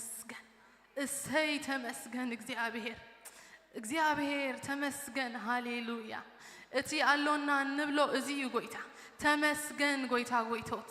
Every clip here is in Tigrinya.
ተመስገን። እሰይ ተመስገን እግዚኣብሔር። እግዚኣብሔር ተመስገን፣ ሃሌሉያ። እቲ ኣሎና እንብሎ እዚ እዩ ጎይታ። ተመስገን ጎይታ ጎይቶት፣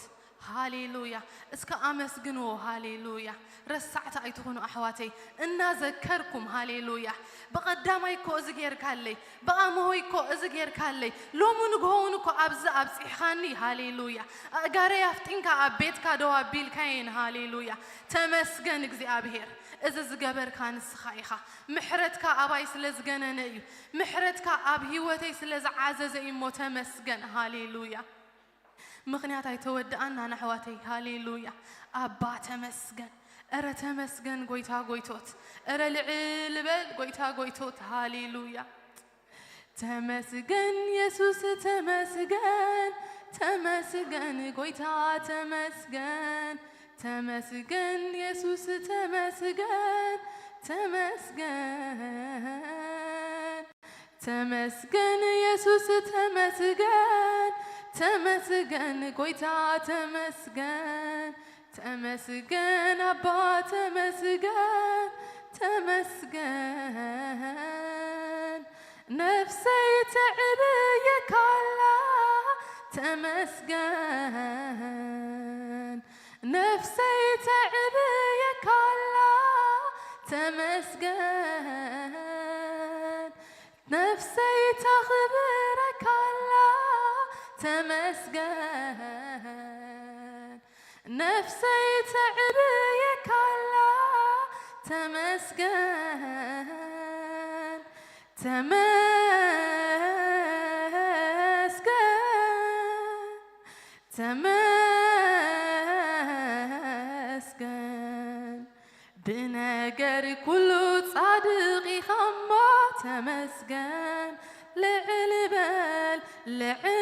ሃሌሉያ። እስከ ኣመስግንዎ፣ ሃሌሉያ። ረሳዕቲ ኣይትኹኑ ኣሕዋተይ፣ እናዘከርኩም፣ ሃሌሉያ። ብቐዳማይ እኮ እዚ ጌርካለይ፣ ብኣምሆይ እኮ እዚ ጌርካለይ፣ ሎሚ ንግሆውን እኮ ኣብዚ ኣብፂሕኻኒ፣ ሃሌሉያ። ኣእጋረይ ኣፍጢንካ ኣብ ቤትካ ደው ኣቢልካየን፣ ሃሌሉያ። ተመስገን እግዚኣብሔር፣ እዚ ዝገበርካ ንስኻ ኢኻ። ምሕረትካ ኣባይ ስለ ዝገነነ እዩ፣ ምሕረትካ ኣብ ህይወተይ ስለ ዝዓዘዘ እዩ እሞ ተመስገን፣ ሃሌሉያ። ምኽንያት ኣይተወድኣናን ኣሕዋተይ፣ ሃሌሉያ። ኣባ ተመስገን፣ እረ ተመስገን ጎይታ ጎይቶት፣ እረ ልዕል በል ጎይታ ጎይቶት፣ ሃሌሉያ። ተመስገን የሱስ ተመስገን፣ ተመስገን ጎይታ ተመስገን፣ ተመስገን የሱስ ተመስገን፣ ተመስገን፣ ተመስገን የሱስ ተመስገን፣ ተመስገን ጎይታ ተመስገን፣ ተመስገን ኣባ ተመስገን፣ ተመስገን። ነፍሰይ ተዕብየካላ ተመስገን፣ ነፍሰይ ተዕብየካላ ተመስገን፣ ነፍሰይ ተኽብረካላ ተመስገን፣ ነፍሰይ ተዕብየካላ ተመስገን፣ ተመስገን፣ ተመስገን። ብነገር ኩሉ ጻድቕ ኢኻ እሞ ተመስገን። ልዕል በል፣ ልዕል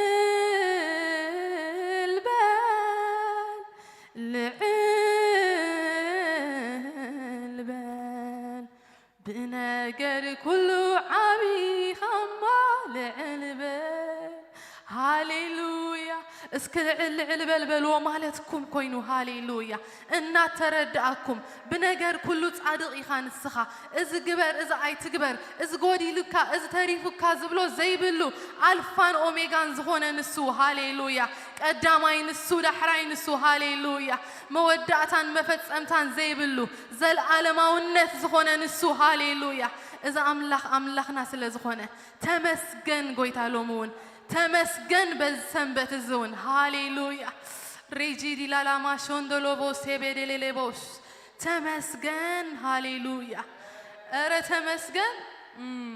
በል፣ ልዕል በል። ብነገር ኩሉ ዓቢ ኢኻ እሞ ልዕል በል። ሃሌሉያ። እስኪ ልዕል ልዕል በል በልዎ ማለትኩም ኮይኑ፣ ሃሌሉያ። እናተረዳእኩም ብነገር ኩሉ ጻድቕ ኢኻ ንስኻ። እዚ ግበር፣ እዚ ኣይትግበር፣ እዚ ጎዲሉካ፣ እዚ ተሪፉካ ዝብሎ ዘይብሉ ኣልፋን ኦሜጋን ዝኾነ ንሱ፣ ሃሌሉያ። ቀዳማይ ንሱ፣ ዳሕራይ ንሱ፣ ሃሌሉያ። መወዳእታን መፈጸምታን ዘይብሉ፣ ዘልኣለማውነት ዝኾነ ንሱ፣ ሃሌሉያ። እዚ ኣምላኽ ኣምላኽና ስለ ዝኾነ፣ ተመስገን ጎይታ። ሎሚ እውን ተመስገን፣ በዚ ሰንበት እዚ እውን፣ ሃሌሉያ። ሬጂ ዲላላማ ሾንዶሎቦ ሴቤዴሌሌቦሽ፣ ተመስገን፣ ሃሌሉያ። እረ ተመስገን። እም።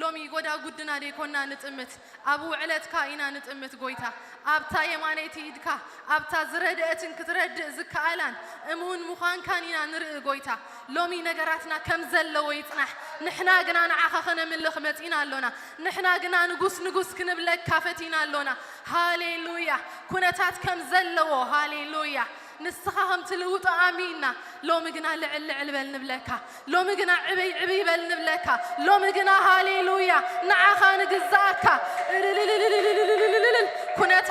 ሎሚ ጎዳጉድና ደይኮና ንጥምት፣ ኣብ ውዕለትካ ኢና ንጥምት ጎይታ። ኣብታ የማነይቲ ኢድካ፣ ኣብታ ዝረድአትን ክትረድእ ዝከኣላን እሙን ምዃንካን ኢና ንርኢ ጎይታ። ሎሚ ነገራትና ከም ዘለዎ ይጽናሕ፣ ንሕና ግና ንዓኻ ከነምልኽ መጺና ኣሎና። ንሕና ግና ንጉስ ንጉስ ክንብለካ ፈቲና ኣሎና። ሃሌሉያ! ኩነታት ከም ዘለዎ፣ ሃሌሉያ! ንስኻ ከም ትልውጦ ኣሚንና። ሎሚ ግና ልዕል ልዕል በል ንብለካ። ሎሚ ግና ዕብይ ዕብይ በል ንብለካ። ሎሚ ግና ሃሌሉያ ንዓኻ ንግዛኣካ። እልልልልልልልልልልልል ኩነታ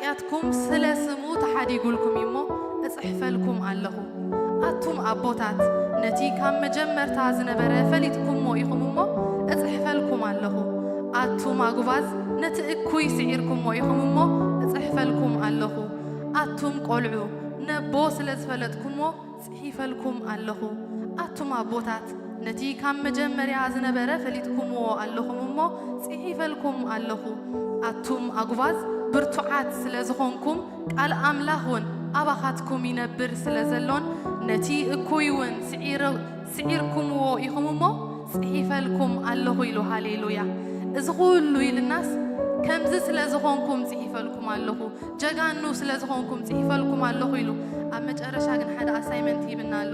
ኃጢኣትኩም ስለ ስሙ ተሓዲጉልኩም እዩ እሞ፣ እጽሕፈልኩም ኣለኹ። ኣቱም ኣቦታት፣ ነቲ ካብ መጀመርታ ዝነበረ ፈሊጥኩሞ ኢኹም እሞ፣ እጽሕፈልኩም ኣለኹ። ኣቱም ኣጉባዝ፣ ነቲ እኩይ ስዒርኩሞ ኢኹም እሞ፣ እጽሕፈልኩም ኣለኹ። ኣቱም ቈልዑ፣ ነቦ ስለ ዝፈለጥኩሞ፣ ጽሒፈልኩም ኣለኹ። ኣቱም ኣቦታት፣ ነቲ ካብ መጀመርያ ዝነበረ ፈሊጥኩምዎ ኣለኹም እሞ፣ ጽሒፈልኩም ኣለኹ። ኣቱም ኣጉባዝ፣ ብርቱዓት ስለ ዝኾንኩም፣ ቃል ኣምላኽ እውን ኣባኻትኩም ይነብር ስለ ዘሎን፣ ነቲ እኩይ እውን ስዒር-፣ ስዒርኩምዎ ኢኹም እሞ፣ ጽሒፈልኩም ኣለኹ ኢሉ። ሃሌሉያ! እዚ ኹሉ ኢልናስ፣ ከምዚ ስለ ዝኾንኩም ጽሒፈልኩም ኣለኹ፣ ጀጋኑ ስለ ዝኾንኩም ጽሒፈልኩም ኣለኹ ኢሉ። ኣብ መጨረሻ ግን ሓደ ኣሳይመንት ሂብና ኣሎ።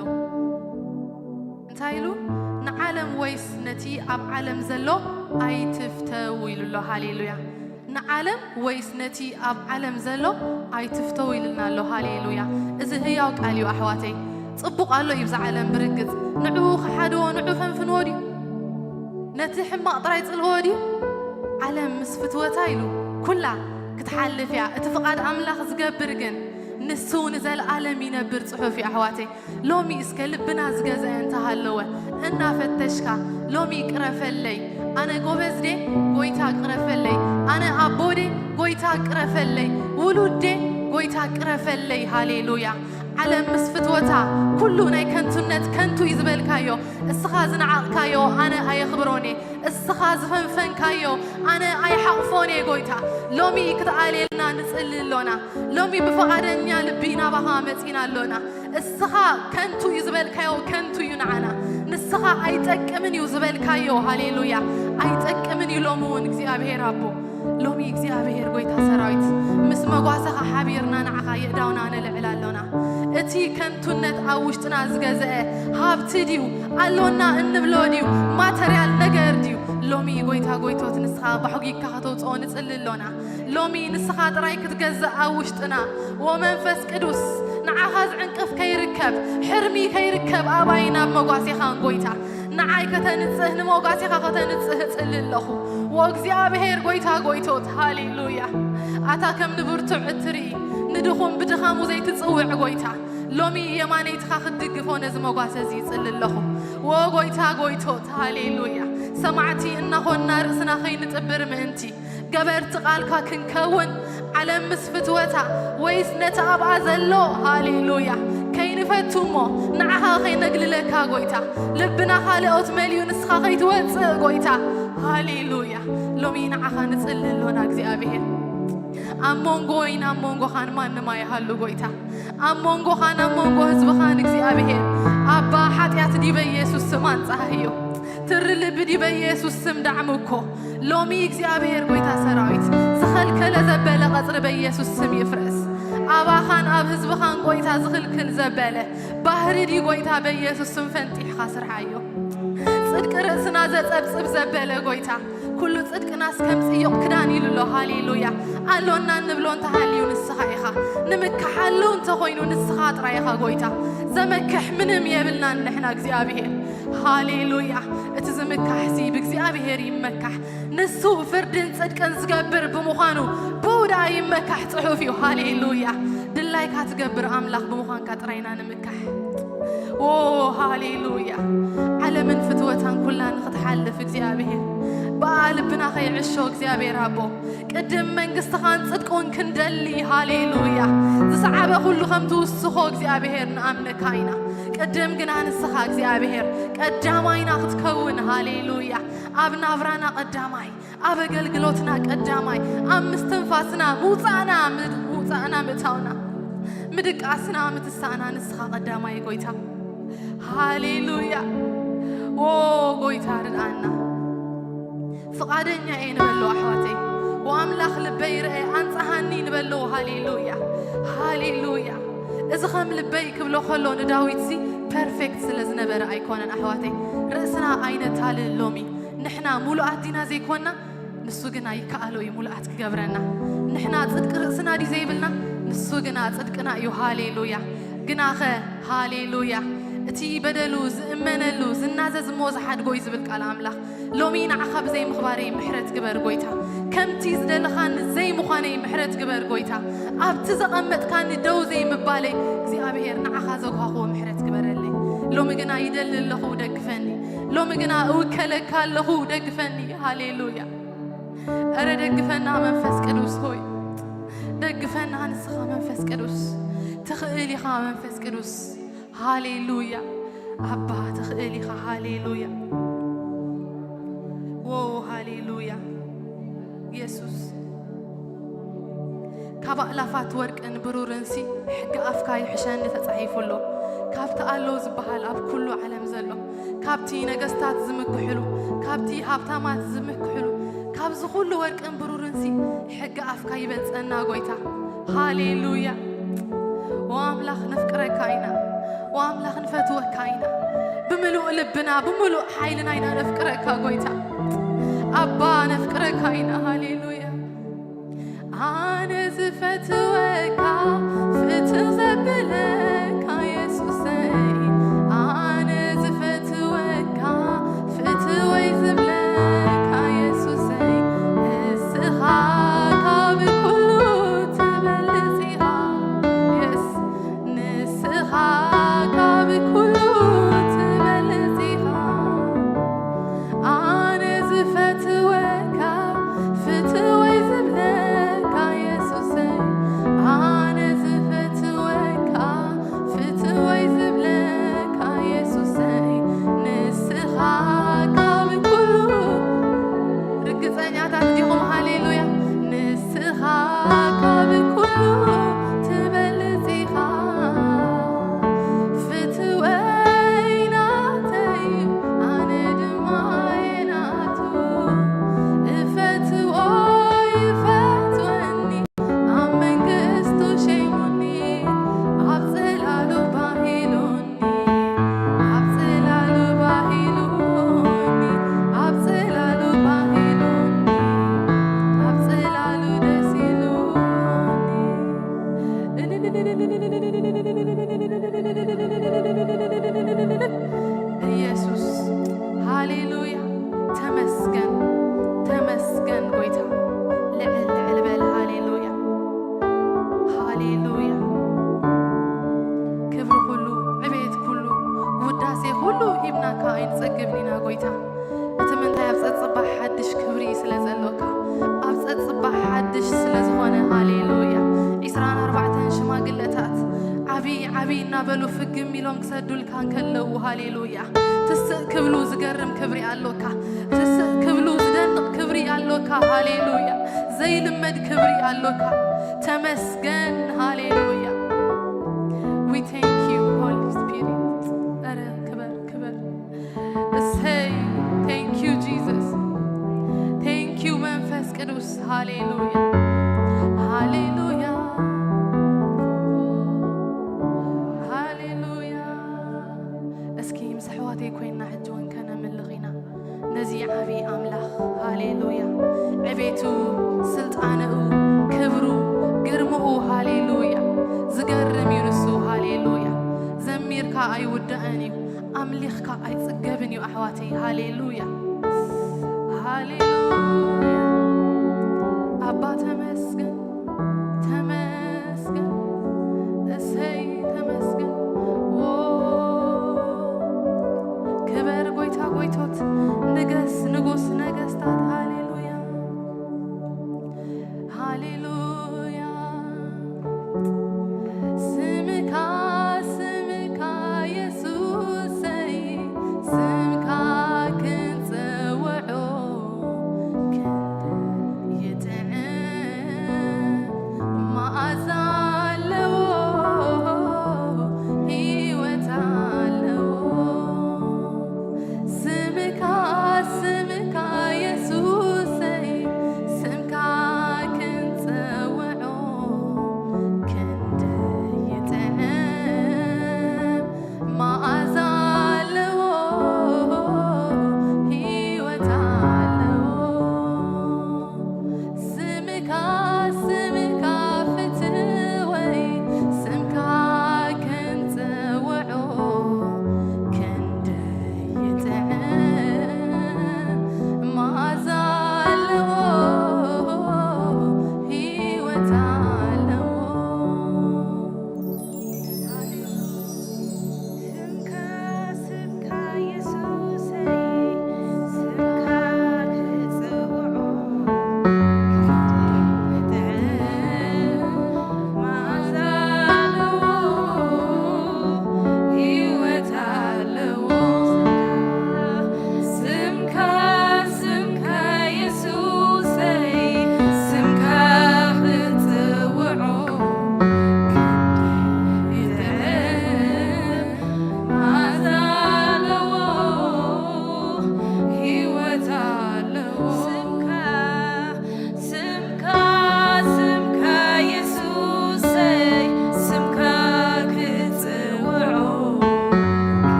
እንታይ ኢሉ? ንዓለም ወይስ ነቲ ኣብ ዓለም ዘሎ ኣይትፍተው ኢሉ ኣሎ። ሃሌሉያ! ንዓለም ወይስ ነቲ ኣብ ዓለም ዘሎ ኣይትፍተው ኢሉና ኣሎ። ሃሌሉያ! እዚ ህያው ቃል እዩ ኣሕዋተይ። ጽቡቕ ኣሎ እዩ ብዛ ዓለም ብርግጽ። ንዕኡ ክሓድዎ፣ ንዑ ፈንፍንዎ ድዩ? ነቲ ሕማቕ ጥራይ ጽልዎ ድዩ? ዓለም ምስ ፍትወታ ኢሉ ኩላ ክትሓልፍ እያ። እቲ ፍቓድ ኣምላኽ ዝገብር ግን ንሱ ንዘለኣለም ይነብር ጽሑፍ እዩ ኣሕዋተይ። ሎሚ እስከ ልብና ዝገዝአ እንተሃለወ እናፈተሽካ፣ ሎሚ ቅረፈለይ፣ ኣነ ጎበዝ ዴ? ጎይታ ቅረፈለይ። ኣነ ኣቦ ዴ? ጎይታ ቅረፈለይ። ውሉድ ዴ? ጎይታ ቅረፈለይ። ሃሌሉያ። ዓለም ምስ ፍትወታ ኩሉ ናይ ከንቱነት ከንቱ እዩ ዝበልካዮ፣ እስኻ ዝነዓቕካዮ ኣነ ኣየኽብሮን እየ። እስኻ ዝፈንፈንካዮ ኣነ ኣይሓቕፎን እየ ጎይታ። ሎሚ ክትኣልየልና ንጽሊ ኣሎና። ሎሚ ብፍቓደኛ ልቢ ናባኻ መጺና ኣሎና። እስኻ ከንቱ እዩ ዝበልካዮ ከንቱ እዩ ንዓና። ንስኻ ኣይጠቅምን እዩ ዝበልካዮ፣ ሃሌሉያ፣ ኣይጠቅምን እዩ። ሎሚ እውን እግዚኣብሔር ኣቦ፣ ሎሚ እግዚኣብሔር ጎይታ ሰራዊት ምስ መጓሰኻ ሓቢርና ንዓኻ የእዳውና ነልዕል ኣሎና። እቲ ከንቱነት ኣብ ውሽጥና ዝገዝአ ሃብቲ ድዩ? ኣሎና እንብሎ ድዩ? ማተርያል ነገር ድዩ? ሎሚ ጎይታ ጎይቶት ንስኻ ባሕጒግካ ከተውፅኦ ንጽሊ ኣሎና። ሎሚ ንስኻ ጥራይ ክትገዝእ ኣብ ውሽጥና። ወመንፈስ ቅዱስ ንዓኻ ዝዕንቅፍ ከይርከብ፣ ሕርሚ ከይርከብ ኣባይን ኣብ መጓሴኻን ጎይታ። ንዓይ ከተንጽህ፣ ንመጓሴኻ ከተንጽህ እጽሊ ኣለኹ። ወእግዚኣብሔር ጎይታ ጎይቶት፣ ሃሌሉያ። ኣታ ከም ንብርቱዕ እትርኢ፣ ንድኹም ብድኻሙ ዘይትጽውዕ ጎይታ፣ ሎሚ የማነይትኻ ክትድግፎ ነዚ መጓሰ እዚ ይጽሊ ኣለኹ። ወጎይታ ጎይቶት፣ ሃሌሉያ። ሰማዕቲ እናኾንና ርእስና ከይንጥብር ምእንቲ፣ ገበርቲ ቃልካ ክንከውን፣ ዓለም ምስ ፍትወታ ወይስ ነቲ ኣብኣ ዘሎ፣ ሃሌሉያ፣ ከይንፈቱ እሞ ንዓኻ ከይነግልለካ ጎይታ፣ ልብና ካልኦት መሊኡ ንስኻ ከይትወጽእ ጎይታ፣ ሃሌሉያ። ሎሚ ንዓኻ ንጽሊ ኣሎና እግዚኣብሔር። ኣብ መንጎይን ኣብ መንጎኻን ማንም ኣይሃሉ ጎይታ። ኣብ መንጎኻን ኣብ መንጎ ህዝብኻን እግዚኣብሔር ኣባ፣ ሓጢኣት ድዩ በኢየሱስ ስም ኣንጽሃዮ። ትሪ ልቢ ድዩ በኢየሱስ ስም ዳዕምኮ። ሎሚ እግዚኣብሔር ጎይታ ሰራዊት ዝኸልከለ ዘበለ ቀጽሪ በኢየሱስ ስም ይፍረስ። ኣባኻን ኣብ ህዝብኻን ጎይታ ዝኽልክል ዘበለ ባህሪ ድዩ ጎይታ በኢየሱስ ስም ፈንጢሕኻ ስርሓዮ። ጽድቂ ርእስና ዘጸብጽብ ዘበለ ጎይታ፣ ኩሉ ጽድቅናስ ከም ጽዩቕ ክዳን ኢሉ ኣሎ። ሃሌሉያ። ኣሎና እንብሎ እንተሃልዩ ንስኻ ኢኻ። ንምካሓሉ እንተኾይኑ ንስኻ ጥራይ ኢኻ ጎይታ። ዘመክሕ ምንም የብልናን ንሕና እግዚኣብሔር። ሃሌሉያ። እቲ ዝምካሕሲ ብእግዚኣብሔር ይመካሕ። ንሱ ፍርድን ጽድቅን ዝገብር ብምዃኑ ብኡ ደኣ ይመካሕ ጽሑፍ እዩ። ሃሌሉያ። ድላይካ ትገብር ኣምላኽ ብምዃንካ ጥራይ ኢና ንምካሕ። ኦ ሃሌሉያ። ዓለምን ፍትወታን ኩላ ንኽትሓልፍ እግዚኣብሔር፣ ብኣ ልብና ከይዕሾ እግዚኣብሔር ኣቦ፣ ቅድም መንግስትኻን ጽድቁን ክንደሊ፣ ሃሌሉያ፣ ዝሰዓበ ኩሉ ከም ትውስኾ እግዚኣብሔር ንኣምነካ ኢና። ቅድም ግና ንስኻ እግዚኣብሔር ቀዳማይና ክትከውን፣ ሃሌሉያ፣ ኣብ ናብራና ቀዳማይ፣ ኣብ ኣገልግሎትና ቀዳማይ፣ ኣብ ምስትንፋስና፣ ምውጻእና፣ ምድ-፣ ምውጻእና፣ ምእታውና፣ ምድቃስና፣ ምትሳእና ንስኻ ቀዳማይ ጎይታ። ሃሌሉያ። ኦ ጎይታ ርድኣና። ፍቓደኛ እየ ንበሎ ኣሕዋተይ። ወኣምላኽ ልበይ ርአ ኣንጽሃኒ ንበሎ። ሃሌሉያ። ሃሌሉያ። እዚ ከም ልበይ ክብሎ ከሎ ንዳዊትሲ ፐርፌክት ስለ ዝነበረ ኣይኮነን ኣሕዋተይ። ርእስና ኣይነታልል ሎሚ። ንሕና ሙሉኣት ዲና ዘይኮንና፣ ንሱ ግና ይከኣሎ እዩ ሙሉኣት ክገብረና። ንሕና ጽድቂ ርእስና ድዩ ዘይብልና? ንሱ ግና ጽድቅና እዩ። ሃሌሉያ። ግናኸ፣ ሃሌሉያ፣ እቲ በደሉ ዝእመነሉ ዝናዘዝ እሞ ዝሓድጎ እዩ ዝብል ቃል ኣምላኽ። ሎሚ ንዓኻ ብዘይ ምኽባረይ ምሕረት ግበር ጎይታ። ከምቲ ዝደለኻኒ ዘይምዃነይ ምሕረት ግበር ጎይታ። ኣብቲ ዘቐመጥካኒ ደው ዘይምባለይ እግዚኣብሔር ንዓኻ ዘጓህኽዎ ምሕረት ግበረለይ። ሎሚ ግና ይደሊ ኣለኹ፣ ደግፈኒ። ሎሚ ግና እውከለካ ኣለኹ፣ ደግፈኒ። ሃሌሉያ። እረ ደግፈና መንፈስ ቅዱስ ሆይ፣ ደግፈና ንስኻ መንፈስ ቅዱስ። ትኽእል ኢኻ መንፈስ ቅዱስ። ሃሌሉያ። ኣባ ትኽእል ኢኻ። ሃሌሉያ። ዎ ሃሌሉያ። የሱስ፣ ካብ ኣእላፋት ወርቅን ብሩርንሲ ሕጊ ኣፍካ ይሕሸኒ ተጻሒፉ ኣሎ። ካብቲ ኣሎ ዝበሃል ኣብ ኩሉ ዓለም ዘሎ፣ ካብቲ ነገስታት ዝምክሕሉ፣ ካብቲ ሃብታማት ዝምክሕሉ፣ ካብዚ ኩሉ ወርቅን ብሩርንሲ ሕጊ ኣፍካ ይበልጸና ጎይታ። ሃሌሉያ። ኦ ኣምላኽ ነፍቅረካ ኢና። ኦ ኣምላኽ ንፈትወካ ኢና። ብምሉእ ልብና ብምሉእ ሓይልና ኢና ነፍቅረካ ጎይታ። ኣባ ነፍቅረካ ኢና። ሃሌሉያ። ኣነ ዝፈትወካ ፍትው ዘብለካ የሱሰይ፣ ኣነ ዝፈትወካ ፍትወይ ዝብለካ የሱሰይ፣ ንስኻ ካብ ኩሉ ትበልጽ ኢኻ። የስ፣ ንስኻ ካብ ኩሉ ትበልጽ ኢኻ። ኣነ ዝፈትወካ ፍትወይ ዝብለካ የሱሰይ፣ ኣነ ዝፈትወካ ፍትወይ ዝብለካ የሱሰይ፣ ንስኻ ካብ ኩሉ፣ ርግጸኛታት ዲኹም? ሃሌሉያ። ንስኻ ካብ ኩሉ ትበልጽ ኢኻ። ፍትወይ ናተይ፣ ኣነ ድማ የናቱ። እፈትዎ ይፈትወኒ፣ ኣብ መንግስቱ ሸይሙኒ፣ ኣብ ጽላሉ ባሂሉኒ፣ ኣብ ጽላሉ ባሂሉኒ፣ ኣብ ጽላሉ ባሂሉኒ፣ ኣብ ጽላሉ ደስ ኢሉኒ። ኢየሱስ፣ ሃሌሉያ። ተመስገን፣ ተመስገን ጎይታ። ልዕል፣ ልዕል በል። ሃሌሉያ፣ ሃሌሉያ። ክብሪ ኩሉ፣ ዕቤት ኩሉ፣ ውዳሴ ኩሉ ሂብናካ ኣይንጸግብን ኢና ጎይታ። እቲ ምንታይ ኣብ ጸጽባሕ ሓድሽ ክብሪ ስለ ዘሎካ፣ ኣብ ጸጽባሕ ሓድሽ ስለ ዝኾነ፣ ሃሌሉያ። ዒስራን ኣርባዕተን ሽማግለታት ዓቢ፣ ዓቢ እናበሉ ፍግም ኢሎም ክሰዱልካ እንከለዉ፣ ሃሌሉያ። ትስእ ክብሉ ዝገርም ክብሪ ኣሎካ። ትስእ ክብሉ ዝደንቕ ክብሪ ኣሎካ። ሃሌሉያ። ዘይልመድ ክብሪ ኣሎካ። ተመስገን። ሃሌሉያ። We thank you, Holy Spirit. ኧረ ክበር፣ ክበር። እሰይ። Thank you, Jesus. Thank you መንፈስ ቅዱስ። ሃሌሉያ። ሃሌሉያ። ሃሌሉያ። እስኪ ምስ ኣሕዋተይ ኮይና ሕጂ እውን ከነምልኽ ኢና ነዚ ዓቢ ኣምላኽ። ሃሌሉያ። ዕቤቱ፣ ስልጣንኡ፣ ክብሩ፣ ግርምኡ፣ ሃሌሉያ። ዝገርም እዩ ንሱ። ሃሌሉያ። ዘሚርካ ኣይውዳእን እዩ። ኣምሊኽካ ኣይጽገብን እዩ ኣሕዋተይ። ሃሌሉያ። ሃሌሉያ። ኣባ ተመስገን፣ ተመስገን፣ እሰይ ተመስገን። ዎ፣ ክበር ጎይታ ጎይቶት፣ ንገስ ንጉስ ነገስታት። ሃሌሉያ፣ ሃሌሉያ። ስምካ፣ ስምካ የሱሰይ፣ ስምካ ክንጽውዖ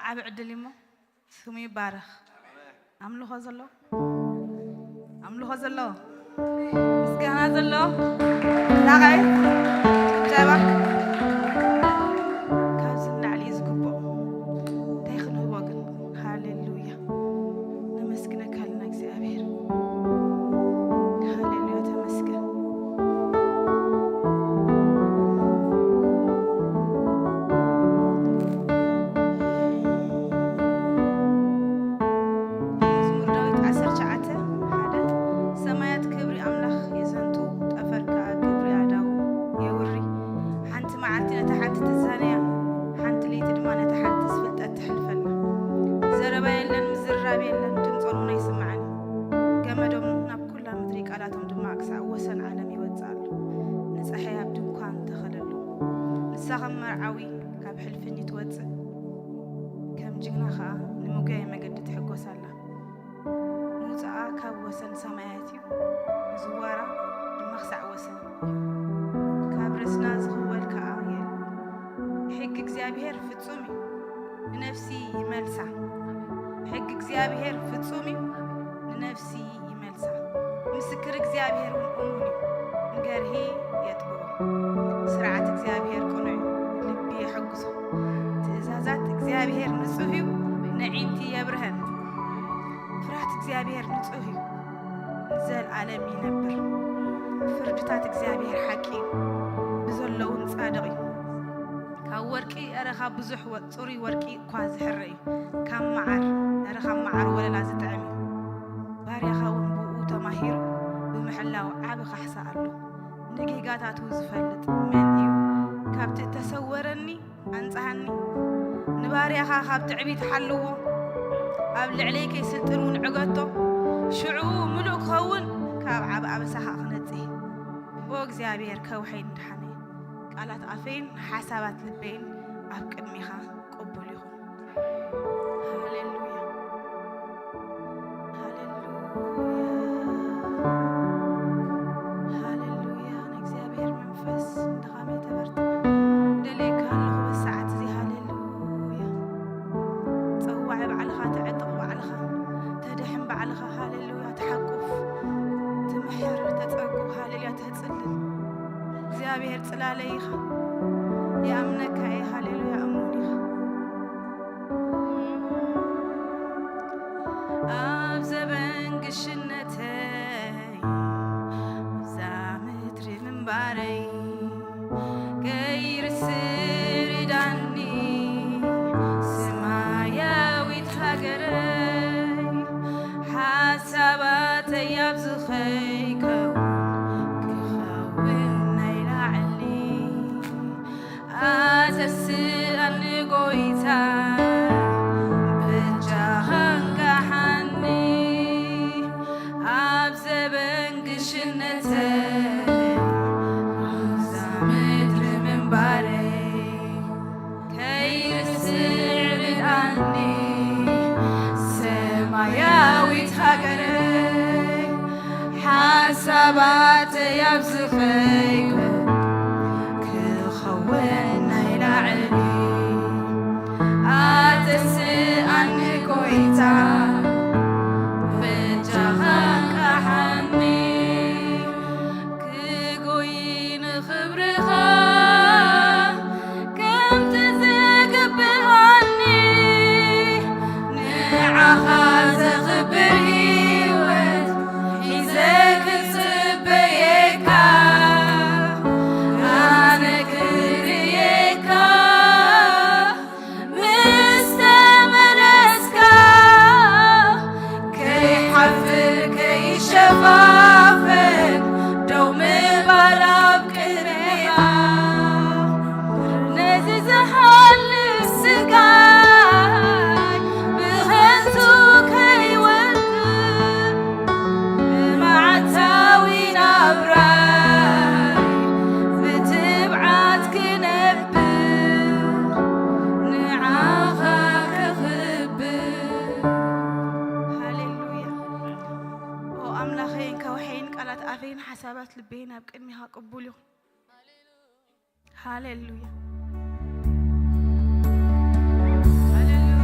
ዓቢ ዕድል እዩ እሞ ስሙ ይባረኽ። ኣምልኾ ዘሎ፣ ኣምልኾ ዘሎ፣ ምስጋና ዘሎ፣ ላቓይ ጀባ ካብዚ ንላዕሊ እዩ ዝግብኦ። እንታይ ክንህቦ ግን? ሃሌሉያ። ነመስግነካ ኣለና እግዚኣብሔር። ሃሌሉያ፣ ተመስገን። መዝሙር ዳዊት ዓሰርተ ትሽዓተ ሓደ። ሰማያት ክብሪ ኣምላኽ የዘንቱ፣ ጠፈር ከኣ ግብሪ ኣእዳዉ የውሪ። ሓንቲ መዓልቲ ነታ ሓንቲ ትዛነያ፣ ሓንቲ ለይቲ ድማ ነታ ሓንቲ ዝፍልጠት ትሕልፈላ። ዘረባ የለን፣ ምዝርራብ የለን፣ ድምጾን እውን ኣይስማዕን። ገመዶም ናብ ኩላ ምድሪ፣ ቃላቶም ድማ ክሳዕ ወሰን ዓለም ይወጽእ ኣሎ። ንጸሓይ ኣብ ድንኳን ተኸለሉ። ንሳ ከም መርዓዊ ካብ ሕልፍኝ ትወጽእ፣ ከም ጅግና ኸኣ ንምጉያይ መገዲ ትሕጎስ ኣላ። ምውጻኣ ካብ ወሰን ሰማያት እዩ፣ ምዝዋራ ድማ ክሳዕ ወሰን። ካብ ርእስና ዝኽወል ከኣ የለን። ሕጊ እግዚኣብሔር ፍጹም እዩ፣ ንነፍሲ ይመልሳ። ሕጊ እግዚኣብሔር ፍጹም እዩ፣ ንነፍሲ ይመልሳ። ምስክር እግዚኣብሔር እውን እሙን እዩ፣ ንገርሂ የጥብቦ። ስርዓት እግዚኣብሔር ቅኑዕ እዩ፣ ልቢ የሐጉሶ። ትእዛዛት እግዚኣብሔር ንጹህ እዩ፣ ነዒንቲ የብርሀን። ፍርሃት እግዚኣብሔር ንጹህ እዩ፣ ንዘልኣለም ይነብር። ፍርድታት እግዚኣብሔር ሓቂ እዩ፣ ብዘለውን ጻድቕ እዩ። ካብ ወርቂ፣ እረ ካብ ብዙሕ ወ-፣ ጽሩይ ወርቂ እኳ ዝሕረ እዩ፣ ካብ መዓር፣ እረ ካብ መዓር ወለላ ዝጥዕም እዩ። ባርያኻ እውን ብእኡ ተማሂሩ ብምሕላው ዓቢ ካሕሳ ኣሎ። ንጌጋታቱ ዝፈልጥ መን እዩ? ካብቲ እተሰወረኒ ኣንጽሃኒ። ንባርያኻ ካብ ትዕቢት ሓልዎ፣ ኣብ ልዕለይ ከይስልጥን እውን ዕገቶ። ሽዑ ምሉእ ክኸውን፣ ካብ ዓቢ ኣበሳ ኸኣ ክነጽህ። ኦ እግዚኣብሔር፣ ከውሐይ ንድሓነይ። ቃላት ኣፈይን ሓሳባት ልበይን ኣብ ቅድሜኻ ቅቡል ይኹን። ሃሌሉያ፣ ሃሌሉያ፣ ሃሌሉያ። ንእግዚኣብሔር መንፈስ ንድኻመይ ተበርትዕ። ደልየካ ኣለኹ በዚ ሰዓት እዚ። ሃሌሉያ። ጸዋዒ ባዕልኻ፣ ተዕጥቕ ባዕልኻ፣ ተድሕን ባዕልኻ። ሃሌሉያ። ትሓቁፍ፣ ትምሕር፣ ተጸጉ። ሃሌሉያ። ተጽልል። እግዚኣብሔር ጽላለይ ኢኻ። ይኣምነካ እየ። ሃሌሉያ። እሙን ኢኻ። ኣብ ዘበን ግሽነተይ፣ ኣብዛ ምድሪ ምንባረይ፣ ከይርስዕ ርዳኒ፣ ሰማያዊት ሃገረይ። ሓሳባተይ ኣብ ዝኸይከውን ክኸውን ናይ ላዕሊ። ኣተስኣኒ ጎይታ፣ በጃኻ እንቃሓኒ። ኣብ ዘበን ግሽነተይ፣ ኣብዛ ምድሪ ምንባረይ፣ ከይርስዕ ርድኣኒ፣ ሰማያዊት ሃገረይ። ሓሳባተይ ኣብ ዝኸይከውን ክኸውን ናይ ላዕሊ። ኣተስኣኒ ጎይታ፣ በጃኻ እንቃሓኒ። ክጎይ ንኽብርኻ ከምቲ ዝግብኣኒ፣ ንዓኻ ዘኽብር ህይወት ሒዘ ክጽበየካ፣ ኣነ ክርእየካ። ምስ ተመለስካ፣ ከይሓፍር ከይሸፋፈን፣ ደው ምባል ኣብ ቅድሜኻ። ነዚ ዝሓልፍ ስጋይ ብኸንቱ ከይወድቕ፣ ብመዓልታዊ ናብራይ ብትብዓት ክነብር፣ ንዓኻ ከኽብር። ሃሌሉያ። ኦ ኣምላኸይን ከውሐይን፣ ቃላት ኣፈይን ሓሳባት ልበይን ኣብ ቅድሜኻ ቅቡል ይኹን። ሃሌሉያ። ሃሌሉያ።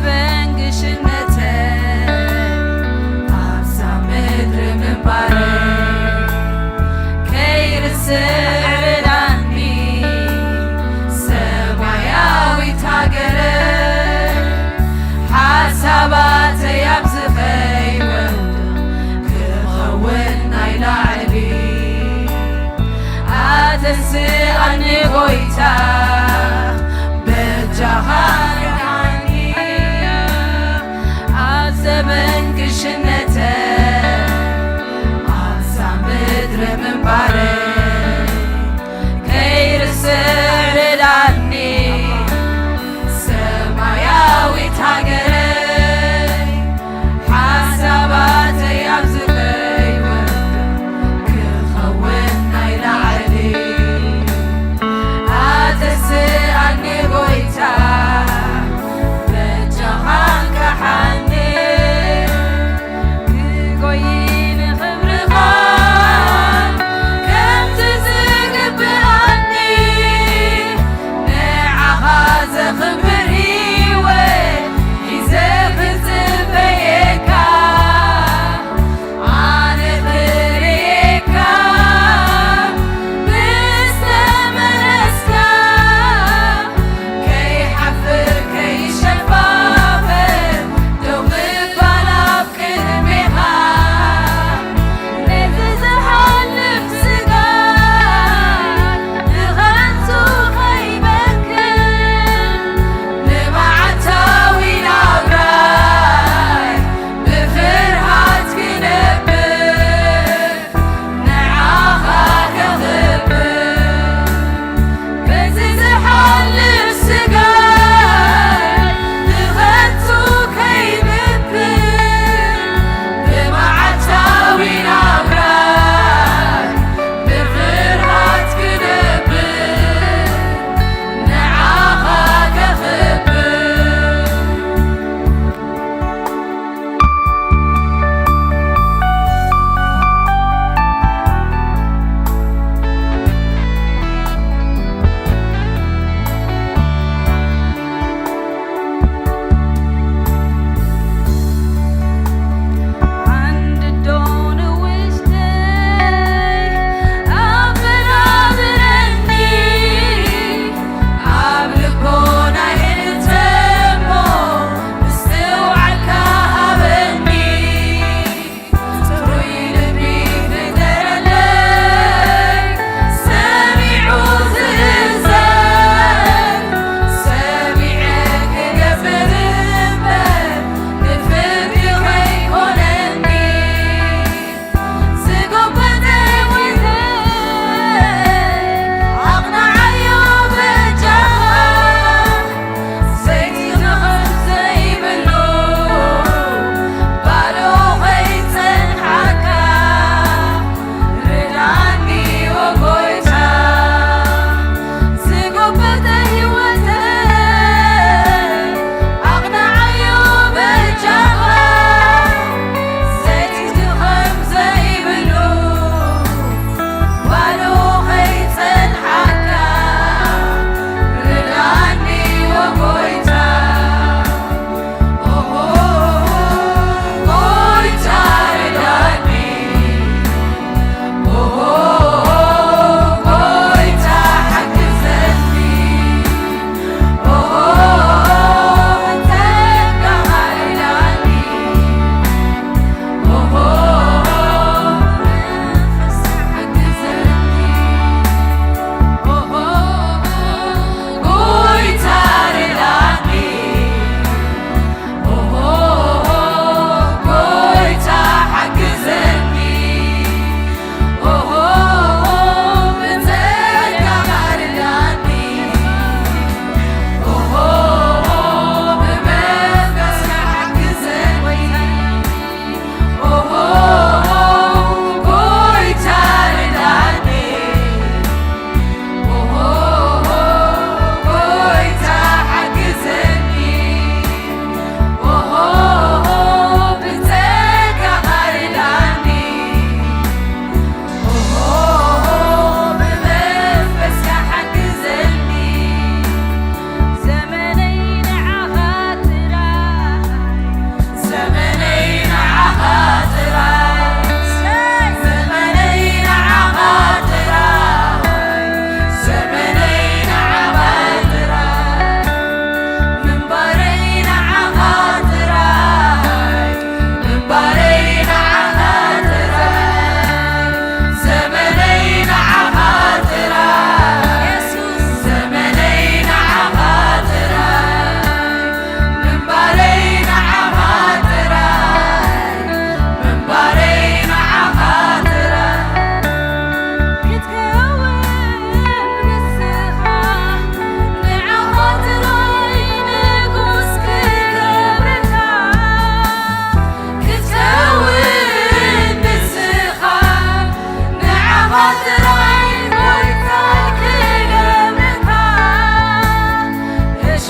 ዘበን ግሽነተይ ኣብዛ ምድሪ ምንባረይ ከይርስዕ ርዳኒ ሰማያዊት ሃገረይ። ሓሳባተይ ኣብ ዝኸይወድ ክኸውን ናይ ላዕሊ ኣተንስኣኒ ጎይታ በጃኻ ርሓኒ። ኣብ ዘበን ግሽነተይ ኣብዛ ምድሪ ምንባረይ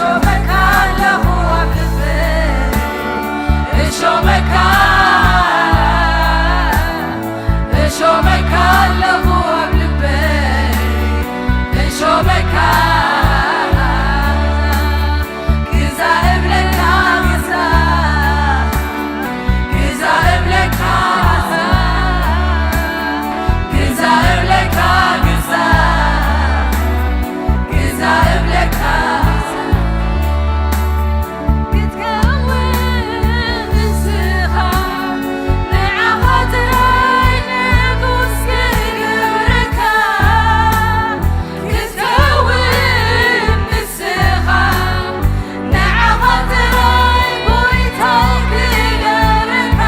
እሾመካ ኣለኹ ኣብ ልበይ፣ እሾመካ፣ እሾመካ ኣለኹ ኣብ ልበይ፣ እሾመካ። ግዛ እብለካ ግዛ፣ ግዛ እብለካ ግዛ፣ ግዛ እብለካ ግዛ፣ ግዛ እብለካ። ክትከውን ንስኻ ንዓኻ ጥራይ ንጉስ ክገብረካ። ክትከውን ንስኻ ንዓኻ ጥራይ ጎይታ ክገብረካ።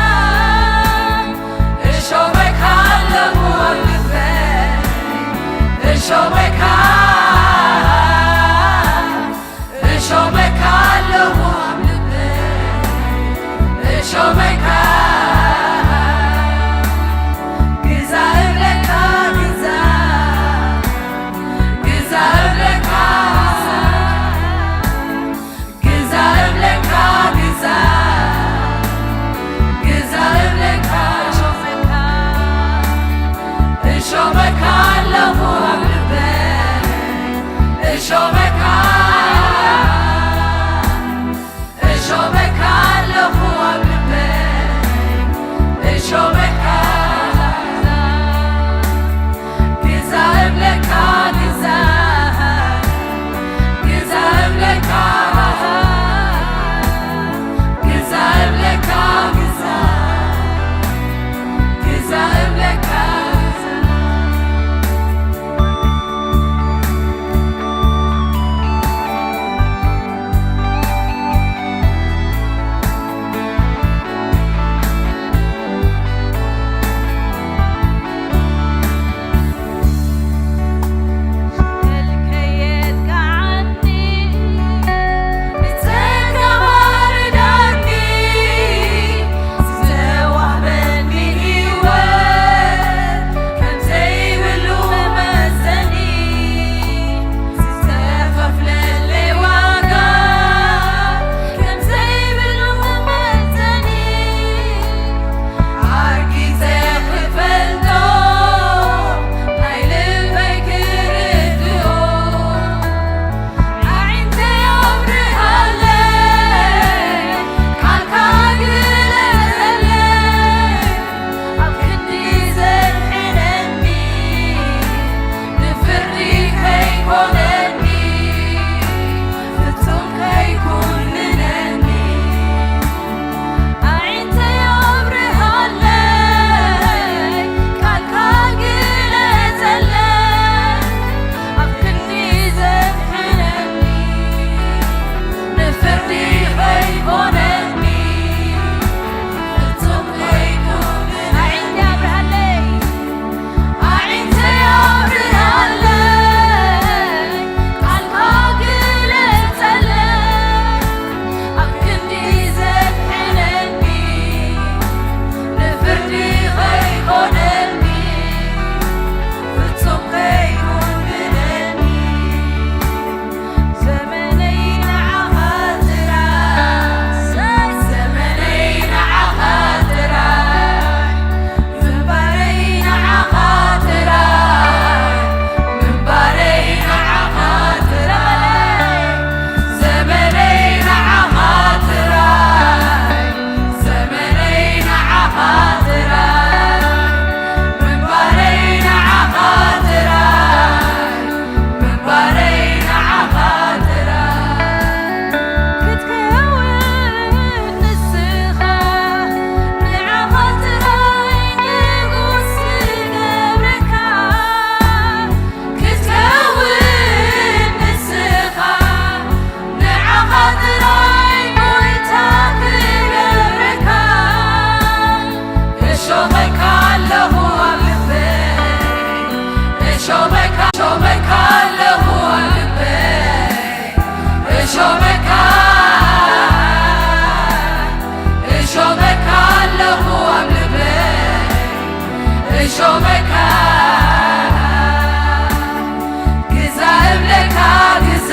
እሾመካ ኣለኹ ኣብ ልበይ፣ እሾመካ፣ እሾመካ ኣለኹ ኣብ ልበይ፣ እሾመካ። ግዛ እብለካ ግዛ፣ ግዛ እብለካ፣ ግዛ እብለካ ግዛ፣ ግዛ እብለካ። እሾመካ፣ እሾመካ ኣለኹ ኣብ ልበይ፣ እሾመካ፣ እሾመካ ኣለኹ ኣብ ልበይ፣ እሾመካ። ግዛ እብለካ ግዛ፣ ግዛ እብለካ፣ ግዛ እብለካ ግዛ፣ ግዛ እብለካ። ዝተኸፍለለይ ዋጋ ከም ዘይብሉ መመዘኒ ኣርጊጸ ክፈልጦ ናይ ልበይ ክርድኦ ኣዒንተይ ኣብርሃለይ ቃልካ ግለጸለይ ኣብ ክንዲ ዘድሕነኒ ንፍርዲ ከይኮነኒ ፍጹም ከይኩንነኒ ኣዒንተይ ኣብርሃለይ ቃልካ ግለጸለይ ኣብ ክንዲ ዘድሕነኒ ንፍርዲ ከይኮነኒ ፍጹም ከይኩንነኒ ኣዒንተይ ኣብርሃለይ ኣዒንተይ ኣብርሃለይ ቃልካ ግለጸለይ ኣብ ክንዲ ዘድሕነኒ ንፍርዲ ከይኮነኒ ፍጹም ከይኩንነኒ ዘመነይ ንዓኻ ጥራይ፣ ዘመነይ ንዓኻ ጥራይ፣ ምንባረይ ንዓኻ ጥራይ፣ ምንባረይ ንዓኻ ጥራይ፣ ዘመነይ ንዓኻ ጥራይ፣ ዘመነይ ንዓኻ ጥራይ፣ ምንባረይ ንዓኻ ጥራይ፣ ምንባረይ ንዓኻ ጥራይ ክትከውን ንስኻ፣ ንዓኻ ጥራይ ንጉስ ክገብረካ። ክትከውን ንስኻ፣ ንዓኻ ጥራይ ጎይታ ክገብረካ። እሾመካ ኣለኹ ኣብ ልበይ፣ እሾመካ፣ እሾመካ ኣለኹ ኣብ ልበይ፣ እሾመካ፣ እሾመካ ኣለኹ ኣብ ልበይ፣ እሾመካ። ግዛ እብለካ ግዛ፣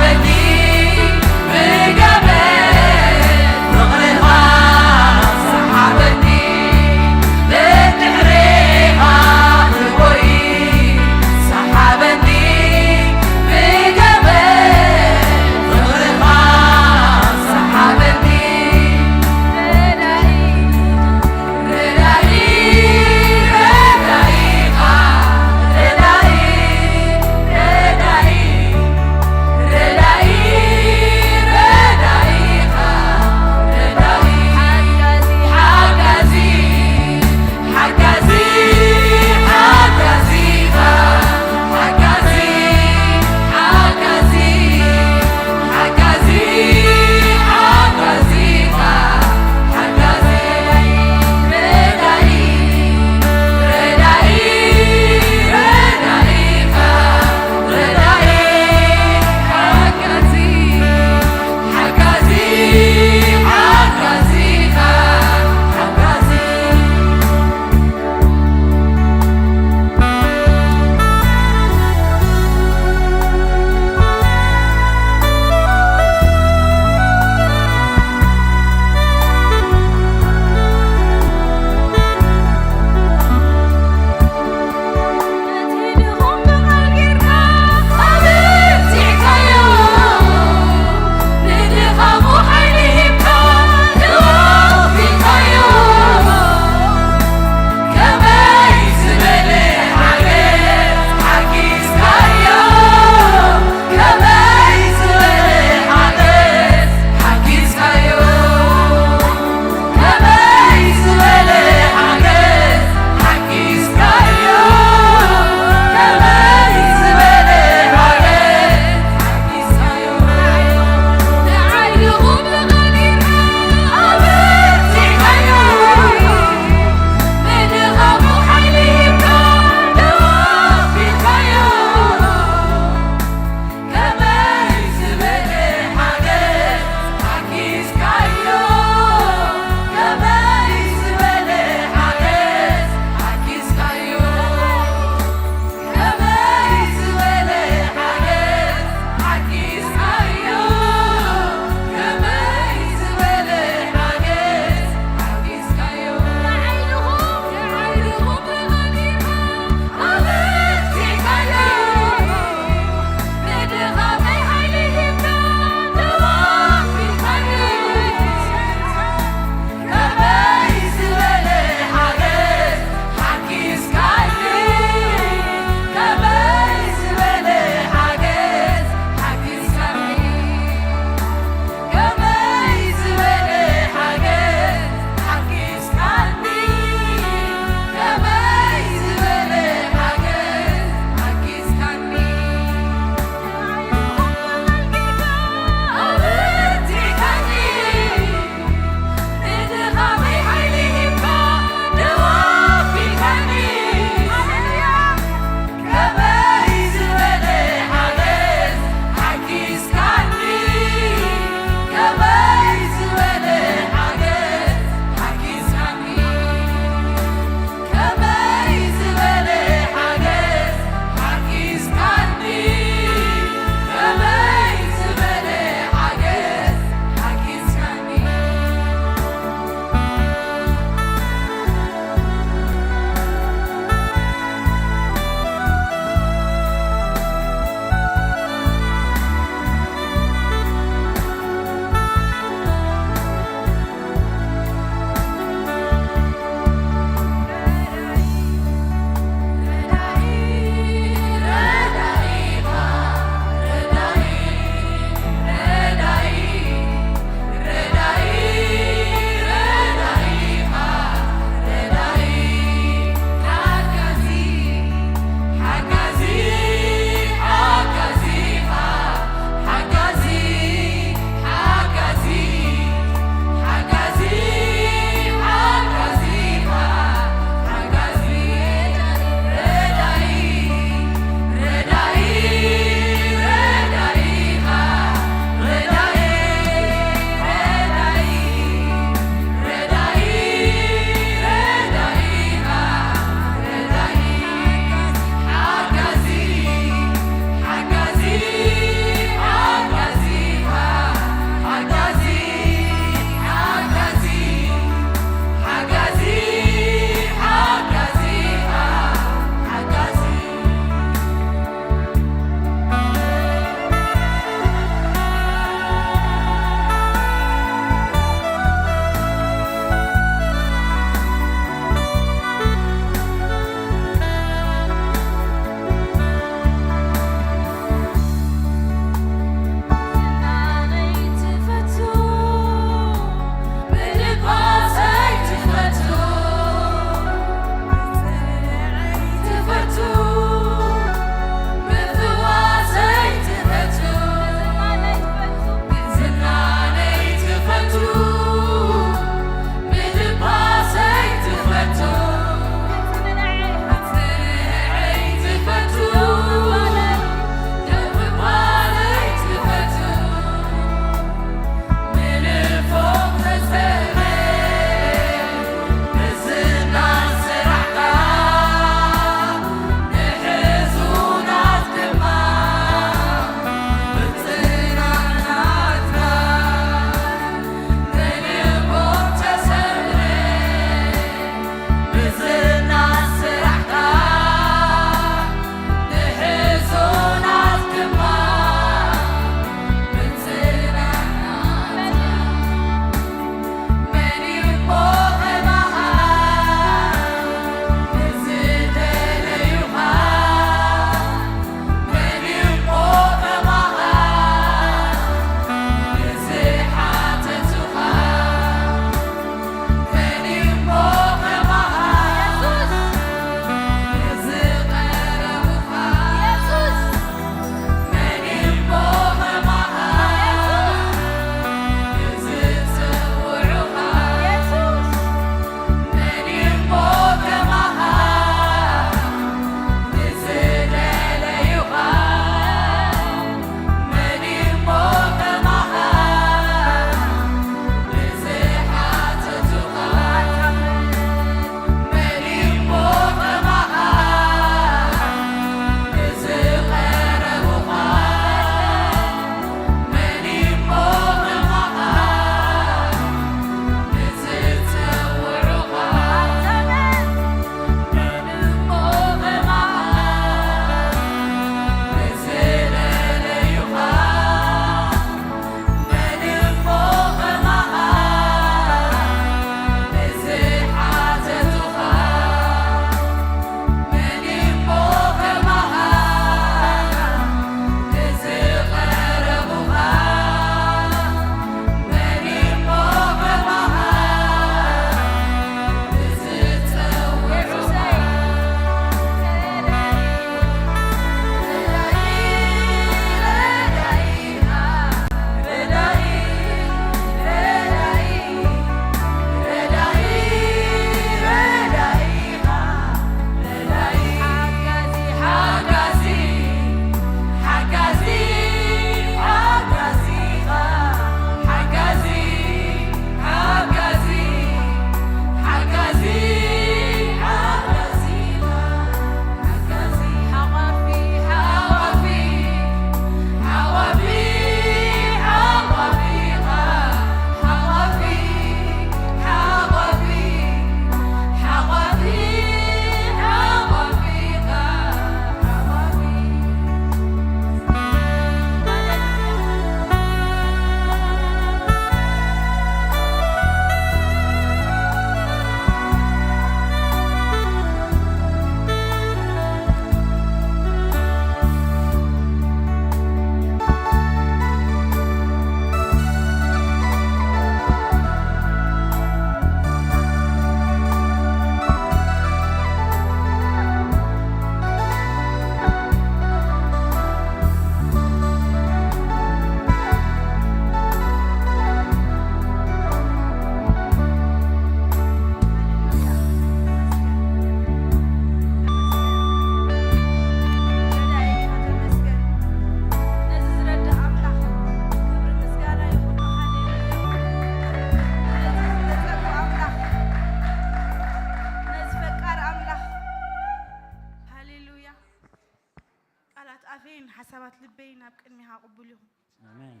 ቅቡል ይኹን። ኣሜን።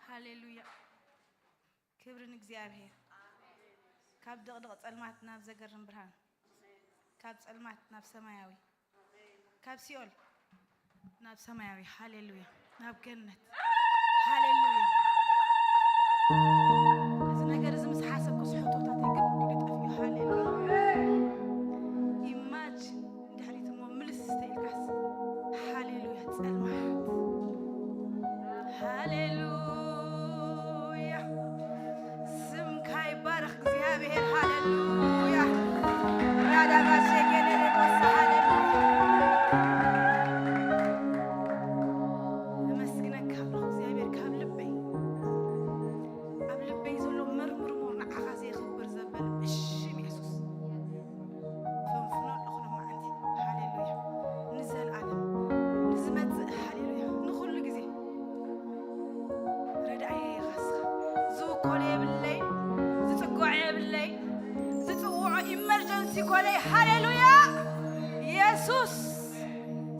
ሃሌሉያ። ክብሪ ንእግዚኣብሔር። ካብ ድቕድቕ ጸልማት ናብ ዘገርም ብርሃን፣ ካብ ጸልማት ናብ ሰማያዊ፣ ካብ ሲኦል ናብ ሰማያዊ፣ ሃሌሉያ፣ ናብ ገነት፣ ሃሌሉያ። እዚ ነገር እዚ ምስ ሓሰብኩ ስሕቶታተይ ግብ ኢሉ ጠፊኡ፣ ሃሌሉያ። ኢማጅን ንድሕሪት እሞ ምልስ ተኢልካስ፣ ሃሌሉያ፣ ጸልማት፣ ሃሌሉያ። ስምካ ይባረኽ እግዚኣብሔር፣ ሃሌሉያ። ራዳባ ሸገለ ሬቦሳ፣ ሃሌሉያ። እመስግነካ ኣለኹ እግዚኣብሔር ካብ ልበይ። ኣብ ልበይ ዘሎ መርምር እሞ ንዓኻ ዘየኽብር ዘበለ ብሽም የሱስ ፈንፍኖ ኣለኹ ሎማዓንቲ። ሃሌሉያ። ንዘለኣለም ንዝመጽእ፣ ሃሌሉያ፣ ንኹሉ ግዜ ረዳእየ ኢኻ እስኻ። ዝውከሎ የብለይ፣ ዝጽግዖ የብለይ፣ ዝጽውዖ ኢመርጀንሲ ኮለይ። ሃሌሉያ። የሱስ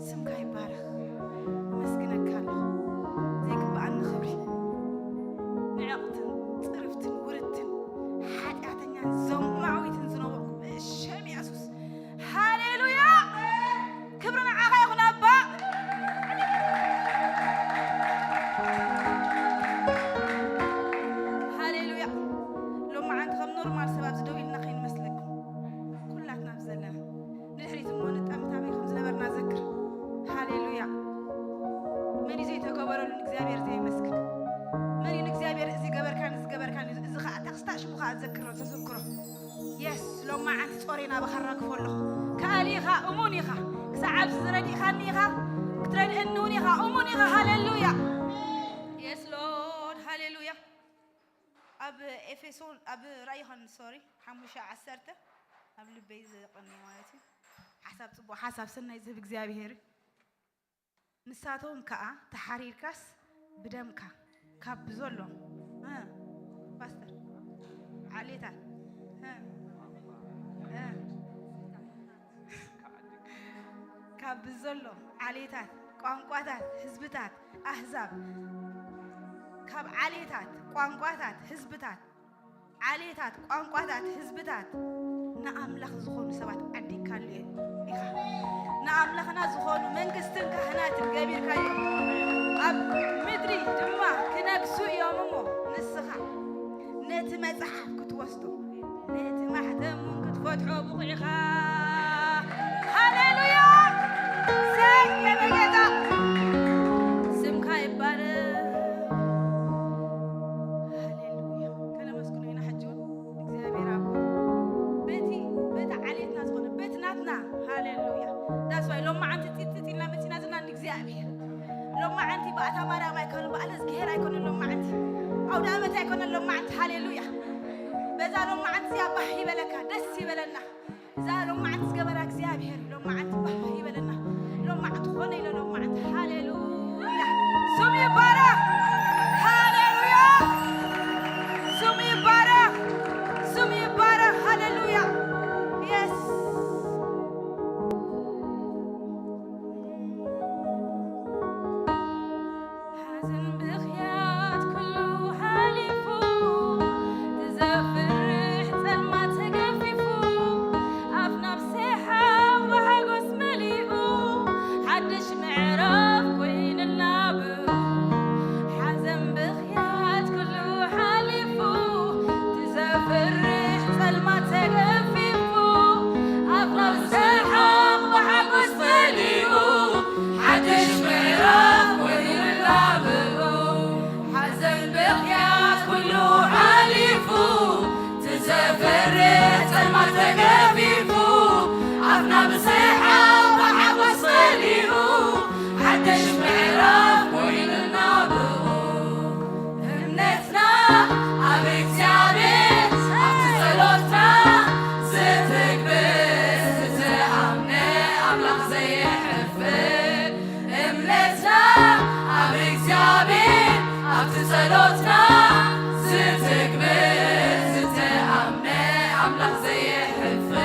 ስምካ ይባረኽ። ኣመስግነካ ኣለኹ። ዘይግብኣኒ ክብሪ፣ ንዕቕትን ጽርፍትን ውርድትን ሓጢኣተኛን ዘማዊትን ዝነበርኩ ብሽም የሱስ። ሃሌሉያ። ክብሪ ንዓኻ ይኹን ኣባ። ሃሌሉያ። ሎማዓንቲ ከም ኖርማል ሰብ ኣብዚ ደው ኢልና ከይንመስለኩም፣ ኩላትና ኣብዚ ዘለና ንድሕሪት እሞ ንጠምት ኣበይ ከም ዝነበርና ዘክር። ሃሌሉያ። መን እዩ ዘይተገበረሉ ንእግዚኣብሔር ዘየመስግን? መን እዩ ንእግዚኣብሔር እዚ ገበርካን እዚ ገበርካን እዚ ኸዓ ታክስታ ሽሙ ኸዓ ዘክሮ ተዘክሮ። የስ፣ ሎማዓንቲ ጾሬ ናባኻ ኣራግፎ ኣለኹ። ከኣሊ ኢኻ፣ እሙን ኢኻ። ክሳዕ ኣብዚ ዝረዲእኻኒ ኢኻ፣ ክትረድእኒ እውን ኢኻ፣ እሙን ኢኻ። ሃሌሉያ። የስ ሎርድ፣ ሃሌሉያ። ኣብ ኤፌሶን፣ ኣብ ራእይ ዮሃንስ፣ ሶሪ፣ ሓሙሽተ ዓሰርተ ኣብ ልበይ ዘቐንየ ማለት እዩ። ሓሳብ ጽቡቕ፣ ሓሳብ ሰናይ ዝህብ እግዚኣብሔር እዩ። ንሳቶም ከኣ ተሓሪርካስ ብደምካ ካብ ብዘሎ፣ እ፣ ፓስተር፣ ዓሌታት፣ እ፣ እ፣ ካብ ብዘሎ ዓሌታት፣ ቋንቋታት፣ ህዝብታት፣ ኣህዛብ፣ ካብ ዓሌታት፣ ቋንቋታት፣ ህዝብታት፣ ዓሌታት፣ ቋንቋታት፣ ህዝብታት ንኣምላኽ ዝኾኑ ሰባት ዓዲግካሉ ኢኻ። ንኣምላኽና ዝኾኑ መንግስትን ካህናትን ገቢርካዮም። ኣብ ምድሪ ድማ ክነግሱ እዮም እሞ፣ ንስኻ ነቲ መጽሓፍ ክትወስዶ፣ ነቲ ማሕተም እውን ክትፈትሖ ብቑዕ ኢኻ። ሃሌሉያ! ሰይ የኔ ጌታ፣ ስምካ ይባረክ። ሃሌሉያ። ከነመስግኖ ኢና ሕጂ እውን እግዚኣብሔር ኣቦ። በቲ፣ በቲ ዓሌትና ዝኾነ፣ በቲ ናትና። ሃሌሉያ። That's why ሎማዓንቲ ጢጢጥ ኢልና መጺና ዘለና ንእግዚኣብሔር። ሎማዓንቲ በኣታ ማርያም ኣይኮነን፣ በዓለ እዝግሄር ኣይኮነን ሎማዓንቲ። ኣውደ ዓመት ኣይኮነን ሎማዓንቲ። ሃሌሉያ። በዛ ሎማዓንቲ እዚኣ ባህ ይበለካ፣ ደስ ይበለና። እዛ ሎማዓንቲ ዝገበራ እግዚኣብሔር ሎማዓንቲ ባህ ይበለና። ሎማዓንቲ ኾነ ኢለ ሎማዓንቲ። ሃሌሉያ። ስሙ ይባረኽ። ሃሌሉያ። ስሙ ይባረኽ። ስሙ ይባረኽ። ሃሌሉያ። የስ። ሓዘን ብኽያት ኩሉ ሓሊፉ፣ ትዘፍርሕ ጸልማት ተገፊፉ፣ ኣፍና ብሰሓቕ ብሓጎስ መሊኡ፣ ሓድሽ ምዕራፍ ኮይኑልና ብኡ። ሓዘን ብኽያት ኩሉ ሓሊፉ፣ ትዘፍርሕ ጸልማት ተገፊፉ፣ ኣፍና ብሰሓቕ ብሓጎስ መሊኡ፣ ሓድሽ ምዕራፍ ኮይኑልና ብኡ። ሓዘን ብኽያት ኩሉ ሓሊፉ፣ ትዘፍርሕ ጸልማት ተገፊፉ፣ ኣፍና ብሰሓቕ ብሓጎስ መሊኡ፣ ሓድሽ ምዕራፍ ኮይኑልና ብኡ። እምነትና ኣብ እግዚኣብሔር፣ ኣብቲ ጸሎትና ዝትግብር፣ ዝተኣምነ ኣምላኽ ዘየሕፍር። እምነትና ኣብ እግዚኣብሔር፣ ኣብቲ ጸሎትና ዝትግብር፣ ዝተኣምነ ኣምላኽ ዘየሕፍር።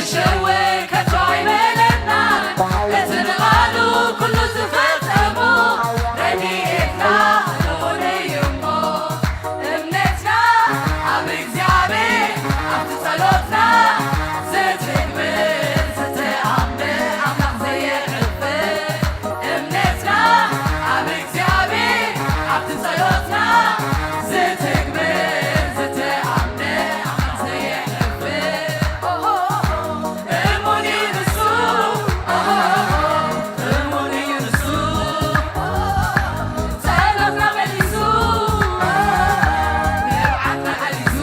ሽው ከቶ ኣይበለና፣ እቲ ንቓሉ ኩሉ ዝፈጸሞ፣ ረድኤትና ልዑል እዩ እሞ። እምነትና ኣብ እግዚኣብሔር፣ ኣብቲ ጸሎትና ዝትግብር፣ ዝተኣምር ኣምላኽ ዘየሕፍር። እምነትና ኣብ እግዚኣብሔር፣ ኣብቲ ጸሎትና ዝትግብር፣ ዝተኣምር ኣምላኽ ዘየሕፍር። እሙን እዩ ንሱ፣ እሙን እዩ ንሱ፣ ጸሎትና መሊሱ፣ ንብዓትና ሓሊሱ።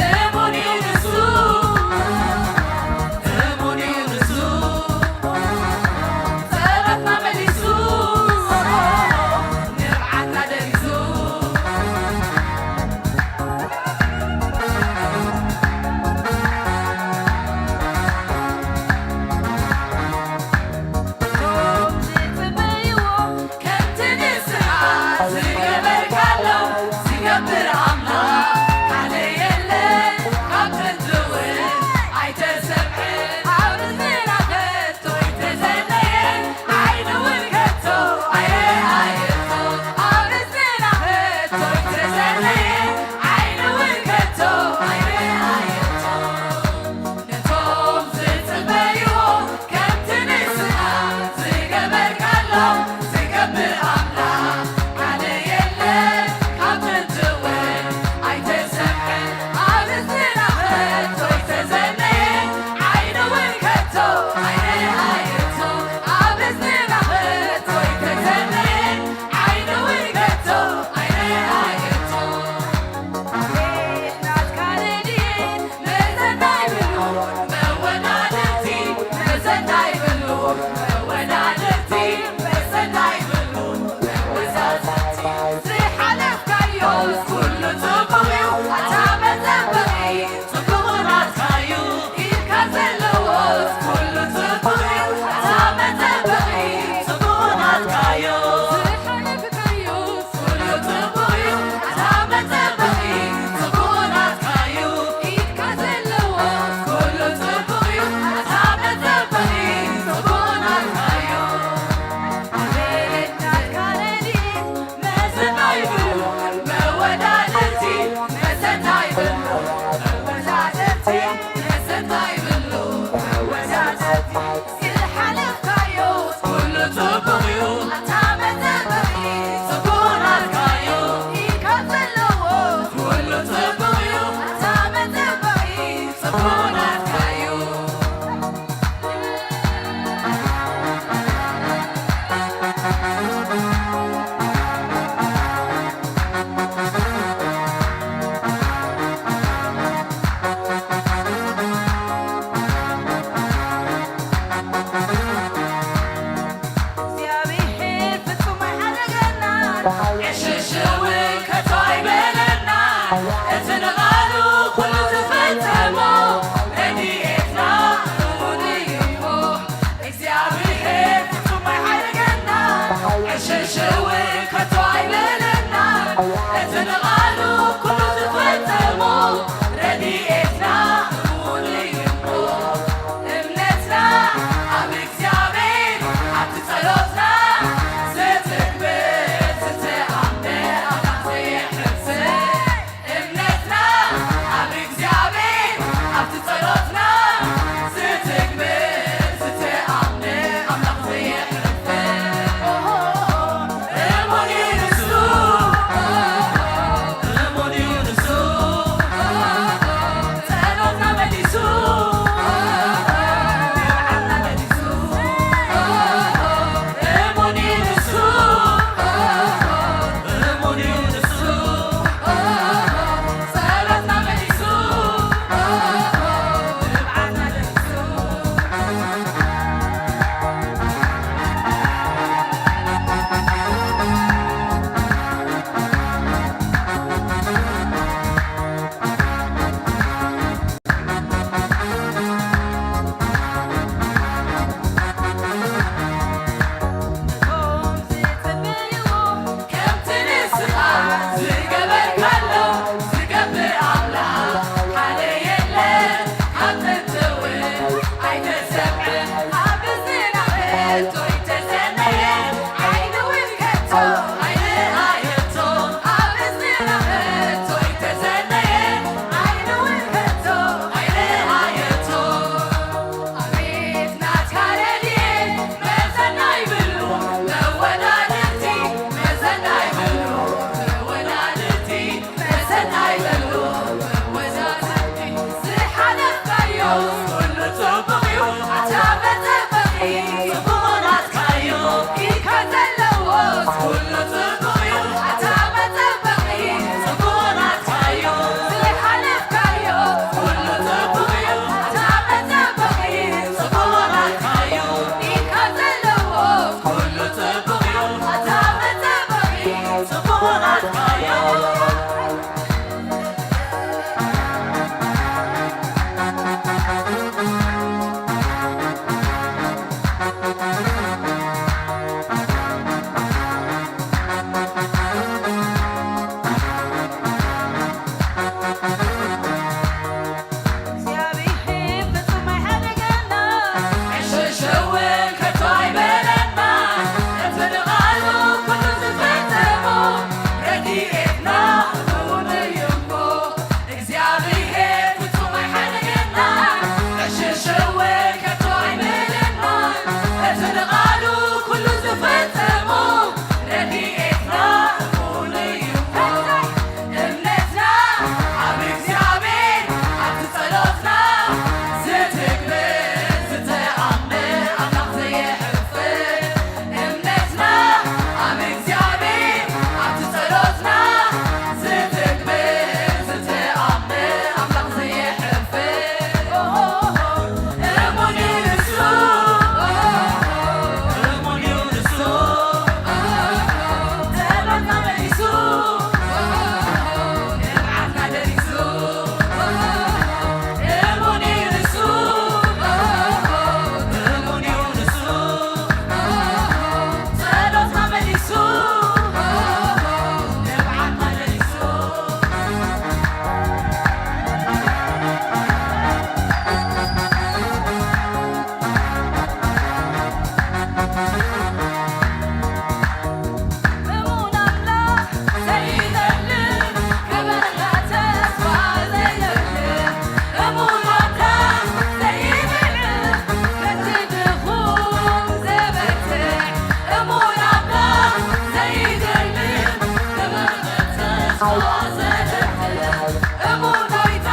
እሙን እዩ ንሱ፣ እሙን እዩ ንሱ፣ ጸሎትና መሊሱ፣ ንብዓትና ደሪሱ። እቶም ዝጽበይዎ ከምቲ ንስኻ ዝገበርካሎም ዝገብር ኣምላኽ ካልእ የለን፣ ካብ ጥንቲ እውን ኣይተሰምዐን፣ ኣብ እዝንና ከቶ ኣይተሰነየን፣ ዓይኒ እውን ከቶ ኣይረኣየቶ፣ ኣብ እዝንና ከቶ ኣይተሰነየን፣ ዓይኒ እውን ከቶ ኣይረኣየቶ። ነቶም ዝጽበይዎ ከምቲ ንስኻ ዝገበርካሎም ዝገብር ኣምላኽ ካልእ የለን፣ ካብ ጥንቲ እውን ኣይተሰምዐን፣ ኣብ እዝንና ከቶ ኣይተሰነየን፣ ዓይኒ እውን ከቶ ኣይረኣየቶ፣ ኣብ እዝንና ከቶ ኣይተሰነየን፣ ዓይኒ እውን ከቶ ኣይረኣየቶ። ኣቤት ናትካ ረድኤት መዘና ይብሉ መወዳድርቲ፣ መዘና ይብሉ መወዳድርቲ፣ መዘና ይብሉ መወዳድርቲ። ዝሓለፍካዮስ ኩሉ ጽቡቕ እዩ፣ ኣታ መጸበቒ ጽቡቕ ናትካ እዩ። ኢድካ ዘለዎስ ኩሉ ጽቡቕ እዩ፣ ኣታ መጸበቒ ጽቡቕ ናትካ እዩ። ዝሓለፍካዮስ እግዚኣብሔር ፍጹም ኣይሓደገና፣ ዕሽሽ እውን ከቶ ኣይበለና። እቲ ንቓሉ ኩሉ ዝፈጸሞ ረድኤትና እውን እዩ እሞ። እግዚኣብሔር ፍጹም ኣይሓደገና፣ ዕሽሽ እውን ከቶ ኣይበለና። እቲ ንቓሉ ኩሉ ዝፈጸሞ ረድኤትና እውን እዩ እሞ። እምነትና ኣብ እግዚኣብሔር፣ ኣብቲ ጸሎትና ዝትግብር ዝተኣምነ እግዚኣብሔር ፍጹም ኣይሓደገና፣ ዕሽሽ እውን ከቶ ኣይበለና። እቲ ንቓሉ ኩሉ ዝፈጸሞ፣ ረድኤትና እውን እዩ እሞ። እግዚኣብሔር ፍጹም ኣይሓደገና፣ ዕሽሽ እውን ከቶ ኣይበለና። እቲ ንቓሉ ኩሉ ዝፈጸሞ፣ ረድኤትና እውን እዩ እሞ። እምነትና ኣብ እግዚኣብሔር፣ ኣብቲ ጸሎትና ዝትግብር ዝተኣምር ኣምላኽ ዘየሕፍር። እምነትና ኣብ እግዚኣብሔር፣ ኣብቲ ጸሎትና ዝትግብር ዝተኣምር ኣምላኽ ዘየሕፍር። እሙን እዩ ንሱ፣ እሙን እዩ ንሱ፣ ጸሎትና መሊሱ፣ ንብዓትና ደሪሱ። እሙን እዩ ንሱ፣ እሙን እዩ ንሱ፣ ጸሎትና መሊሱ፣ ንብዓትና ደሪሱ። እሙን ኣምላኽ ዘይጠልም፣ ክበርህ ተስፋ ዘይብልን፣ እሙን ኣምላኽ ዘይጥልም፣ ነቲ ድኹም ዘበርትዕ፣ እሙን ኣምላኽ ዘይጠልም፣ ክበርህ ተስፋ ዘይብልን፣ እሙን ጎይታ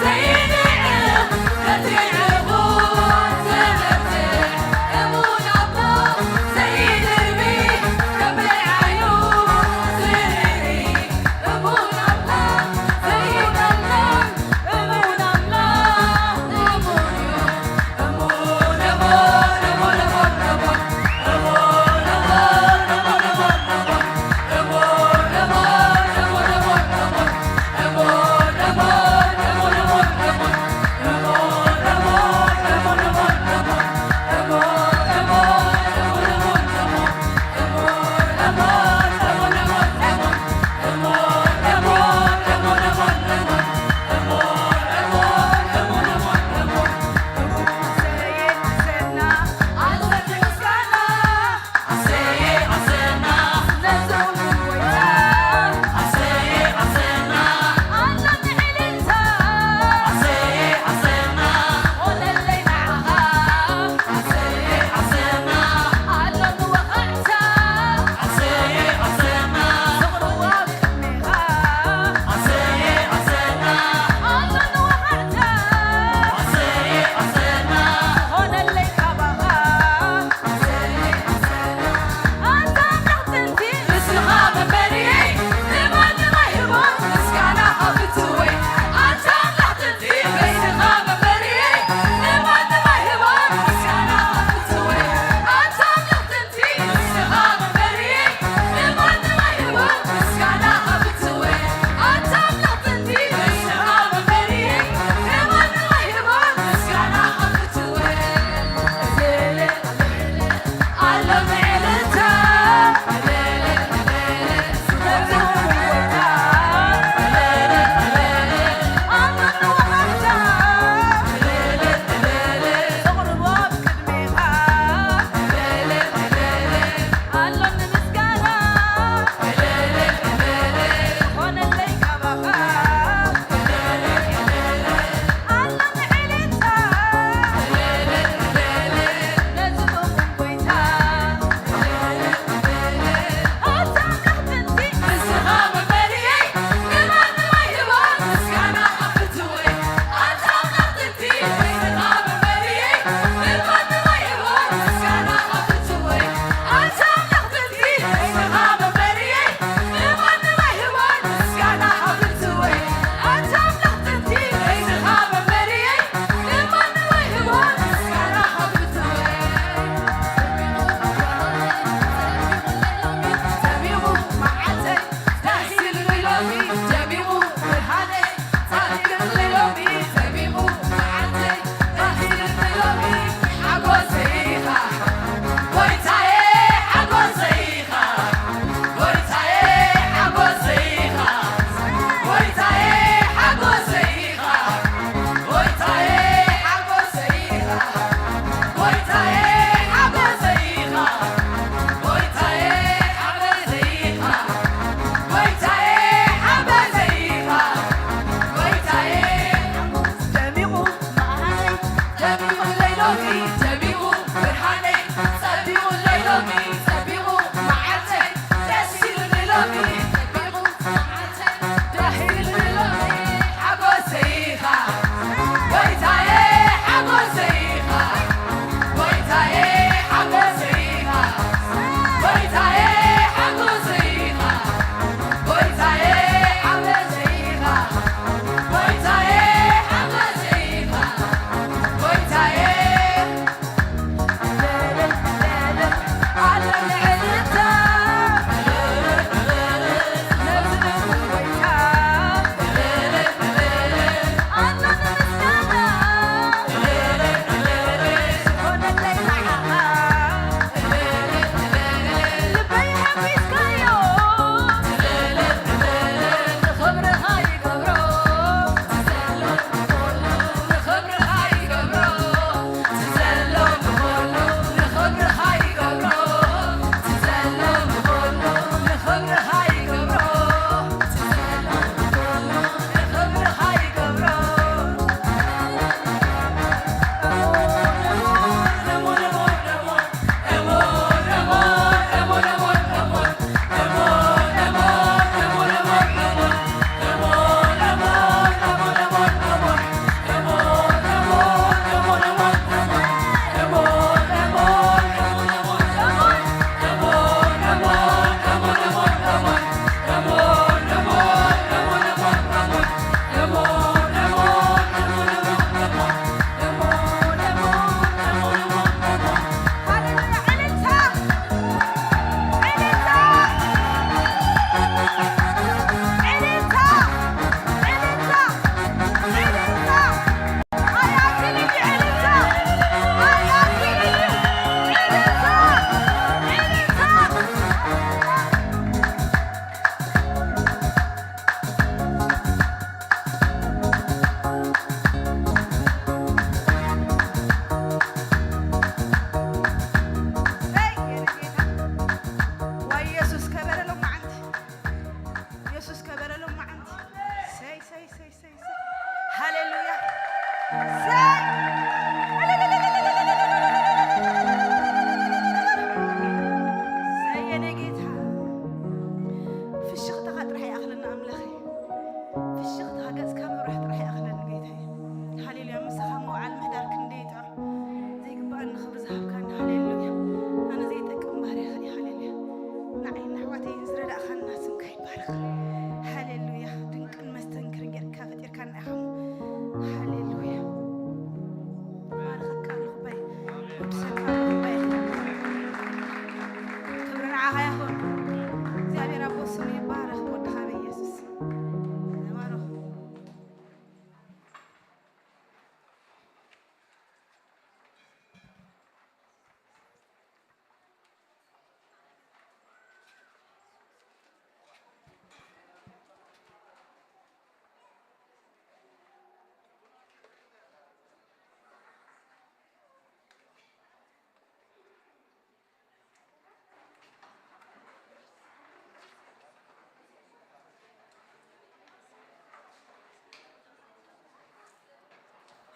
ዘይንዕቕ፣ ነቲ ዕዉር ዘበርትዕ፣ እሙን ኣምላኽ ዘይድርቢ፣ ከመይ ዓዩ ዝርኢ፣ እሙን ኣምላኽ ዘይጠልም፣ እሙን ኣምላኽ እሙን እዩ።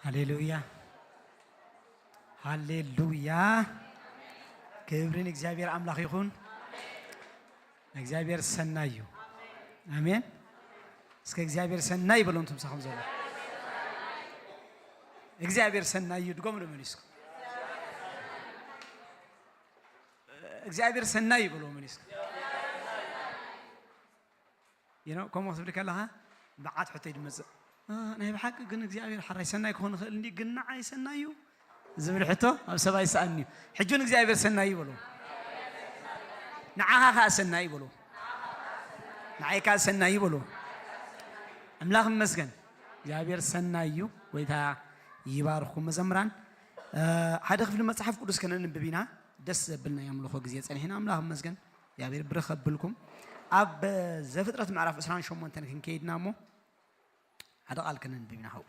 ሃሌሉያ፣ ሃሌሉያ። ክብሪ ንእግዚኣብሔር ኣምላኽ ይኹን። እግዚኣብሔር ሰናይ እዩ። ኣሜን። እስከ እግዚኣብሔር ሰናይ በሉ። እንቱም ሳኹም ዘሎ እግዚኣብሔር ሰናይ እዩ። ድገሙ ደመን እስኩ። እግዚኣብሔር ሰናይ እዩ በሉ መን እስኩ። You know፣ ከምኡ ክትብል ከለኻ መዓት ሕቶ እዩ ዝመጽእ። "እ፣ ናይ ብሓቂ ግን እግዚኣብሔር ሓራይ ሰናይ ክኾን ይኽእል እንዲ፣ ግን ንዓይ ሰናይ እዩ?" ዝብል ሕቶ ኣብ ሰብ ኣይሰኣን እዩ። ሕጂ እውን እግዚኣብሔር ሰናይ እዩ በሉ። ንዓኻ ኸኣ ሰናይ እዩ በሉ። ንዓይ ከኣ ሰናይ እዩ በሉ። ኣምላኽ ይመስገን። እግዚኣብሔር ሰናይ እዩ። ጎይታ ይባርኽኩም መዘምራን። እ፣ ሓደ ክፍሊ መጽሓፍ ቅዱስ ከነንብብ ኢና። ደስ ዘብል ናይ ኣምልኾ ግዜ ጸኒሕና። ኣምላኽ ይመስገን። እግዚኣብሔር ብርኽ ከብልኩም። ኣብ ዘፍጥረት ምዕራፍ ዕስራን ሸሞንተን ክንከይድና እሞ ሓደ ቃል ከነንብብ ኢና። ኸው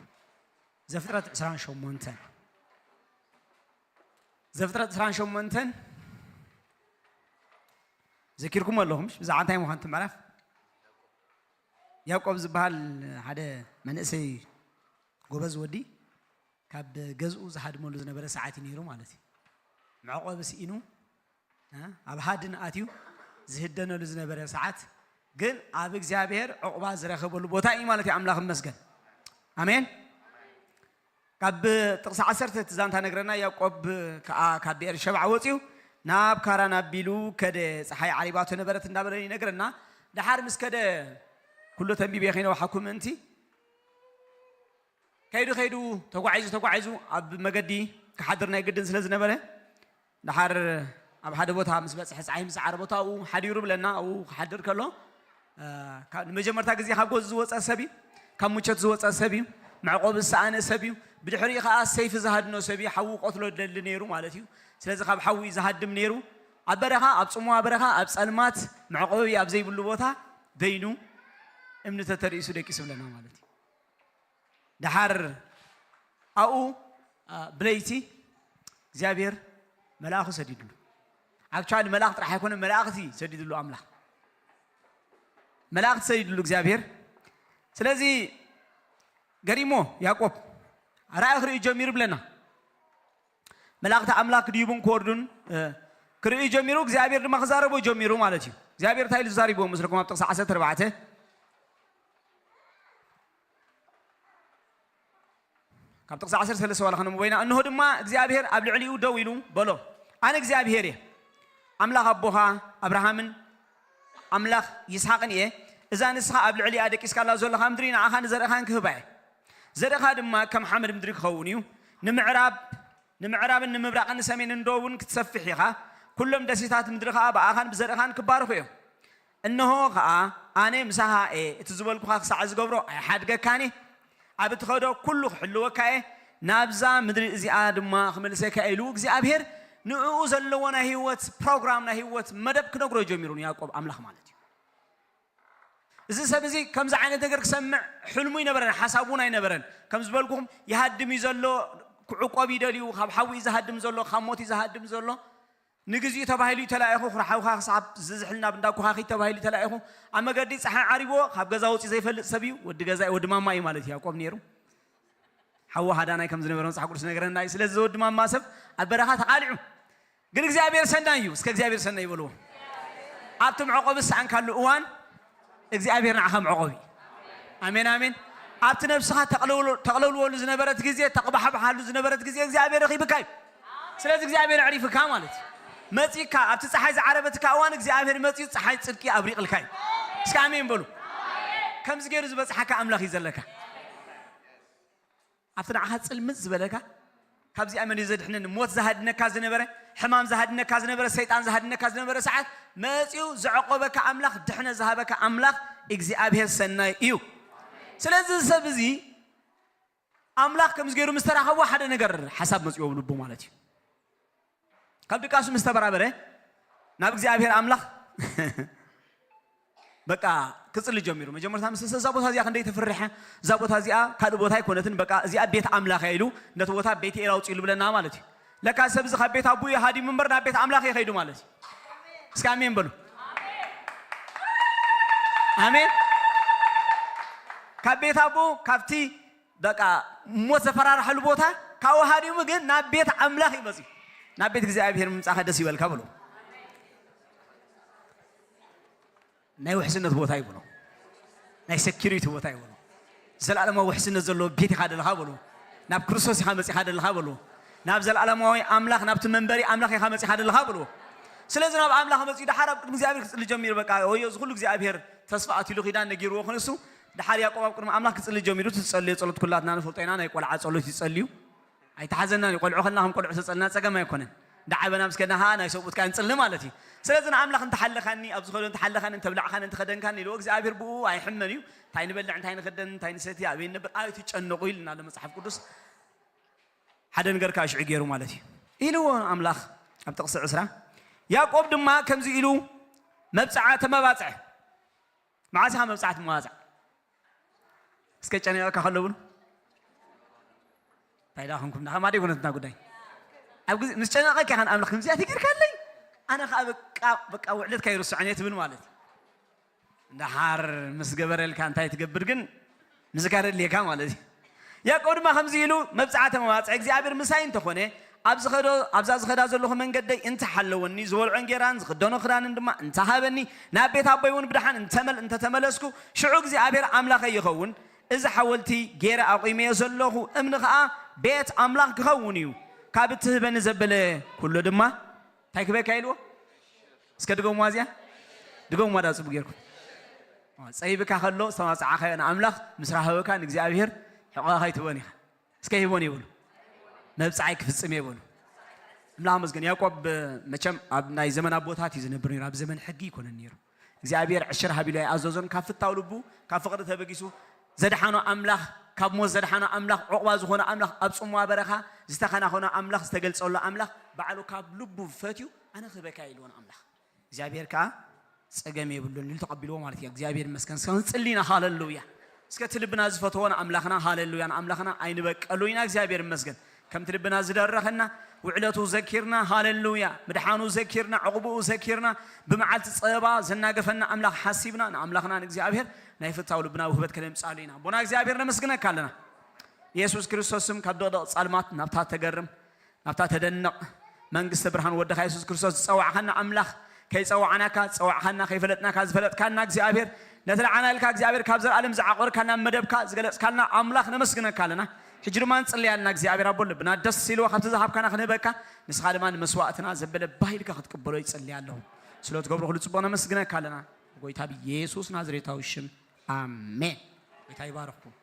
ዘፍጥረት ዕስራን ሸሞንተን፣ ዘፍጥረት ዕስራን ሸሞንተን ዘኪርኩም ኣለኹም ብዛዕባ እንታይ ምዃን እቲ ምዕራፍ? ያዕቆብ ዝበሃል ሓደ መንእሰይ ጎበዝ ወዲ ካብ ገዝኡ ዝሃድመሉ ዝነበረ ሰዓት እዩ ነይሩ ማለት እዩ። መዕቆቢ ስኢኑ፣ እ፣ ኣብ ሃድን ኣትዩ ዝህደነሉ ዝነበረ ሰዓት ግን ኣብ እግዚኣብሔር ዕቑባ ዝረኸበሉ ቦታ እዩ ማለት እዩ። ኣምላኽ ይመስገን። ኣሜን። ካብ ጥቕሲ ዓሰርተ እቲ ዛንታ ነግረና፣ ያዕቆብ ከኣ ካብ ብኤር ሸባዕ ወፂኡ ናብ ካራን ኣቢሉ ከደ። ፀሓይ ዓሪባቶ ነበረት እንዳበለ ይነግረና። ደሓር ምስ ከደ ኩሉ ተንቢበ ከይነውሓኩም ምእንቲ ከይዱ ከይዱ ተጓዒዙ ተጓዒዙ ኣብ መገዲ ክሓድር ናይ ግድን ስለ ዝነበረ፣ ደሓር ኣብ ሓደ ቦታ ምስ በጽሐ፣ ጸሓይ ምስ ዓረቦ ኣብኡ ሓዲሩ ብለና። ኣብኡ ክሓድር ከሎ፣ እ፣ ካብ፣ ንመጀመርታ ግዜ ካብ ገዝኡ ዝወጸ ሰብ እዩ። ካብ ምቾት ዝወጸ ሰብ እዩ። መዕቆቢ ዝሰኣነ ሰብ እዩ። ብድሕሪኡ ከኣ ሰይፊ ዝሃድኖ ሰብ እዩ። ሓዊ ክቐትሎ ደሊ ነይሩ ማለት እዩ። ስለዚ ካብ ሓዊ እዩ ዝሃድም ነይሩ። ኣብ በረኻ፣ ኣብ ጽምዋ በረኻ፣ ኣብ ጸልማት፣ መዕቆቢ ኣብ ዘይብሉ ቦታ በይኑ እምኒ ተተርኢሱ ደቂሱ ብለና ማለት እዩ። ደሓር ኣብኡ፣ አ፣ ብለይቲ እግዚኣብሔር መልኣኹ ሰዲድሉ። ኣክቹዋሊ መልኣኽ ጥራሕ ኣይኮነ፣ መላእኽቲ ሰዲድሉ ኣምላኽ። መላእኽቲ ሰዲድሉ እግዚኣብሔር። ስለዚ ገሪሞ ያዕቆብ ራእይ ክርኢ ጀሚሩ ብለና። መላእኽቲ ኣምላኽ ክድይቡን ክወርዱን፣ እ፣ ክርኢ ጀሚሩ፣ እግዚኣብሔር ድማ ክዛረቦ ጀሚሩ ማለት እዩ። እግዚኣብሔር እንታይ ኢሉ ዝዛሪብዎ መስለኩም? ኣብ ጥቕሲ ዓሰርተ ኣርባዕተ ካብ ጥቕሲ ዓሰርተ ሰለስተ ዋላ ከነንብቦ ኢና። እንሆ ድማ እግዚኣብሔር ኣብ ልዕሊኡ ደው ኢሉ በሎ፣ ኣነ እግዚኣብሔር እየ፣ ኣምላኽ ኣቦኻ ኣብርሃምን ኣምላኽ ይስሓቅን እየ። እዛ ንስኻ ኣብ ልዕሊኣ ደቂስካላ ዘለኻ ምድሪ ንዓኻን ንዘርእኻን ክህባ እየ። ዘርእኻ ድማ ከም ሓመድ ምድሪ ክኸውን እዩ። ንምዕራብ፣ ንምዕራብን ንምብራቕን ንሰሜንን ንደቡብን ክትሰፍሕ ኢኻ። ኩሎም ደሴታት ምድሪ ኸኣ ብኣኻን ብዘርእኻን ክባረኹ እዮም። እንሆ ኸኣ ኣነ ምሳኻ እየ፣ እቲ ዝበልኩኻ ክሳዕ ዝገብሮ ኣይሓድገካን እየ። ኣብ እትኸዶ ኩሉ ክሕልወካ እየ፣ ናብዛ ምድሪ እዚኣ ድማ ክመልሰካ እየ ኢሉ እግዚኣብሔር ንዕኡ ዘለዎ ናይ ህይወት ፕሮግራም፣ ናይ ህይወት መደብ ክነግሮ ጀሚሩ ንያዕቆብ ኣምላኽ ማለት እዩ። እዚ ሰብ እዚ ከምዚ ዓይነት ነገር ክሰምዕ ሕልሙ ኣይነበረን፣ ሓሳቡ እውን ኣይነበረን። ከም ዝበልኩኹም ይሃድም እዩ ዘሎ፣ ክዕቆብ እዩ ደልዩ፣ ካብ ሓዊ እዩ ዝሃድም ዘሎ፣ ካብ ሞት እዩ ዝሃድም ዘሎ። ንግዚኡ ተባሂሉ እዩ ተላኢኹ፣ ክርሓውኻ ክሳብ ዝዝሕል ናብ እንዳ ኩኻኺት ተባሂሉ እዩ ተላኢኹ። ኣብ መገዲ ጸሓይ ዓሪብዎ፣ ካብ ገዛ ወጺኡ ዘይፈልጥ ሰብ እዩ። ወዲ ገዛ እዩ፣ ወዲ ማማ እዩ ማለት እዩ ያዕቆብ ነይሩ። ሓዊ ሃዳናይ ከም ዝነበረ መጽሓፍ ቅዱስ ነገረና እዩ። ስለዚ እዚ ወዲ ማማ ሰብ ኣብ በረኻ ተቓሊዑ። ግን እግዚኣብሔር ሰናይ እዩ። እስከ እግዚኣብሔር ሰናይ ይበልዎ። ኣብቲ መዕቆቢ ዝሰኣንካሉ እዋን እግዚኣብሔር ንዓኻ መዕቆቢ። ኣሜን፣ ኣሜን። ኣብቲ ነብስኻ ተቕለውሎ-፣ ተቕለውልወሉ ዝነበረት ግዜ፣ ተቕባሕብሓሉ ዝነበረት ግዜ እግዚኣብሔር ረኺብካ እዩ። ስለዚ እግዚኣብሔር ኣዕሪፍካ ማለት እዩ። መጺእካ፣ ኣብቲ ጸሓይ ዝዓረበትካ እዋን እግዚኣብሔር መጺኡ ጸሓይ ጽድቂ ኣብሪቕልካ እዩ። እስከ ኣሜን በሉ። ከምዚ ገይሩ ዝበጽሓካ ኣምላኽ እዩ ዘለካ። ኣብቲ ንዓኻ ጽልምት ዝበለካ፣ ካብዚኣ መን እዩ ዘድሕነኒ? ሞት ዝሃድነካ ዝነበረ፣ ሕማም ዝሃድነካ ዝነበረ፣ ሰይጣን ዝሃድነካ ዝነበረ ሰዓት መጺኡ ዘዕቆበካ ኣምላኽ፣ ድሕነት ዝሃበካ ኣምላኽ እግዚኣብሔር ሰናይ እዩ። ስለዚ እዚ ሰብ እዚ ኣምላኽ ከምዚ ገይሩ ምስ ተራኸቦ ሓደ ነገር ሓሳብ መጺኡ ኣብ ልቡ ማለት እዩ። ካብ ድቃሱ ምስ ተበራበረ ናብ እግዚኣብሔር ኣምላኽ በቃ ክጽሊ ጀሚሩ። መጀመርታ ምስ እዛ ቦታ እዚኣ ክንደይ ተፍርሐ፣ እዛ ቦታ እዚኣ ካልእ ቦታ ኣይኮነትን፣ በቃ እዚኣ ቤት ኣምላኽ እያ ኢሉ ነቲ ቦታ ቤት ኤል ኣውፅእሉ ብለና ማለት እዩ። ለካ ሰብ እዚ ካብ ቤት ኣቦኡ እዩ ሃዲሙ እምበር ናብ ቤት ኣምላኽ እዩ ከይዱ ማለት እዩ። እስኪ ኣሜን በሉ። ኣሜን። ካብ ቤት ኣቦኡ ካብቲ በቃ ሞት ዘፈራርሐሉ ቦታ ካብኡ ሃዲሙ ግን ናብ ቤት ኣምላኽ እዩ መፅዩ። ናብ ቤት እግዚኣብሔር ምምፃእካ ደስ ይበልካ በሎ። ናይ ውሕስነት ቦታ ይበሎ። ናይ ሴኪሪቲ ቦታ ይበሎ። ዘለኣለማዊ ውሕስነት ዘለዎ ቤት ኢኻ ደለኻ በሎ። ናብ ክርስቶስ ኢኻ መፂኻ ደለኻ በሎ። ናብ ዘለኣለማዊ ኣምላኽ ናብቲ መንበሪ ኣምላኽ ኢኻ መፂኻ ደለኻ በሎ። ስለዚ ናብ ኣምላኽ መፂኡ ደሓር ኣብ ቅድሚ እግዚኣብሔር ክፅሊ ጀሚሩ። በቃ ወዮ እዚ ኩሉ እግዚኣብሔር ተስፋ ኣትሉ ኪዳን ነጊርዎ ክንሱ ደሓር ያዕቆብ ኣብ ቅድሚ ኣምላኽ ክፅሊ ጀሚሩ። ትፀልዮ ጸሎት ኩላትና ንፈልጦ ኢና። ናይ ቆልዓ ጸሎት ይጸልዩ። ኣይተሓዘናን እዩ። ቆልዑ ከለና ከም ቆልዑ ተጸልና ጸገም ኣይኮነን። እንዳዓበና ምስ ከድና ኸዓ ናይ ሰብኡት ከኣ ንጽሊ ማለት እዩ። ስለዚ ንኣምላኽ እንተሓለኻኒ፣ ኣብ ዝኸዶ እንተሓለኻኒ፣ እንተብላዕኻኒ፣ እንተኸደንካኒ ኢልዎ እግዚኣብሔር ብኡ ኣይሕመን እዩ። እንታይ ንበልዕ፣ እንታይ ንኽደን፣ እንታይ ንሰቲ፣ ኣበይ ንነብር ኣይትጨነቑ ኢልና ኣሎ መጽሓፍ ቅዱስ። ሓደ ነገር ከኣ ሽዑ ገይሩ ማለት እዩ። ኢልዎ ኣምላኽ ኣብ ጥቕሲ ዕስራ። ያዕቆብ ድማ ከምዚ ኢሉ መብጽዓ ተመባጽዐ። መዓስ ኢኻ መብጻዕቲ መዋጻዕ? እስከ ጨኒቐካ ከሎ ብሉ። እንታይ ደኣ ኹንኩም ደኣ ማዲ ይኮነትና ጉዳይ። ኣብ ግዜ ምስ ጨነቐካ ኢኻ ንኣምላኽ ከምዚኣ ተገይርካለይ ኣነ ኸኣ በቃ በቃ ውዕለትካ ይርስዖን እየ ትብል ማለት እዩ። ደሓር ምስ ገበረልካ እንታይ ትገብር ግን ምዝካር የድልየካ ማለት እዩ። ያዕቆብ ድማ ከምዚ ኢሉ መብጽዓ ተመባጽዐ እግዚኣብሔር ምሳይ እንተኾነ ኣብ ዝኸዶ ኣብዛ ዝኸዳ ዘለኹ መንገደይ እንተሓለወኒ ዝበልዖ እንጌራን ዝኽደኖ ክዳንን ድማ እንተሃበኒ ናብ ቤት ኣቦይ እውን ብድሓን እንተመል እንተተመለስኩ ሽዑ እግዚኣብሔር ኣምላኸይ ይኸውን። እዚ ሓወልቲ ገይረ ኣቑመዮ ዘለኹ እምኒ ኸኣ ቤት ኣምላኽ ክኸውን እዩ። ካብ እትህበኒ ዘበለ ኩሉ ድማ እንታይ ክበካ ኢልዎ? እስከ ድገሙዋ እዚኣ ድገሙዋ ዳ ጽቡ ጌርኩም። ጸይብካ ከሎ ዝተማጽዓኻዮ ንኣምላኽ ምስ ረሃበካ ንእግዚኣብሔር ሕቖኻ ኣይትህቦን ኢኻ። እስከ ይህቦን ይበሉ። መብጽዓይ ክፍጽም እየ በሉ። ኣምላኽ መስገን። ያዕቆብ መቸም ኣብ ናይ ዘመን ኣቦታት እዩ ዝነብር ነይሩ። ኣብ ዘመን ሕጊ ይኮነን ነይሩ። እግዚኣብሔር ዕሽር ሃቢሉ ኣይኣዘዞን። ካብ ፍታው ልቡ ካብ ፍቕሪ ተበጊሱ ዘድሓኖ ኣምላኽ ካብ ሞት ዘድሓኖ ኣምላኽ ዑቕባ ዝኾነ ኣምላኽ ኣብ ጽምዋ በረኻ ዝተኸናኸኖ ኣምላኽ ዝተገልጸሉ ኣምላኽ ባዕሉ ካብ ልቡ ፈትዩ ኣነ ክህበካ ኢልዎ ንኣምላኽ እግዚኣብሔር ከኣ ጸገም የብሉን ኢሉ ተቐቢልዎ ማለት እዩ። እግዚኣብሔር ይመስገን። እስከ ክንጽሊ ኢና። ሃሌሉያ። እስከ እቲ ልብና ዝፈትዎ ንኣምላኽና፣ ሃሌሉያ፣ ንኣምላኽና ኣይንበቀሉ ኢና። እግዚኣብሔር ይመስገን። ከምቲ ልብና ዝደረኸና፣ ውዕለቱ ዘኪርና፣ ሃሌሉያ፣ ምድሓኑ ዘኪርና፣ ዕቑብኡ ዘኪርና፣ ብመዓልቲ ጸበባ ዘናገፈና ኣምላኽ ሓሲብና፣ ንኣምላኽና ንእግዚኣብሔር ናይ ፍታው ልብና ውህበት ከነምጻሉ ኢና። ኣቦና እግዚኣብሔር ነመስግነካ ኣለና። የሱስ ክርስቶስ ስም ካብ ድቕድቕ ጸልማት ናብታ ተገርም ናብታ ተደንቕ መንግስተ ብርሃን ወድኻ የሱስ ክርስቶስ ዝጸዋዕኻና ኣምላኽ ከይጸዋዕናካ ዝጸዋዕኻና ከይፈለጥናካ ዝፈለጥካና እግዚኣብሔር ነቲ ንዓና ኢልካ እግዚኣብሔር ካብ ዘለኣለም ዝዓቆርካና መደብካ ዝገለጽካልና ኣምላኽ ነመስግነካ ኣለና። ሕጂ ድማ ንጽልይ ኣለና እግዚኣብሔር ኣቦ ልብና ደስ ኢልዎ ካብቲ ዝሃብካና ክንህበካ ንስኻ ድማ ንመስዋእትና ዘበለ ባህ ኢልካ ክትቅበሎ ይጽልይ ኣለኹ። ስለ ትገብሮ ኩሉ ጽቡቕ ነመስግነካ ኣለና። ጎይታ ብየሱስ ናዝሬታዊ ሽም ኣሜን። ጎይታ ይባርኽኩም።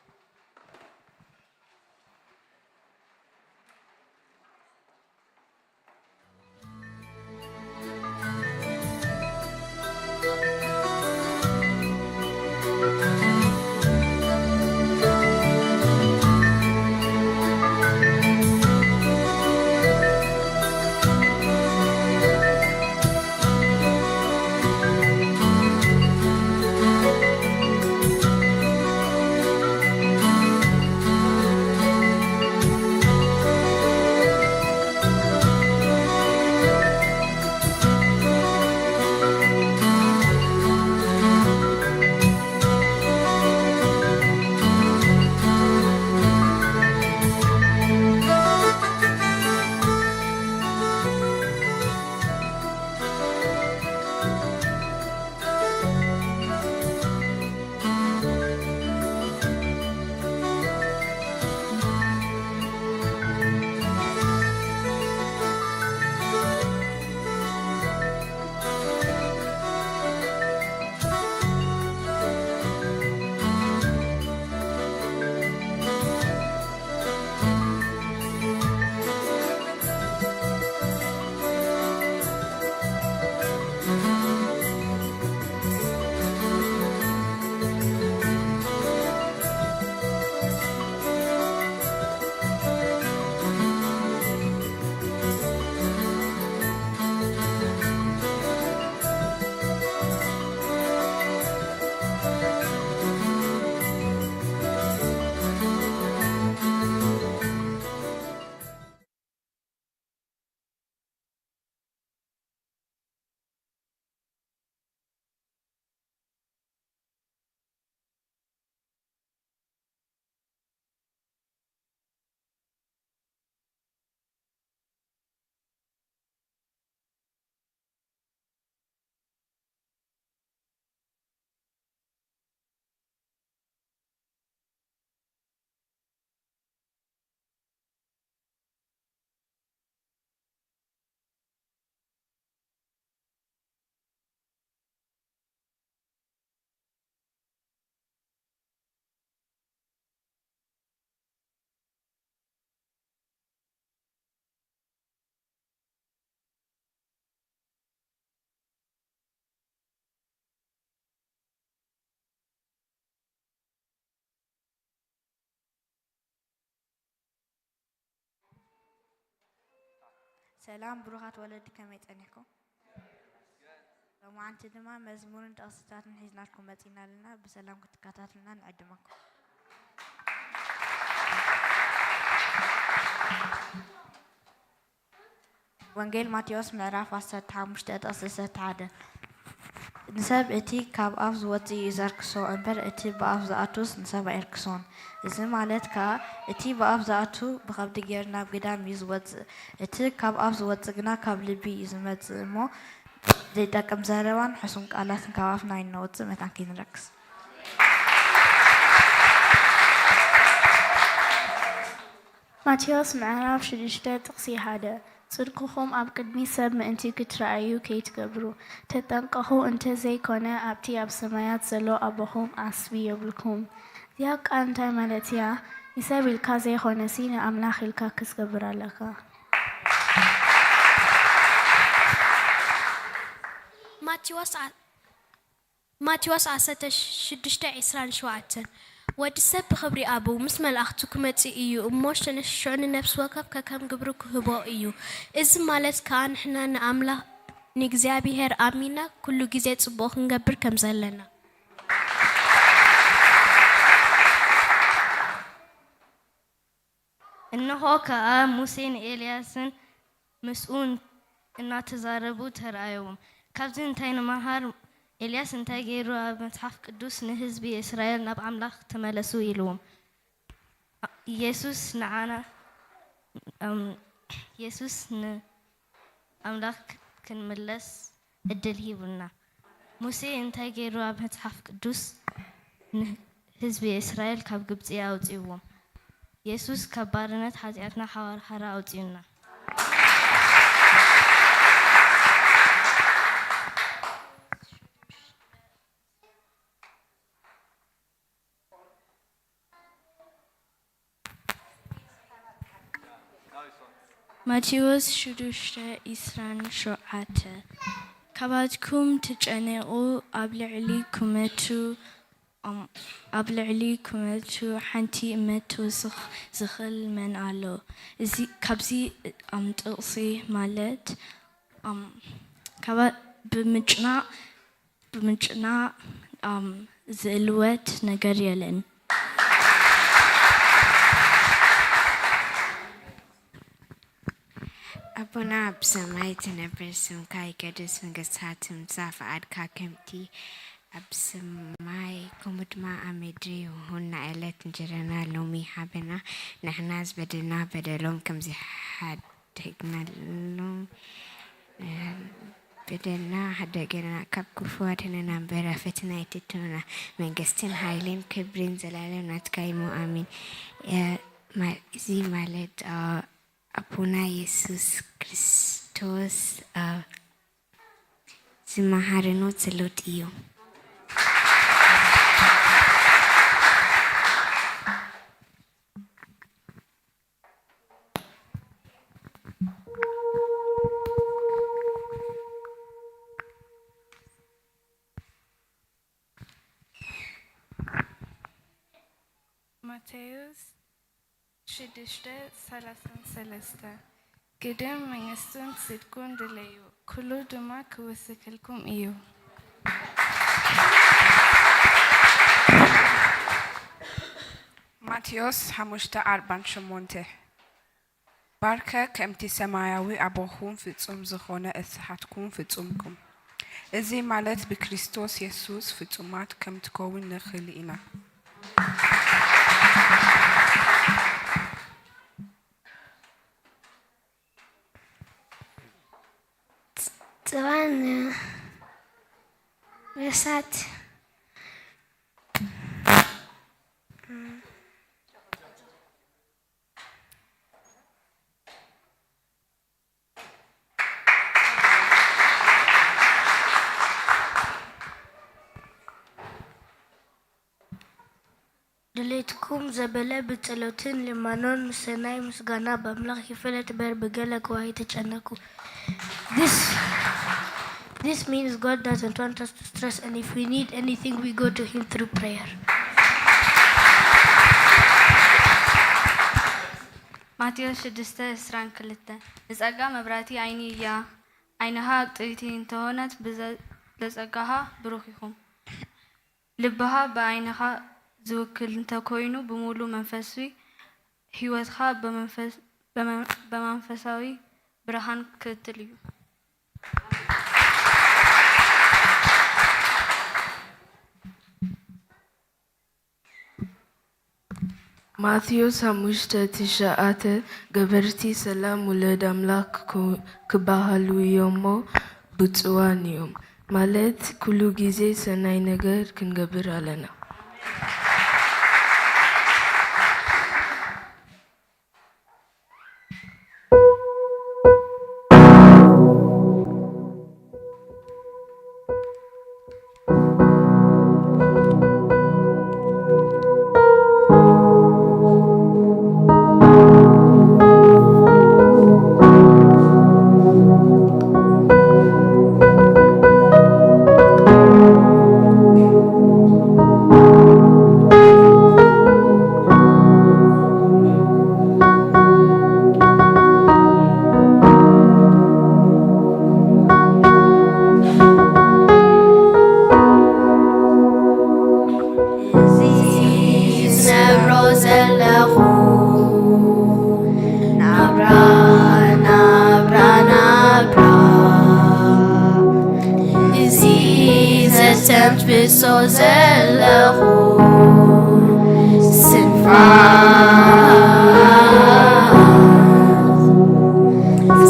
ሰላም ብሩኻት ወለዲ፣ ከመይ ጸኒሕኩም? ሎማዓንቲ ድማ መዝሙርን ጥቕስታትን ሒዝናልኩም መጺና ኣለና። ብሰላም ክትከታተሉና ንዕድመኩም። ወንጌል ማቴዎስ ምዕራፍ ዓሰርተ ሓሙሽተ ጥቕሲ ዓሰርተ ሓደ። ንሰብ እቲ ካብ ኣፍ ዝወጽእ እዩ ዘርክሶ እምበር፣ እቲ ብኣፍ ዝኣቱስ ንሰብ ኣየርክሶን። እዚ ማለት ከኣ፣ እቲ ብኣፍ ዝኣቱ ብኸብዲ ገይሩ ናብ ግዳም እዩ ዝወጽእ። እቲ ካብ ኣፍ ዝወጽእ ግና ካብ ልቢ እዩ ዝመጽእ እሞ፣ ዘይጠቅም ዘረባን ሕሱም ቃላትን ካብ ኣፍና ኣይነውጽእ መታን ከይንረክስ። ማቴዎስ ምዕራፍ ሽዱሽተ ጥቕሲ ሓደ። ጽድቅኹም ኣብ ቅድሚ ሰብ ምእንቲ ክትረኣዩ ከይትገብሩ ተጠንቀቑ፣ እንተ ዘይኮነ ኣብቲ ኣብ ሰማያት ዘሎ ኣቦኹም ዓስቢ የብልኩም። እዚኣ ቃል እንታይ ማለት እያ? ንሰብ ኢልካ ዘይኮነሲ ንኣምላኽ ኢልካ ክትገብር ኣለካ። ማቴዎስ ዓ- ማቴዎስ ዓሰርተ ሽዱሽተ ዕስራን ሸውዓተን። ወዲ ሰብ ብኽብሪ ኣቡ ምስ መላእኽቱ ክመጽእ እዩ እሞ፣ ሽዑ ንነፍሲ ወከፍ ከከም ግብሩ ክህቦ እዩ። እዚ ማለት ከኣ ንሕና ንኣምላኽ ንእግዚኣብሔር ኣሚና ኩሉ ግዜ ጽቡቕ ክንገብር ከም ዘለና። እንሆ ከኣ ሙሴን ኤልያስን ምስኡ እናተዛረቡ ተራእዮም። ካብዚ እንታይ ንመሃር? ኤልያስ እንታይ ገይሩ? ኣብ መጽሓፍ ቅዱስ ንህዝቢ እስራኤል ናብ ኣምላኽ ተመለሱ ኢልዎም። ኢየሱስ ንዓና ኢየሱስ ንኣምላኽ ክንምለስ ዕድል ሂቡና። ሙሴ እንታይ ገይሩ? ኣብ መጽሓፍ ቅዱስ ንህዝቢ እስራኤል ካብ ግብጺ ኣውጺእዎም። የሱስ ካብ ባርነት ሓጢኣትና ሓራሓራ ኣውጺኡና። ማቴዎስ ሽዱሽተ ዒስራን ሸውዓተ። ካባትኩም ትጨነቑ ኣብ ልዕሊ ቁመቱ ኣብ ልዕሊ ቁመቱ ሓንቲ እመት ክውስኽ ዝኽእል መን ኣሎ? ካብዚ ጥቕሲ ማለት ብምጭናቕ ብምጭናቕ ዝእልወት ነገር የለን። ኣቦና ኣብ ሰማይ ትነብር፣ ስምካ ይቀደስ፣ መንግስትኻ ትምጻእ፣ ፍቓድካ ከምቲ ኣብ ሰማይ ከምኡ ድማ ኣብ ምድሪ ይኹን። ናይ ዕለት እንጀራና ሎሚ ሃበና፣ ንሕና ዝበደልና በደሎም ከም ዝሓደግናሎም በደልና ሓደገና፣ ካብ ክፉእ ኣድሕነና እምበር፣ ኣብ ፈተና ኣይተእትወና፣ መንግስትን ሓይልን ክብርን ዘላለም ናትካ እዩ እሞ፣ ኣሜን። እዚ ማለት ኣቦና የሱስ ክርስቶስ ዝመሃረና ጸሎት እዩ። ማቴዎስ ሽዱሽተ ሰላሳን ሰለስተ። ግድን መንግስቱን ጽድቁን ድለዩ፣ ኩሉ ድማ ክውስክልኩም እዩ። ማቴዎስ ሓሙሽተ ኣርባን ሸሞንተ። ባርከ ከምቲ ሰማያዊ ኣቦኹም ፍጹም ዝኾነ እስሓትኩም ፍጹምኩም። እዚ ማለት ብክሪስቶስ የሱስ ፍጹማት ከም ትከውን ንኽእል ኢና። ጽባን መሳት ድሌትኩም ዘበለ ብጸሎትን ልማኖን ምስ ሰናይ ምስጋና በኣምላኽ ይፍለጥ እምበር ብገለ እኳ ኣይትጨነቁ። This means God doesn't want us to stress, and if we need anything we go to him through prayer. ማቴዎስ ሽዱሽተ ዕስራን ክልተን፣ ንጸጋ መብራህቲ ዓይኒ እያ፣ ዓይንኻ ጥሪቲ እንተኾነት ብዘ-፣ ለጸጋኻ ብሩኽ ይኹን። ልብኻ ብዓይንኻ ዝውክል እንተኮይኑ፣ ብምሉእ መንፈስዊ ህይወትካ በመንፈስ-፣ በመ-፣ በመንፈሳዊ ብርሃን ክእትል እዩ። ማቴዎስ ሓሙሽተ ትሽዓተ፣ ገበርቲ ሰላም ውሉድ ኣምላኽ ክበሃሉ እዮም እሞ ብፁዓን እዮም፣ ማለት ኩሉ ግዜ ሰናይ ነገር ክንገብር ኣለና። እዚ ዝነብሮ ዘለኹ ናብራ ናብራ ናብራ፣ እዚ ዘተንፍሶ ዘለኹ ስንፋስ፣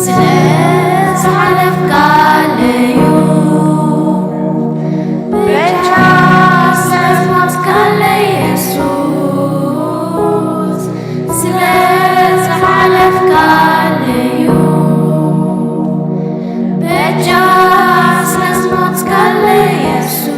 ስለ ዝሓለፍካለዩ፣ በጃ ስለ ዝሞትካለይ የሱስ፣ ስለ ዝሓለፍካለዩ፣ በጃ ስለ ዝሞትካለይ የሱስ።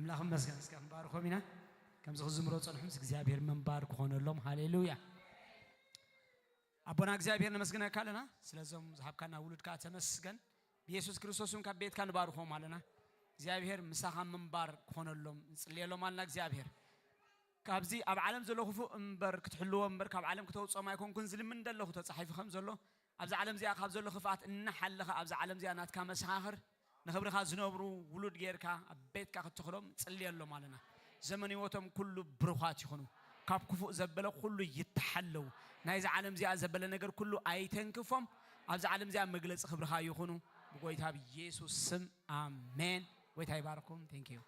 ኣምላኽ ይመስገን። እስከ ክንባርኾም ኢና። ከምዚ ክዝምሮ ጸንሑ፣ ምስ እግዚኣብሔር ምንባር ክኾነሎም። ሃሌሉያ። ኣቦና እግዚኣብሔር ነመስግነካ ኣለና፣ ስለዞም ዝሃብካና ውሉድ ከዓ ተመስገን። ብየሱስ ክርስቶስ እውን ካብ ቤትካ ንባርኾም ኣለና። እግዚኣብሔር ምሳኻ ምንባር ክኾነሎም ንጽልየሎም ኣለና። እግዚኣብሔር ካብዚ ኣብ ዓለም ዘሎ ክፉእ እምበር ክትሕልዎ እምበር ካብ ዓለም ክተውፅኦም ኣይኮንኩን ዝልምን ዘለኹ ተጻሒፉ ከም ዘሎ ኣብዚ ዓለም እዚኣ ካብ ዘሎ ክፍኣት እናሓለኻ ኣብዚ ዓለም እዚኣ ናትካ መሰኻኽር ንኽብርኻ ዝነብሩ ውሉድ ጌርካ ኣብ ቤትካ ክትተኽሎም ጽልየሎም ኣለና። ዘመን ህይወቶም ኩሉ ብሩኻት ይኹኑ። ካብ ክፉእ ዘበለ ኩሉ ይተሓለው። ናይዚ ዓለም እዚኣ ዘበለ ነገር ኩሉ ኣይተንክፎም። ኣብዚ ዓለም እዚኣ መግለጺ ክብርኻ ይኹኑ። ብጎይታ ብየሱስ ስም ኣሜን። ጎይታ ይባርኩም። Thank you።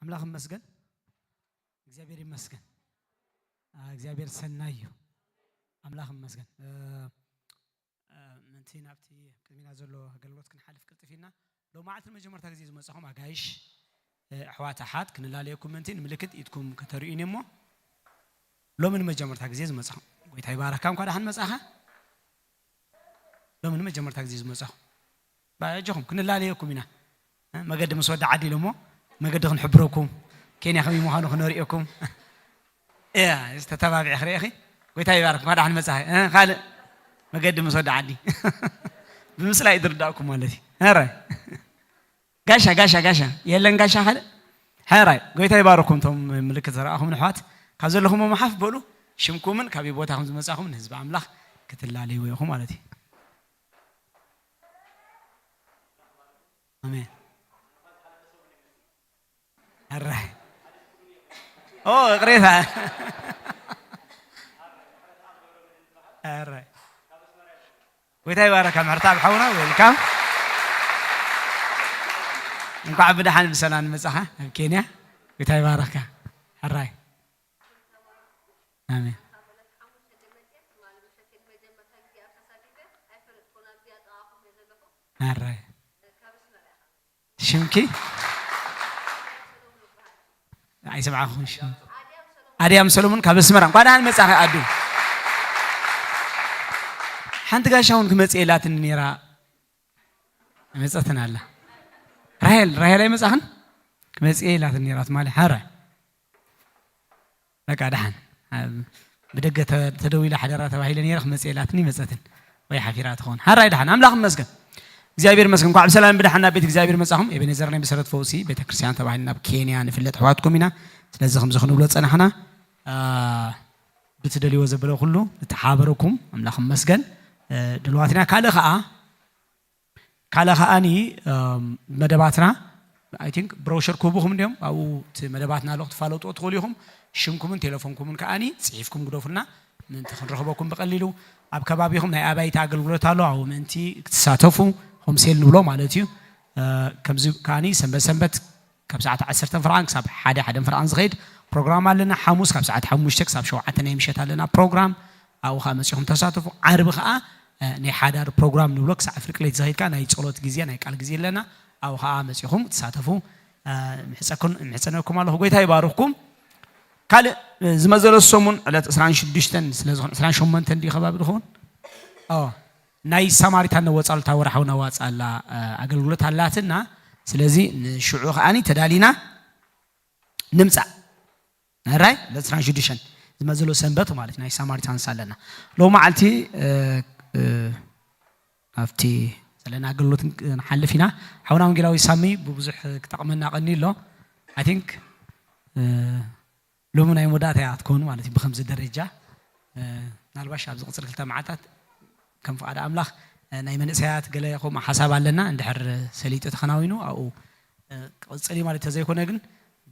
ኣምላኽ ይመስገን። እግዚኣብሔር ይመስገን። አ፣ እግዚኣብሔር ሰናይ እዩ። ኣምላኽ ይመስገን። እ፣ እ፣ ምእንቲ ናብቲ ቅድሚና ዘሎ ኣገልግሎት ክንሓልፍ ቅልጥፍ ኢልና። ሎማዓልቲ ንመጀመርታ ግዜ ዝመጻኹም ኣጋይሽ፣ እ፣ ኣሕዋት ኣሓት ክንላለየኩም ምእንቲ ንምልክት ኢድኩም ከተርእዩኒ እሞ ሎሚ ንመጀመርታ ግዜ ዝመጻኹም። ጎይታ ይባረካ፣ እንኳ ደሓን መጻኻ። ሎሚ ንመጀመርታ ግዜ ዝመጻኹም። በኣጀኹም ክንላለየኩም ኢና። እ፣ መገዲ ምስ ወዲ ዓዲ ኢሉ እሞ መገዲ ክንሕብረኩም፣ ኬንያ ከመይ ምዃኑ ክነርእየኩም። እያ፣ እዚ ተተባቢዒ ክርእየኺ። ጎይታ ይባርክ፣ እንኳ ደሓን መጻኺ። እ፣ ካልእ መገዲ ምስ ወዲ ዓዲ። ብምስላ እዩ ዝርዳእኩም ማለት እዩ። ኧረ። ጋሻ፣ ጋሻ፣ ጋሻ። የለን ጋሻ ካልእ? ሕራይ፣ ጎይታ ይባርኩም እቶም ምልክት ዘረኣኹም ኣሕዋት። ካብ ዘለኹም ሓፍ በሉ። ሽምኩምን ካበይ ቦታ ከም ዝመጻኹም ንህዝቢ ኣምላኽ ክትላለይዎ ኢኹም ማለት እዩ። ኣሜን። ሕራይ። ኦ፣ ይቕሬታ። ሕራይ። ጎይታ ይባረካ ምሕረተኣብ ሓውና፣ ዌልካም። እንኳዕ ብደሓን ብሰላም መጻኻ ኣብ ኬንያ። ጎይታ ይባረካ። ሕራይ። ኣሜን። ሕራይ። ሽምኪ? ኣይሰማዕኹን ሽም። ኣድያም ሰሎሙን ካብ ኣስመራ። እንኳዕ ደሓን መጻኺ ኣዱ። ሓንቲ ጋሻ እውን ክመጽእ ኢላትኒ ነይራ። መጸትን ኣላ። ራሄል፣ ራሄል ኣይመጻኽን? ክመጽእ ኢላትኒ ነይራ ትማሊ። ሓራ። በቃ ደሓን። ኣብ ብደገ ተ-፣ ተደዊላ ሓደራ ተባሂለ ነይረ፣ ክመጽእ ኢላትኒ መጸትን። ወይ ሓፊራ ትኸውን። ሓራይ ደሓን። ኣምላኽ ይመስገን። እግዚኣብሔር ይመስገን። እንኳዕ ብሰላም ብደሓን ናብ ቤት እግዚኣብሔር መጻኹም። ኤቤኔዘር ናይ መሰረት ፈውሲ ቤተክርስትያን ተባሂልና ኣብ ኬንያ ንፍለጥ ኣሕዋትኩም ኢና። ስለዚ ከምዚ ክንብሎ ጸናሕና። አ፣ ብትደልይዎ ዘበለ ኩሉ ንተሓባበረኩም። ኣምላኽ ይመስገን። እ፣ ድልዋት ኢና። ካልእ ኸኣ ካልእ ከኣኒ፣ እም፣ መደባትና፣ I think ብሮሸር ክህቡኹም እንዲዮም። ኣብኡ እቲ መደባትና ኣሎ፣ ክትፋለጥዎ ትኽእሉ ኢኹም። ሽምኩምን ቴሌፎንኩምን ከኣኒ ጽሒፍኩም ግደፉልና፣ ምእንቲ ክንረኽበኩም ብቐሊሉ። ኣብ ከባቢኹም ናይ ኣባይቲ ኣገልግሎት ኣሎ፣ ኣብኡ ምእንቲ ክትሳተፉ፣ ሆምሴል ንብሎ ማለት እዩ። እ፣ ከምዚ ከኣኒ ሰንበት ሰንበት ካብ ሰዓት ዓሰርተ ፍርቓን ክሳብ ሓደ፣ ሓደ ፍርቓን ዝኸይድ ፕሮግራም ኣለና። ሓሙስ ካብ ሰዓት ሓሙሽተ ክሳብ ሸውዓተ ናይ ምሸት ኣለና ፕሮግራም። ኣብኡ ኸዓ መጺኹም ተሳተፉ። ዓርቢ ኸዓ፣ እ፣ ናይ ሓዳር ፕሮግራም ንብሎ ክሳዕ ፍርቂ ለይቲ ዝኸይድ ከኣ ናይ ጸሎት ግዜ፣ ናይ ቃል ግዜ ኣለና። ኣብኡ ኸዓ መጺኹም ትሳተፉ። እ፣ ምሕጸኩን-፣ ምሕጸነኩም ኣለኹ። ጎይታ ይባርኽኩም። ካልእ፣ እ፣ ዝመዘለ ሰሙን ዕለት ዕስራን ሽዱሽተን ስለ ዝኾነ፣ ዕስራን ሸሞንተን ድዩ ከባቢ ዝኸውን? ኣዎ። ናይ ሳማሪታን ነወጻሉ እታ ወርሓዊ ነዋጻላ፣ እ፣ ኣገልግሎት ኣላትና። ስለዚ ንሽዑ ከኣኒ ተዳሊና ንምጻእ። ሕራይ፣ ዕለት ዕስራን ሽዱሽተን ዝመዘሎ ሰንበት ማለት ናይ ሳማሪታንስ ኣለና። ሎሚ መዓልቲ፣ እ፣ እ፣ ኣብቲ ዘለና ኣገልግሎት ንሓልፍ ኢና። ሓውና ወንጌላዊ ሳሚ ብብዙሕ ክጠቕመና ቀኒ ኣሎ። I think፣ እ፣ ሎሚ ናይ መወዳእታ እያ ክትከውን ማለት እዩ። ብኸምዚ ደረጃ፣ እ፣ ምናልባሽ ኣብዚ ቅጽል ክልተ መዓልታት ከም ፍቓድ ኣምላኽ፣ እ፣ ናይ መንእሰያት ገለ ከምኡ ሓሳብ ኣለና። እንድሕር ሰሊጡ ተኸናዊኑ ኣብኡ፣ እ፣ ክቕጽል እዩ ማለት ተዘይኮነ ግን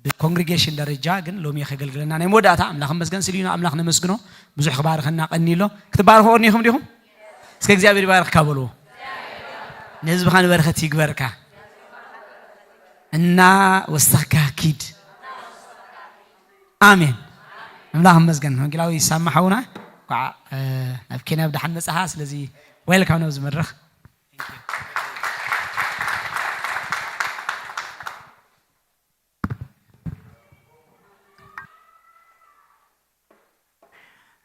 ብኮንግሪጌሽን ደረጃ ግን ሎሚ ከገልግለና ናይ መወዳእታ ኣምላኽ መስገን ስልዩና ኣምላኽ ነመስግኖ። ብዙሕ ክባርኸና ቀኒ ኣሎ። ክትባርኹ ቀኒኹም ዲኹም? እስከ እግዚኣብሔር ይባርኽካ በልዎ። ንህዝብኻ ንበረኸት ይግበርካ። እና ወሰኽካ ኪድ። ኣሜን። ኣምላኽ ይመስገን። ወንጌላዊ ሳማ ሓውና፣ እንኳዕ፣ እ፣ ናብ ኬንያ ብደሓን መጻኻ። ስለዚ፣ ዌልካም ናብዚ መድረኽ።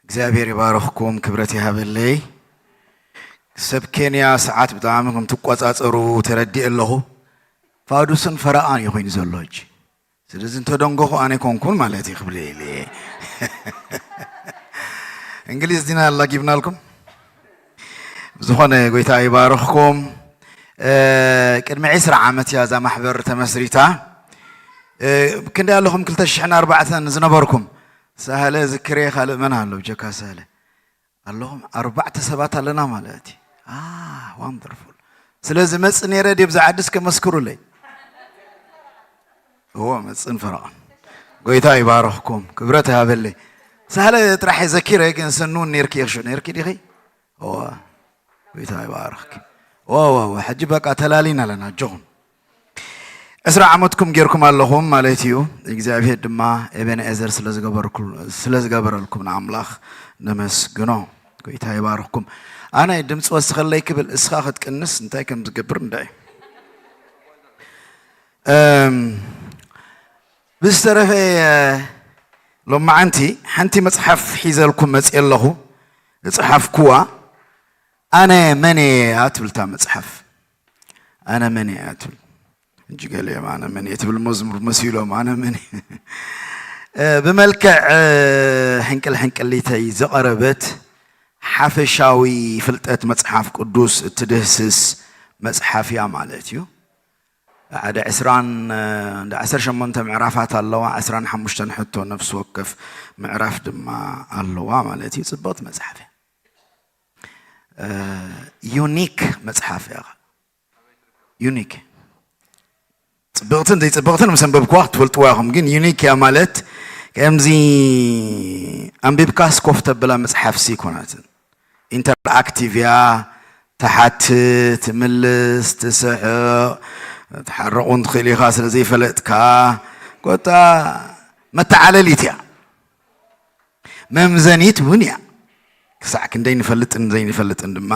እግዚኣብሔር ይባርኽኩም፣ ክብረት ይሃበለይ። ሰብ ኬንያ ሰዓት ብጣዕሚ ከም ትቆጻጸሩ ተረዲእ ኣለኹ። ፋዱስን ፈረቓን እዩ ኮይኑ ዘሎ ሕጂ። ስለዚ እንተደንጎኹ ኣነ ኮንኩን ማለት እዩ ክብል ኢለ። እንግሊዝ ዲና ኣላጊብናልኩም። ብዝኾነ ጎይታ ይባርኽኩም። እ፣ ቅድሚ ዕስራ ዓመት እያ እዛ ማሕበር ተመስሪታ። እ፣ ክንደይ ኣለኹም ክልተ ሽሕን ኣርባዕተን ዝነበርኩም? ሳህለ ዝክሬ ካልእ መን ኣሎ ብጀካ ሳህለ? ኣለኹም ኣርባዕተ ሰባት ኣለና ማለት እዩ። አ፣ ዋንደርፉል። ስለዚ መጽእ ነይረ ድየ ብዛ ዓድስ ከመስክሩለይ? እዎ፣ መጽእን ፈረቓን። ጎይታ ይባርኽኩም፣ ክብረት ይሃበለይ። ሳህለ ጥራሕ ዘኪረ ግን ስንውን ነይርኪ ይኽሹ ነይርኪ ዲኺ? እዎ፣ ጎይታ ይባርኽኪ። እዎ፣ እዎ፣ እዎ፣ ሕጂ በቃ ተላሊና ኣለና፣ ኣጆኹም። ዕስራ ዓመትኩም ጌርኩም ኣለኹም ማለት እዩ። እግዚኣብሔር ድማ ኤቤንኤዘር ስለ ዝገበርኩ-፣ ስለ ዝገበረልኩም ንኣምላኽ ነመስግኖ። ጎይታ ይባርኽኩም። ኣነ ድምፂ ወስኸለይ ክብል እስኻ ክትቅንስ እንታይ ከም ዝገብር እንታይ? እም፣ ብዝተረፈ፣ ሎማዓንቲ ሓንቲ መጽሓፍ ሒዘልኩም መፅየ ኣለኹ። ዝፀሓፍኩዋ ኣነ መን እየ እያ ትብል እታ መጽሓፍ። ኣነ መን እየ እያ ትብል። ሕጂ ገሊኦም ኣነ መን እየ ትብል መዝሙር መሲሎም፣ ኣነ መን እየ? እ፣ ብመልክዕ፣ እ፣ ሕንቅል ሕንቅሊተይ ዝቐረበት ሓፈሻዊ ፍልጠት መጽሓፍ ቅዱስ እትድህስስ መጽሓፍ እያ ማለት እዩ። ሓደ ዕስራን፣ እ፣ እንዳ ዓሰርተ ሸሞንተ ምዕራፋት ኣለዋ፣ ዓሰርተ ሓሙሽተ ሕቶ ነፍሲ ወከፍ ምዕራፍ ድማ ኣለዋ ማለት እዩ። ጽብቕቲ መጽሓፍ እያ። እ፣ ዩኒክ መጽሓፍ እያ። ዩኒክ። ጽብቕትን ዘይጽብቕትን ምስ ኣንበብኩዋ ክትፈልጥዋ ኢኹም። ግን ዩኒክ እያ ማለት ከምዚ ኣንቢብካስ ኮፍ ተብላ መጽሓፍሲ ኣይኮነትን። ኢንተርኣክቲቭ እያ፣ ትሓትት፣ ትምልስ፣ ትስሕቕ፣ ትሓርቕ እውን ትኽእል ኢኻ ስለ ዘይፈለጥካ። ኮታ መተዓለሊት እያ። መምዘኒት እውን እያ። ክሳዕ ክንደይ ንፈልጥን ዘይንፈልጥን ድማ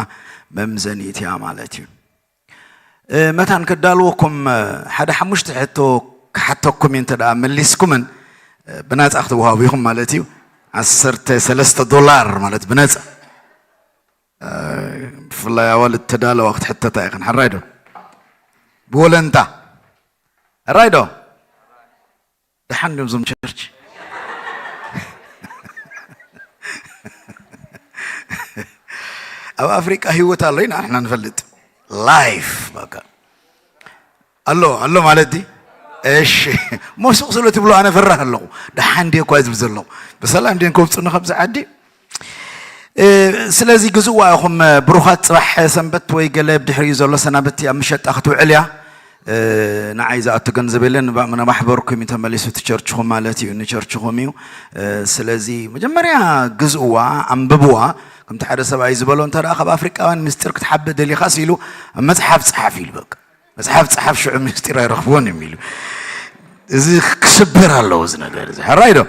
መምዘኒት እያ ማለት እዩ። እ፣ መታን ከዳልወኩም፣ እ፣ ሓደ ሓሙሽተ ሕቶ ክሓተኩም እየ፣ እንተ ደኣ መሊስኩምን፣ እ፣ ብናጻ ክትወሃቡ ኢኹም ማለት እዩ። ዓሰርተ ሰለስተ ዶላር ማለት ብነጻ። እ፣ ብፍላይ ኣዋልድ ተዳለዋ ክትሕተታ ኢኽን። ሕራይ ዶ? ብወለንታ። ሕራይ ዶ? ደሓን ድዮም እዞም ቸርች? ኣብ ኣፍሪቃ ህይወት ኣሎ ኢና ንሕና ንፈልጥ። ላይፍ በቃ ኣሎ፣ ኣሎ ማለት ድዩ? እሺ። ሞሱቕ ስለ ትብሉ ኣነ ፈራህ ኣለኹ። ደሓን ድየ እኳ ዝብል ዘለኹ። ብሰላም ድዮም ከውፅኡኒ ካብዚ ዓዲ? እ፣ ስለዚ ግዝእዋ ኢኹም፣ እ፣ ብሩኻት። ጽባሕ ሰንበት ወይ ገለ ብድሕሪኡ ዘሎ ሰናበት ኣብ መሸጣ ክትውዕል እያ። እ፣ ንዓይ ዝኣቱ ገንዘብ የለን፣ ንባ-፣ ንማሕበርኩም እዩ ተመሊሱ፣ እቲ ቸርችኹም ማለት እዩ፣ ንቸርችኹም እዩ። እ፣ ስለዚ መጀመርያ ግዝእዋ፣ ኣንብብዋ። ከምቲ ሓደ ሰብኣይ ዝበሎ፣ እንተ ደኣ ካብ ኣፍሪቃውያን ምስጢር ክትሓብእ ደሊኻስ ኢሉ፣ ኣብ መጽሓፍ ጽሓፍ ኢሉ በቃ። መጽሓፍ ጸሓፍ ሽዑ ምስጢር ኣይረኽብዎን እዮም ኢሉ። እዚ ክስበር ኣለዎ እዚ ነገር እዚ። ሕራይ ዶ?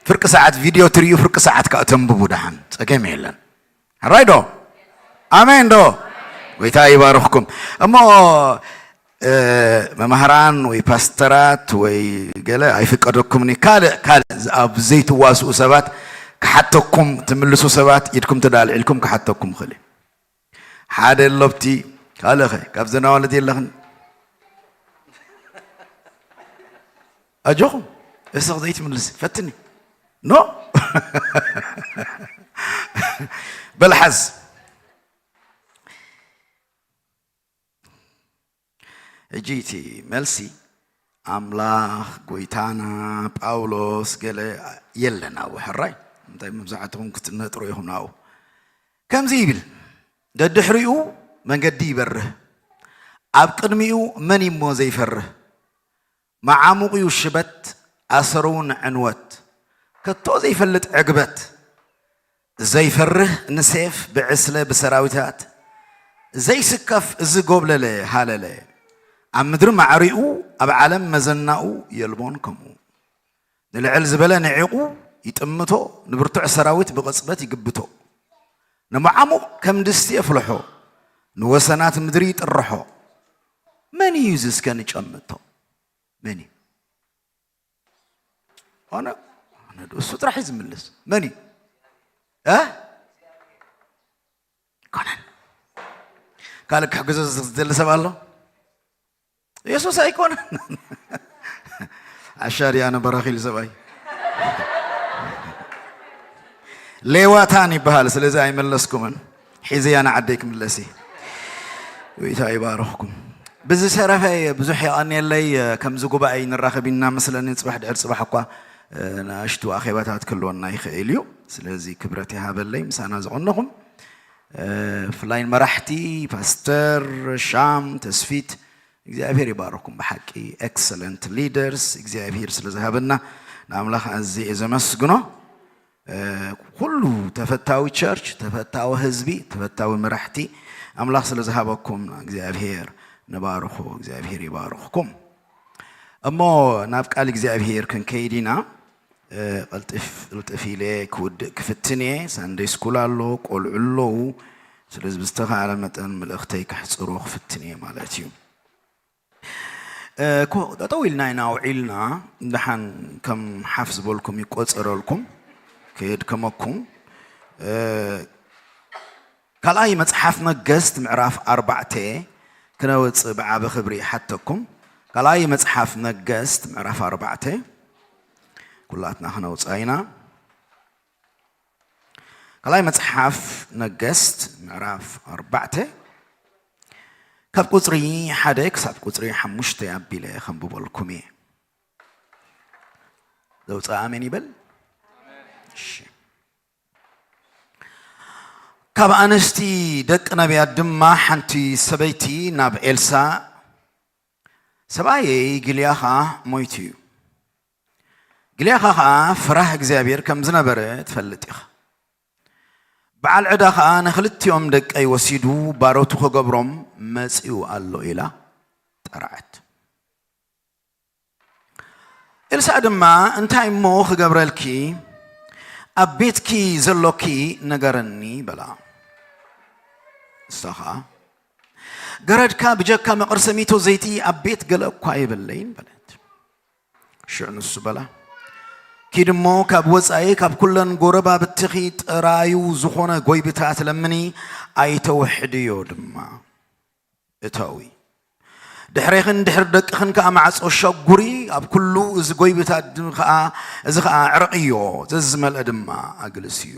ፍርቂ ሰዓት ቪድዮ ትርእዩ፣ ፍርቂ ሰዓት ከኣ ተንብቡ ደሓን። ጸገም የለን። ሕራይ ዶ? ኣሜን ዶ? ጎይታ ይባርኽኩም። እሞ፣ እ፣ መማህራን ወይ ፓስተራት ወይ ገለ ኣይፍቀደኩምን እዩ። ካልእ፣ ካልእ ኣብ ዘይትዋስኡ ሰባት ክሓተኩም ትምልሱ ሰባት ኢድኩም ተዳልዒልኩም ክሓተኩም ክእል እዩ። ሓደ ኣሎ ኣብቲ ካልእኸ ካብ ዘናዋለት የለኽን? ኣጆኹም እስኽ ዘይትምልስ ፈትኒ። ኖ። በልሓዝ። ሕጂ እቲ መልሲ ኣምላኽ፣ ጎይታና፣ ጳውሎስ ገለ የለን ኣብኡ። ሕራይ እንታይ መብዛሕትኹም ክትነጥሩ ኢኹም ናብኡ። ከምዚ ይብል፣ ደድሕሪኡ መንገዲ ይበርህ፣ ኣብ ቅድሚኡ መን እሞ ዘይፈርህ? መዓሙቕ እዩ ሽበት፣ ኣሰሩ እውን ዕንወት፣ ከቶ ዘይፈልጥ ዕግበት፣ ዘይፈርህ ንሴፍ ብዕስለ ብሰራዊታት፣ ዘይስከፍ እዚ ጎብለለ ሃለለ፣ ኣብ ምድሪ ማዕሪኡ፣ ኣብ ዓለም መዘናኡ የልቦን ከምኡ። ንልዕል ዝበለ ንዒቑ፣ ይጥምቶ፣ ንብርቱዕ ሰራዊት ብቕጽበት ይግብቶ። ንመዓሙቕ ከም ድስቲ የፍልሖ፣ ንወሰናት ምድሪ ይጥርሖ። መን እዩ እዚ እስከ ንጨምቶ? መን እዩ? ኣነ ኣነ ዶ እሱ ጥራሕ እዩ ዝምልስ? መን እዩ? እ? ኣይኮነን። ካልእ ክሕግዞ ዝደሊ ሰብ ኣሎ? የሱስ ኣይኮነን። ኣሻሪ ኣነ በራኺል ሰብኣይ። ሌዋታን ይበሃል። ስለዚ ኣይመለስኩምን። ሒዘያ ንዓደይ ክምለስ እየ። ጎይታ ይባርኽኩም። ብዝተረፈ ብዙሕ የቐንየለይ። ከምዚ ጉባኤ ንራኸብ ኢና መስለኒ። ጽባሕ ድሕሪ ጽባሕ እኳ፣ እ፣ ንኣሽቱ ኣኼባታት ክህልወና ይኽእል እዩ። ስለዚ ክብረት ይሃበለይ ምሳና ዝቐነኹም። እ፣ ብፍላይ መራሕቲ፣ ፓስተር፣ ሻም፣ ተስፊት፣ እግዚኣብሔር ይባርኩም። ብሓቂ ኤክሰለንት ሊደርስ እግዚኣብሔር ስለ ዝሃበና ንኣምላኽ ኣዝየ እየ ዘመስግኖ። እ፣ ኩሉ ተፈታዊ ቸርች፣ ተፈታዊ ህዝቢ፣ ተፈታዊ መራሕቲ ኣምላኽ ስለ ዝሃበኩም እግዚኣብሔር ንባርኹ፣ እግዚኣብሔር ይባርኽኩም። እሞ ናብ ቃል እግዚኣብሔር ክንከይድ ኢና። እ፣ ቅልጥፍ ቅልጥፍ ኢለ ክውድእ ክፍትን እየ። ሳንደይ ስኩል ኣሎ፣ ቆልዑ ኣለዉ። ስለዚ ብዝተኻእለ መጠን መልእኽተይ ከሕጽሮ ክፍትን እየ ማለት እዩ። እ፣ ኮ-፣ ጠጠው ኢልና ኢና ውዒልና፣ ደሓን ከም ሓፍ ዝበልኩም ይቆጸረልኩም፣ ከየድከመኩም። እ፣ ካልኣይ መጽሓፍ ነገስት ምዕራፍ ኣርባዕተ ክነውጽእ ብዓቢ ክብሪ ይሓተኩም። ካልኣይ መጽሓፍ ነገስት ምዕራፍ ኣርባዕተ ኩላትና ክነውጽኣ ኢና። ካልኣይ መጽሓፍ ነገስት ምዕራፍ ኣርባዕተ ካብ ቁጽሪ ሓደ ክሳብ ቁጽሪ ሓሙሽተ ኣቢለ ከንብበልኩም እየ። ዘውጽኣ ኣሜን ይበል። እሺ። ካብ ኣንስቲ ደቂ ነቢያት ድማ ሓንቲ ሰበይቲ ናብ ኤልሳዕ፣ "ሰብኣየይ ግልያኻ ሞይቱ እዩ፣ ግልያኻ ኸኣ ፈራህ እግዚኣብሔር ከም ዝነበረ ትፈልጥ ኢኻ። በዓል ዕዳ ኸኣ ንኽልቲኦም ደቀይ ወሲዱ ባሮቱ ክገብሮም መጺኡ ኣሎ" ኢላ ጠርዐት። ኤልሳዕ ድማ፣ "እንታይ እሞ ክገብረልኪ? ኣብ ቤትኪ ዘሎኪ ንገርኒ" በላ። ንሳ ኸኣ፣ "ገረድካ ብጀካ መቐርሰሚቶ ዘይቲ ኣብ ቤት ገለ እኳ የብለይን" በለት። ሽዑ ንሱ በላ፣ "ኪድ እሞ ካብ ወጻኢ ካብ ኩለን ጎረባብትኺ ጥራዩ ዝኾነ ጎይብታት ለምኒ፣ ኣይተውሕድዮ ድማ። እተዊ። ድሕሬኽን ድሕሪ ደቅኽን ከኣ ማዕጾ ሸጉሪ፣ ኣብ ኩሉ እዚ ጎይብታት ድ-፣ ከኣ፣ እዚ ከኣ ዕረቕዮ፣ ዘዝመልአ ድማ ኣግልስዮ።"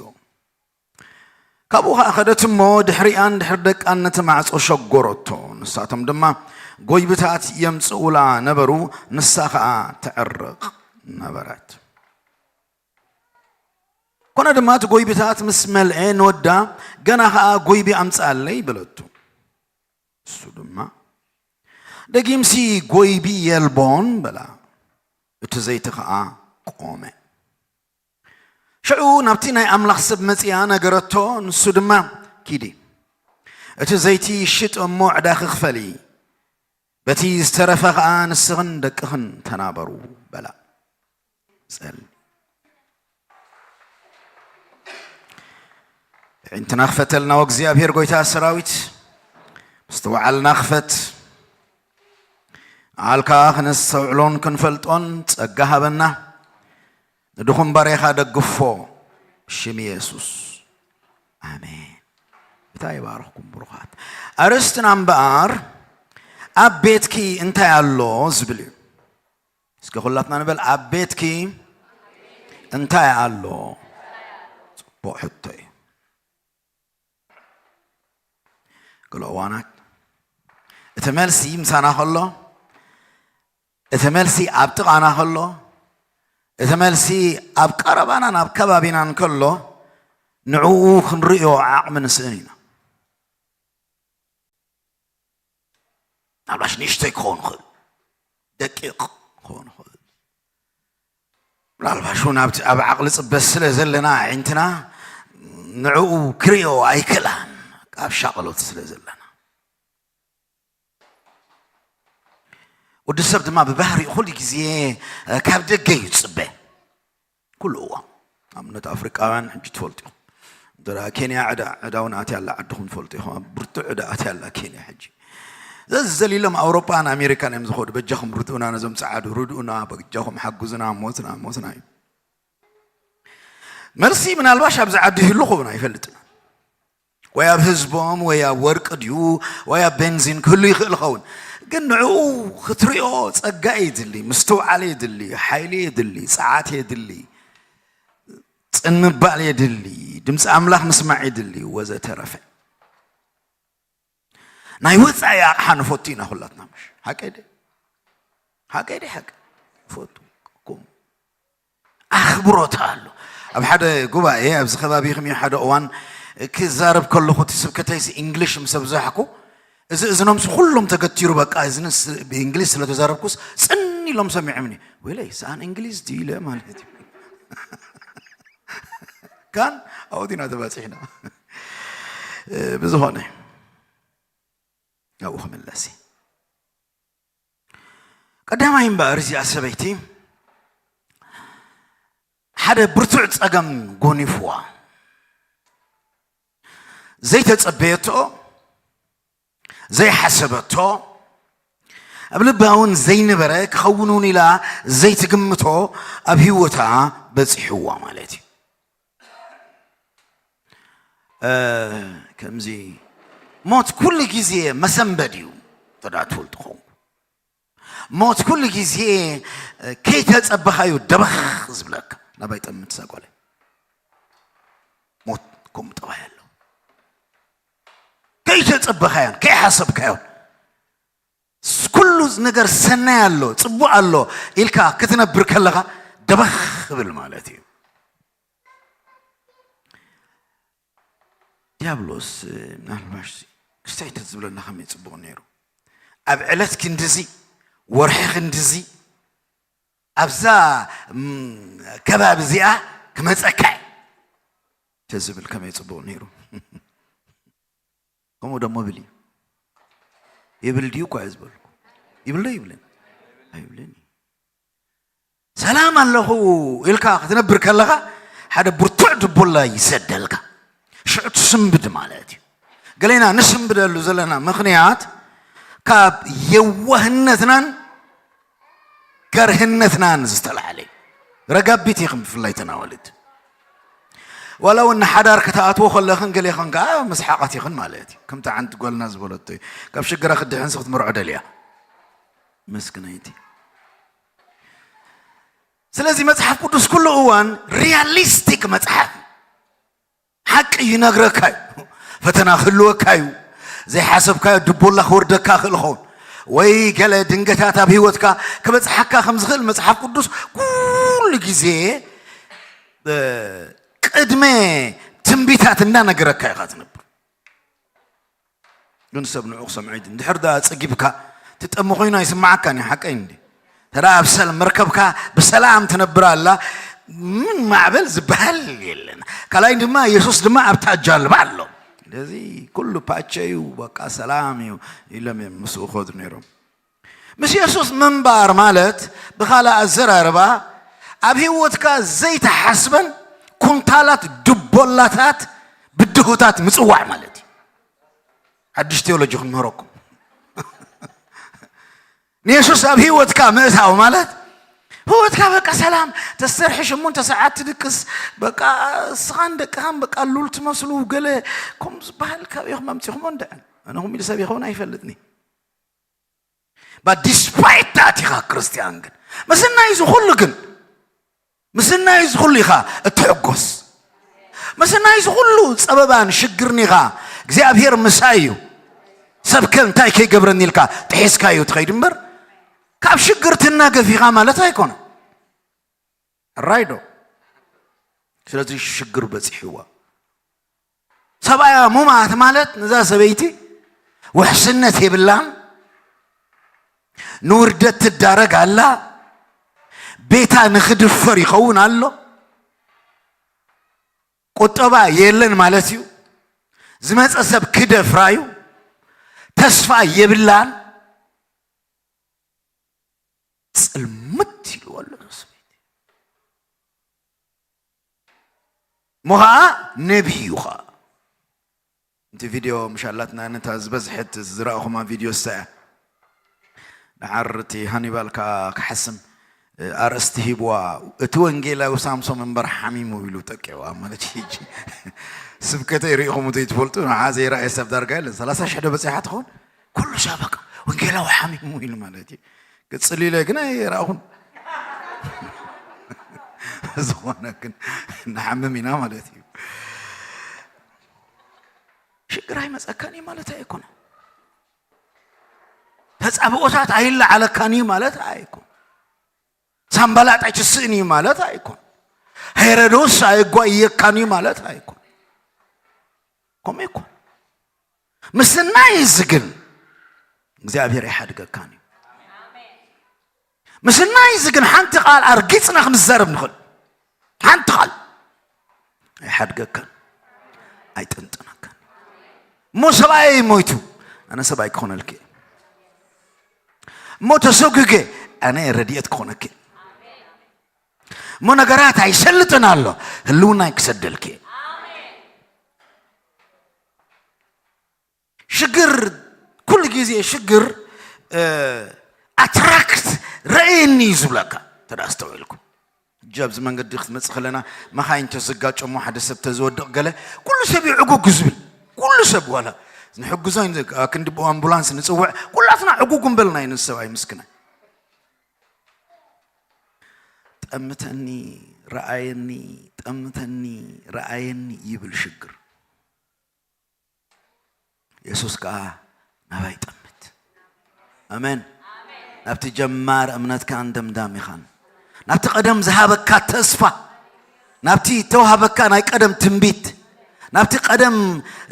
ካብኡ ከኣ ኸደት እሞ ድሕሪኣን ድሕሪ ደቃን ነቲ ማዕጾ ሸጎረቶ። ንሳቶም ድማ ጎይብታት የምጽኡላ ነበሩ፣ ንሳ ከኣ ተዕርቕ ነበረት። ኮነ ድማ እቲ ጎይብታት ምስ መልአ ንወዳ፣ "ገና ኸኣ ጎይቢ ኣምጽኣለይ" በለቶ። እሱ ድማ፣ "ደጊምሲ ጎይቢ የልቦን" በላ። እቲ ዘይቲ ኸኣ ቆመ። ሽዑ ናብቲ ናይ ኣምላኽ ሰብ መጺኣ ነገረቶ። ንሱ ድማ፣ "ኪዲ፣ እቲ ዘይቲ ሽጢ እሞ ዕዳኺ ክፈሊ፣ በቲ ዝተረፈ ኸኣ ንስኽን ደቅኽን ተናበሩ" በላ። ጸሊ። ኣዒንትና ክፈተልና ወእግዚኣብሔር ጎይታ ሰራዊት፣ ምስትውዓልና ክፈት። ቃልካ ክነስተውዕሎን ክንፈልጦን ጸጋ ሃበና። ንድኹም ባሬኻ ደግፎ፣ ብሽም የሱስ። ኣሜን። ጌታ ይባርኽኩም ብሩኻት። ኣርእስትና እምበኣር፣ "ኣብ ቤትኪ እንታይ ኣሎ?" ዝብል እዩ። እስከ ኩላትና ንበል፣ "ኣብ ቤትኪ እንታይ ኣሎ?" ጽቡቕ ሕቶ እዩ። ገለ እዋናት እቲ መልሲ ምሳና ከሎ፣ እቲ መልሲ ኣብ ጥቓና ከሎ፣ እቲ መልሲ ኣብ ቀረባናን ኣብ ከባቢናን ከሎ፣ ንዕኡ ክንርእዮ ዓቕሚ ንስእን ኢና። ምናልባሽ ንእሽተይ ክኸውን ይኽእል፣ ደቂቕ ክኸውን ይኽእል። ምናልባሽ እውን ኣብቲ፣ ኣብ ዓቕሊ ጽበት ስለ ዘለና ኣዒንትና ንዕኡ ክርእዮ ኣይክእላን፣ ኣብ ሻቕሎት ስለ ዘለና። ወዲ ሰብ ድማ ብባህሪኡ ኩሉ ግዜ፣ እ፣ ካብ ደገ እዩ ዝጽበ። ኩሉ እዋን። ኣብነት ኣፍሪቃውያን ሕጂ ትፈልጡ ኢኹም። እንተ ደኣ ኬንያ ዕዳ፣ ዕዳ እውን ኣትያ ኣላ ዓድኹም ትፈልጡ ኢኹም። ኣብ ብርቱዕ ዕዳ ኣትያ ኣላ ኬንያ ሕጂ። ዘዚ ዘሊሎም ኣውሮጳን ኣሜሪካን እዮም ዝኸዱ። በጃኹም ርድኡና፣ ነዞም ጸዓዱ ርድኡና፣ በጃኹም ሓግዙና፣ ሞትና፣ ሞትና እዩ። መልሲ ምናልባሽ ኣብዚ ዓዲ ይህሉ ክኸውን ኣይፈልጥን። ወይ ኣብ ህዝቦም፣ ወይ ኣብ ወርቂ ድዩ፣ ወይ ኣብ ቤንዚን ክህሉ ይኽእል ይኸውን። ግን ንዕኡ ክትሪኦ ጸጋ የድሊ፣ ምስትውዓል የድሊ፣ ሓይሊ የድሊ፣ ጸዓት የድሊ፣ ጽንባል የድሊ፣ ድምፂ ኣምላኽ ምስማዕ የድሊ፣ ወዘተረፈ። ናይ ወፃኢ ኣቕሓ ንፈቱ ኢና ኩላትና፣ ምሽ ሓቀይ ደ ሓቀይ ደ ሓቀ ንፈቱ። ኩም ኣኽብሮት ኣሎ። ኣብ ሓደ ጉባኤ ኣብዚ ከባቢ ኸም ሓደ እዋን ክዛረብ ከለኹ፣ እቲ ስብከተይሲ እንግሊሽ ምስ ኣብዛሕኩ፣ እዚ እዝኖምሲ ኩሎም ተገቲሩ፣ በቃ እዝንስ ብእንግሊዝ ስለ ተዛረብኩስ ጽን ኢሎም ሰሚዖምኒ። ወይለይ፣ ሰኣን እንግሊዝ ድዩ ኢለ ማለት እዩ። ካን ኣብኡ ዲና ተባጺሕና። ብዝኾነ፣ ኣብኡ ክምለስ እየ። ቀዳማይ እምበኣር፣ እዚኣ ሰበይቲ ሓደ ብርቱዕ ጸገም ጎኒፍዋ፣ ዘይተጸበየቶ፣ ዘይሓሰበቶ፣ ኣብ ልባ እውን ዘይነበረ፣ ክኸውን እውን ኢላ ዘይትግምቶ ኣብ ህይወታ በጺሕዋ ማለት እዩ። እ፣ ከምዚ ሞት ኩሉ ግዜ መሰንበድ እዩ። እንተ ደኣ ትፈልጡ ኾንኩ፣ ሞት ኩሉ ግዜ፣ እ፣ ከይተጸበኻዮ ደበኽ ዝብለካ። ናባይ ጠምት እዛ ጓለይ። ሞት ከምኡ ጠባይ ኣለዎ። ከይተጸበኻዮን ከይሓሰብካዮን፣ ስ-፣ ኩሉ ነገር ሰናይ ኣሎ፣ ጽቡቕ ኣሎ ኢልካ ክትነብር ከለኻ፣ ደበኽ ክብል ማለት እዩ። ዲያብሎስ፣ እ፣ ምናልባሽ ክስታይ እንተዝብለና ከመይ ጽቡቕ ነይሩ። ኣብ ዕለት ክንድዚ፣ ወርሒ ክንድዚ፣ ኣብዛ፣ ም፣ ከባቢ እዚኣ ክመጸካ እየ ተዝብል ከመይ ጽቡቕ ነይሩ። ከምኡ ደሞ ብል እዩ። ይብል ድዩ እኳ እየ ዝበልኩ። ይብል ዶ ይብልን? ኣይብልን እዩ። ሰላም ኣለኹ ኢልካ ክትነብር ከለኻ፣ ሓደ ብርቱዕ ድቦላ ይሰደልካ። ሽዑ ትስንብድ ማለት እዩ። ገሌና ንስንብደሉ ዘለና ምኽንያት፣ ካብ የዋህነትናን ገርህነትናን ዝተላዕለ እዩ። ረጋቢት ኢኽን፣ ብፍላይ ተን ኣዋልድ። ዋላ እውን ንሓዳር ከተኣትዎ ከለኽን ገሌኽን ከኣ መስሓቓት ኢኽን ማለት እዩ። ከምቲ ሓንቲ ጓልና ዝበለቶ እዩ፣ ካብ ሽግራ ክትድሕንሲ ክትምርዖ ደልያ። መስክነይቲ። ስለዚ መጽሓፍ ቅዱስ ኩሉ እዋን ሪያሊስቲክ መጽሓፍ፣ ሓቂ ይነግረካ እዩ። ፈተና ክህልወካ እዩ። ዘይሓሰብካዮ ድቦላ ክወርደካ ክእል ኸውን፣ ወይ ገለ ድንገታት ኣብ ህይወትካ ክበጽሓካ ከም ዝኽእል መጽሓፍ ቅዱስ ኩሉ ግዜ፣ እ፣ ቅድመ ትንቢታት እንዳነገረካ ኢኻ ትነብር። ግን ሰብ ንዑ ክሰምዖ ይድ-፣ እንድሕር ደኣ ጸጊብካ ትጠሚ ኮይኑ ኣይስምዓካን እዩ፣ ሓቀይ እንዲ። ተዳ ኣብ ሰል-፣ መርከብካ ብሰላም ትነብር ኣላ፣ ምን ማዕበል ዝበሃል የለን። ካልኣይ ድማ፣ የሱስ ድማ ኣብታ ጃልባ ኣሎ። ስለዚ ኩሉ ፓቸ እዩ፣ በቃ ሰላም እዩ ኢሎም እዮም ምስኡ ክኸዱ ነይሮም። ምስ የሱስ ምንባር ማለት፣ ብኻልእ ኣዘራርባ፣ ኣብ ህይወትካ ዘይተሓስበን ኩንታላት ድቦላታት ብድሆታት ምጽዋዕ ማለት እዩ። ሓድሽ ቴዎሎጂ ክንምህረኩም። ንየሱስ ኣብ ህይወትካ ምእታው ማለት፣ ህይወትካ በቃ ሰላም፣ ተሰርሒ ሸሞንተ ሰዓት ትድቅስ፣ በቃ እስኻን ደቅኻን በቃ ሉል ትመስሉ፣ ገለ ከም ዝበሃል ካበይ ኢኹም ኣምጺኹሞ? እንድዕን ኣነ ኹም ኢሉ ሰብ ይኸውን ኣይፈልጥኒ። But despite that ኢኻ ክርስትያን። ግን ምስናይ እዚ ኩሉ ግን፣ ምስናይ እዚ ኩሉ ኢኻ እትሕጎስ። ምስናይ እዚ ኩሉ ጸበባን ሽግርን ኢኻ እግዚኣብሔር ምሳይ እዩ፣ ሰብ ከ እንታይ ከይገብረኒ ኢልካ ጥሒስካዮ ትኸይድ እምበር፣ ካብ ሽግር ትናገፍ ኢኻ ማለት ኣይኮነን። ራይዶ። ስለዚ ሽግር በጺሕዋ። ሰብኣያ ሙማት ማለት ነዛ ሰበይቲ ውሕስነት የብላን፣ ንውርደት ትዳረግ ኣላ። ቤታ ንኽድፈር ይኸውን ኣሎ። ቁጠባ የለን ማለት እዩ። ዝመጸ ሰብ ክደፍራ እዩ። ተስፋ የብላን። ጽልምት ኢሉ ኣሎ ሰበይቲ። እሞ ኸዓ ነቢይ እዩ ኸዓ። እቲ ቪድዮ ምሻላትና ነታ ዝበዝሐት ዝረኣኹማ ቪድዮ እሳ እያ። ደሓር እቲ ሃኒባል ከኣ ክሓስም ኣርእስቲ ሂብዋ፣ እቲ ወንጌላዊ ሳምሶም እምበር ሓሚሙ ኢሉ ጠቂዕዋ። ማለት ሕጂ ስብከተይ ርኢኹም ዘይትፈልጡ፣ ንዓ ዘይረኣየ ሰብ ዳርጋ የለን። ሰላሳ ሽሕ ዶ በፂሓ ትኸውን? ኩሉ ሰብ በቃ ወንጌላዊ ሓሚሙ ኢሉ ማለት እዩ። ቅፅል ኢለ ግን ኣይረኣኹን። ዝኾነ ግን ንሓምም ኢና ማለት እዩ። ሽግር ኣይመፀካን እዩ ማለት ኣይኮነ። ተፃብኦታት ኣይለዓለካን እዩ ማለት ኣይኮነ። ሳምባላጥ ኣይትስእን እዩ ማለት ኣይኮነ። ሄሮዶስ ኣይጓየካን እዩ ማለት ኣይኮነ። ከምኡ ኣይኮነ። ምስናይ እዚ ግን እግዚኣብሔር ኣይሓድገካን እዩ። ምስናይ እዚ ግን ሓንቲ ቃል ኣርጊጽና ክንዛረብ ንኽእል። ሓንቲ ቃል ኣይሓድገካን፣ ኣይጥንጥነካን። እሞ ሰብኣይ ሞይቱ፣ ኣነ ሰብኣይ ክኾነልኪ እየ። እሞ ተሰጒገ፣ ኣነ ረድኤት ክኾነኪ እየ። እሞ ነገራት ኣይሰልጥን ኣሎ፣ ህልውናይ ክሰደልኪ እየ። ሽግር፣ ኩሉ ግዜ ሽግር፣ እ፣ ኣትራክት፣ ረእየኒ እዩ ዝብለካ። ተዳ ኣስተውዒልኩም። ሕጂ ኣብዚ መንገዲ ክትመጽእ ከለና መኻይን ተዝጋጨሞ፣ ሓደ ሰብ ተዝወድቕ ገለ፣ ኩሉ ሰብ እዩ ዕጉግ ዝብል። ኩሉ ሰብ ዋላ ንሕግዞ፣ ክንዲ ኣምቡላንስ ንጽውዕ፣ ኩላትና ዕጉግ እምበልና እዩ ንሰብኣይ ምስክናይ። ጠምተኒ፣ ረኣየኒ፣ ጠምተኒ፣ ረኣየኒ ይብል ሽግር። የሱስ ከኣ ናባይ ጠምት። ኣሜን። ናብቲ ጀማር እምነትካን ደምዳሚኻን፣ ናብቲ ቀደም ዝሃበካ ተስፋ፣ ናብቲ ተዋሃበካ ናይ ቀደም ትንቢት፣ ናብቲ ቀደም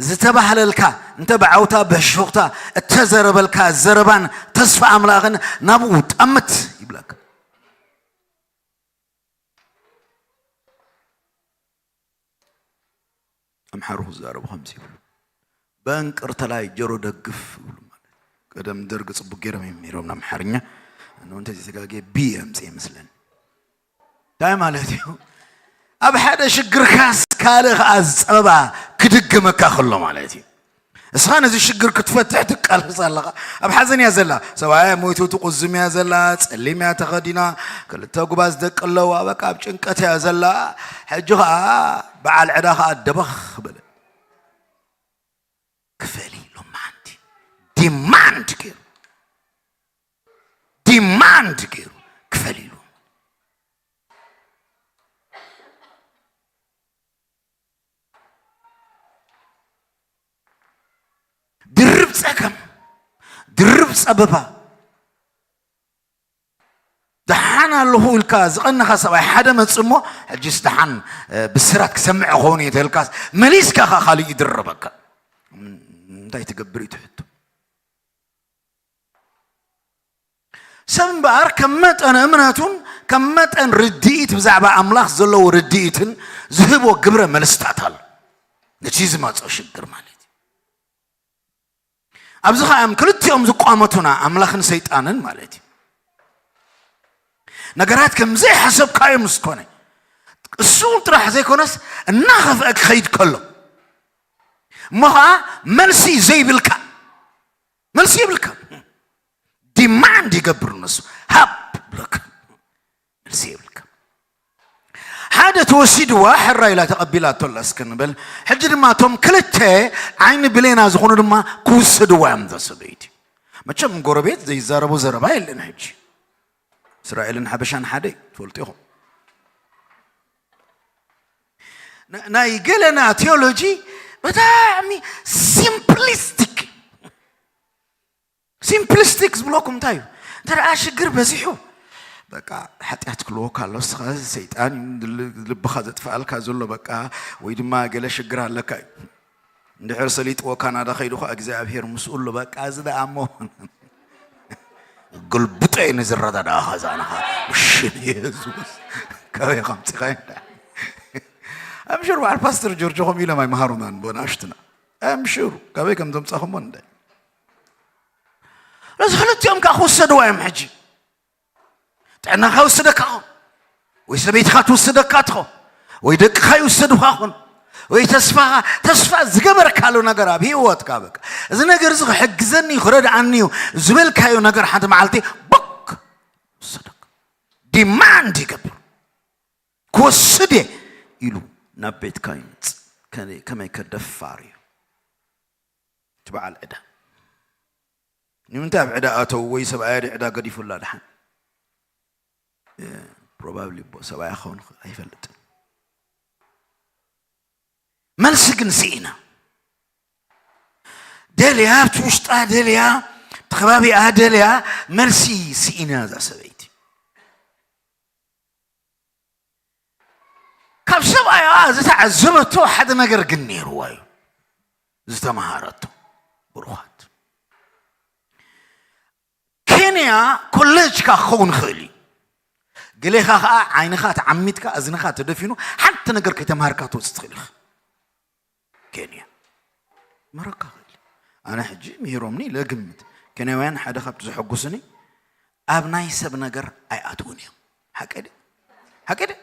ዝተባህለልካ፣ እንተ ብዓውታ ብሕሹኽታ እተዘረበልካ ዘረባን ተስፋ ኣምላኽን ናብኡ ጠምት ይብለካ። ኣምሓሩ ክዛረቡ ከምዚ ይብሉ፣ በእንቅርት ላይ ጆሮ ደግፍ ይብሉ። ማለት ቀደም ደርግ ጽቡቅ ገይሮም እዮም ነይሮም ንኣምሓርኛ። ኣነ እውን እንተዘይተጋግየ ቢ ኣምጽእ ይመስለኒ። እንታይ ማለት እዩ? ኣብ ሓደ ሽግርካስ ካልእ ከኣ ዝጸበባ ክድግመካ ከሎ ማለት እዩ። እስኻ ነዚ ሽግር ክትፈትሕ ትቃለስ ኣለኻ። ኣብ ሓዘን እያ ዘላ። ሰብኣያ ሞይቱ ትቁዝም እያ ዘላ፣ ጸሊም እያ ተኸዲና፣ ክልተ ጉባዝ ደቂ ኣለዋ፣ በቃ ኣብ ጭንቀት እያ ዘላ። ሕጂ ኸኣ በዓል ዕዳ ኸኣ ደበኽ በለ። ክፈሊ ሎማዓንቲ ዲማንድ ገይሩ፣ ዲማንድ ገይሩ ክፈሊ ኢሉ። ድርብ ጸገም፣ ድርብ ጸበባ። ደሓን ኣለኹ ኢልካ ዝቐነኻ ሰብኣይ ሓደ መጽእ እሞ፣ ሕጂስ ደሓን፣ እ፣ ብስራት ክሰምዕ ክኸውን እየ ተልካስ፣ መሊስካ ኸኣ ካልእ ይድረበካ። ም-፣ እንታይ ትገብር እዩ ትሕቶ? ሰብ እምበኣር ከም መጠን እምነቱን ከም መጠን ርድኢት ብዛዕባ ኣምላኽ ዘለዎ ርድኢትን ዝህቦ ግብረ መልስታት ኣሎ። ነቲ ዝመጾ ሽግር ማለት እዩ። ኣብዚ ኸኣ እዮም ክልቲኦም ዝቋመቱና፣ ኣምላኽን ሰይጣንን ማለት እዩ። ነገራት ከም ዘይሓሰብካዮም ምስ ኮነ፣ እሱ ጥራሕ ዘይኮነስ እናኸፍአ ክኸይድ ከሎ፣ እሞ ኸኣ መልሲ ዘይብልካ፣ መልሲ የብልካ። ዲማንድ ይገብር ንሱ፣ ሃብ ብለካ። መልሲ የብልካ። ሓደ ተወሲድዋ፣ ሕራ ኢላ ተቐቢላቶ ኣላ እስከ ንበል። ሕጂ ድማ እቶም ክልተ ዓይኒ ብሌና ዝኾኑ ድማ ክውሰድዋ እዮም እዛ ሰበይቲ። መቸም ጎረቤት ዘይዛረቦ ዘረባ የለን። ሕጂ እስራኤልን ሓበሻን ሓደ እዩ፣ ትፈልጡ ኢኹም። ና-፣ ናይ ገለና ቴዎሎጂ ብጣዕሚ ሲምፕሊስቲክ፣ ሲምፕሊስቲክ ዝብለኩም እንታይ እዩ? እንተ ደኣ ሽግር በዚሑ፣ በቃ፣ ሓጢኣት ክልወካ ኣሎ፣ ንስኻ ሰይጣን እዩ ል-፣ ልብኻ ዘጥፍኣልካ ዘሎ፣ በቃ፣ ወይ ድማ ገለ ሽግር ኣለካ እዩ። እንድሕር ሰሊጥዎ ካናዳ ከይዱ ኸኣ እግዚኣብሄር ምስኡ ኣሎ፣ በቃ፣ እዚ ደኣ እሞ ግልብጦ እዩ ንዝረዳድኣኻ ዛንኻ። ሽም የሱስ፣ ካበይ ከምጽኻዮ እንዳ-፣ I'm sure በዓል ፓስተር ጆርጆ ከምኡ ኢሎም ኣይመሃሩናን፣ ብናእሽቱና። I'm sure ካበይ ከም ዘምጻኹሞ እንዳ-፣ ስለዚ ክልቲኦም ከኣ ክውሰድዋ እዮም ሕጂ። ጥዕናኻ ይውሰደካ ኹን፣ ወይ ሰበይትኻ ትውሰደካ ትኾን፣ ወይ ደቅኻ ይውሰዱኻ ኹን፣ ወይ ተስፋኻ፣ ተስፋ ዝገበርካሉ ነገር ኣብ ህይወትካ፣ በቃ፣ "እዚ ነገር እዚ ክሕግዘኒ እዩ፣ ክረድኣኒ እዩ" ዝበልካዮ ነገር ሓንቲ መዓልቲ ቦክ ወሰደካ። ዲማንድ ይገብር። "ክወስድ እየ" ኢሉ ናብ ቤትካ ይመጽእ። ከመይ፣ ከመይ ከደፋር እዩ። እቲ በዓል ዕዳ። ንምንታይ ኣብ ዕዳ ኣተው? ወይ ሰብኣያ ዶ ዕዳ ገዲፉላ? ደሓን፣ እ፣ ፕሮባብሊ ቦ-፣ ሰብኣያ ክኸውን ይኽእል፣ ኣይፈልጥን። መልሲ ግን ስኢና። ደልያ፣ ኣብቲ ውሽጣ ደልያ፣ ኣብቲ ከባቢኣ ደልያ፣ መልሲ ስኢና እዛ ሰበይቲ። ካብ ሰብኣያ ዝተዓዘበቶ ሓደ ነገር ግን ነይርዋ እዩ ዝተምሃረቶ። ብሩኻት፣ ኬንያ ኮሌጅካ ክኸውን ይኽእል እዩ። ገሌኻ ኸዓ ዓይንኻ ተዓሚትካ፣ እዝንኻ ተደፊኑ፣ ሓንቲ ነገር ከይተምሃርካ ትወፅእ ትኽእል ኢኻ። ኬንያ መረካ ኽእል። ኣነ ሕጂ ምሂሮምኒ ለግምት። ኬንያውያን ሓደ ካብቲ ዘሐጉስኒ፣ ኣብ ናይ ሰብ ነገር ኣይኣትውን እዮም። ሓቀ ድዩ? ሓቀ ድዩ?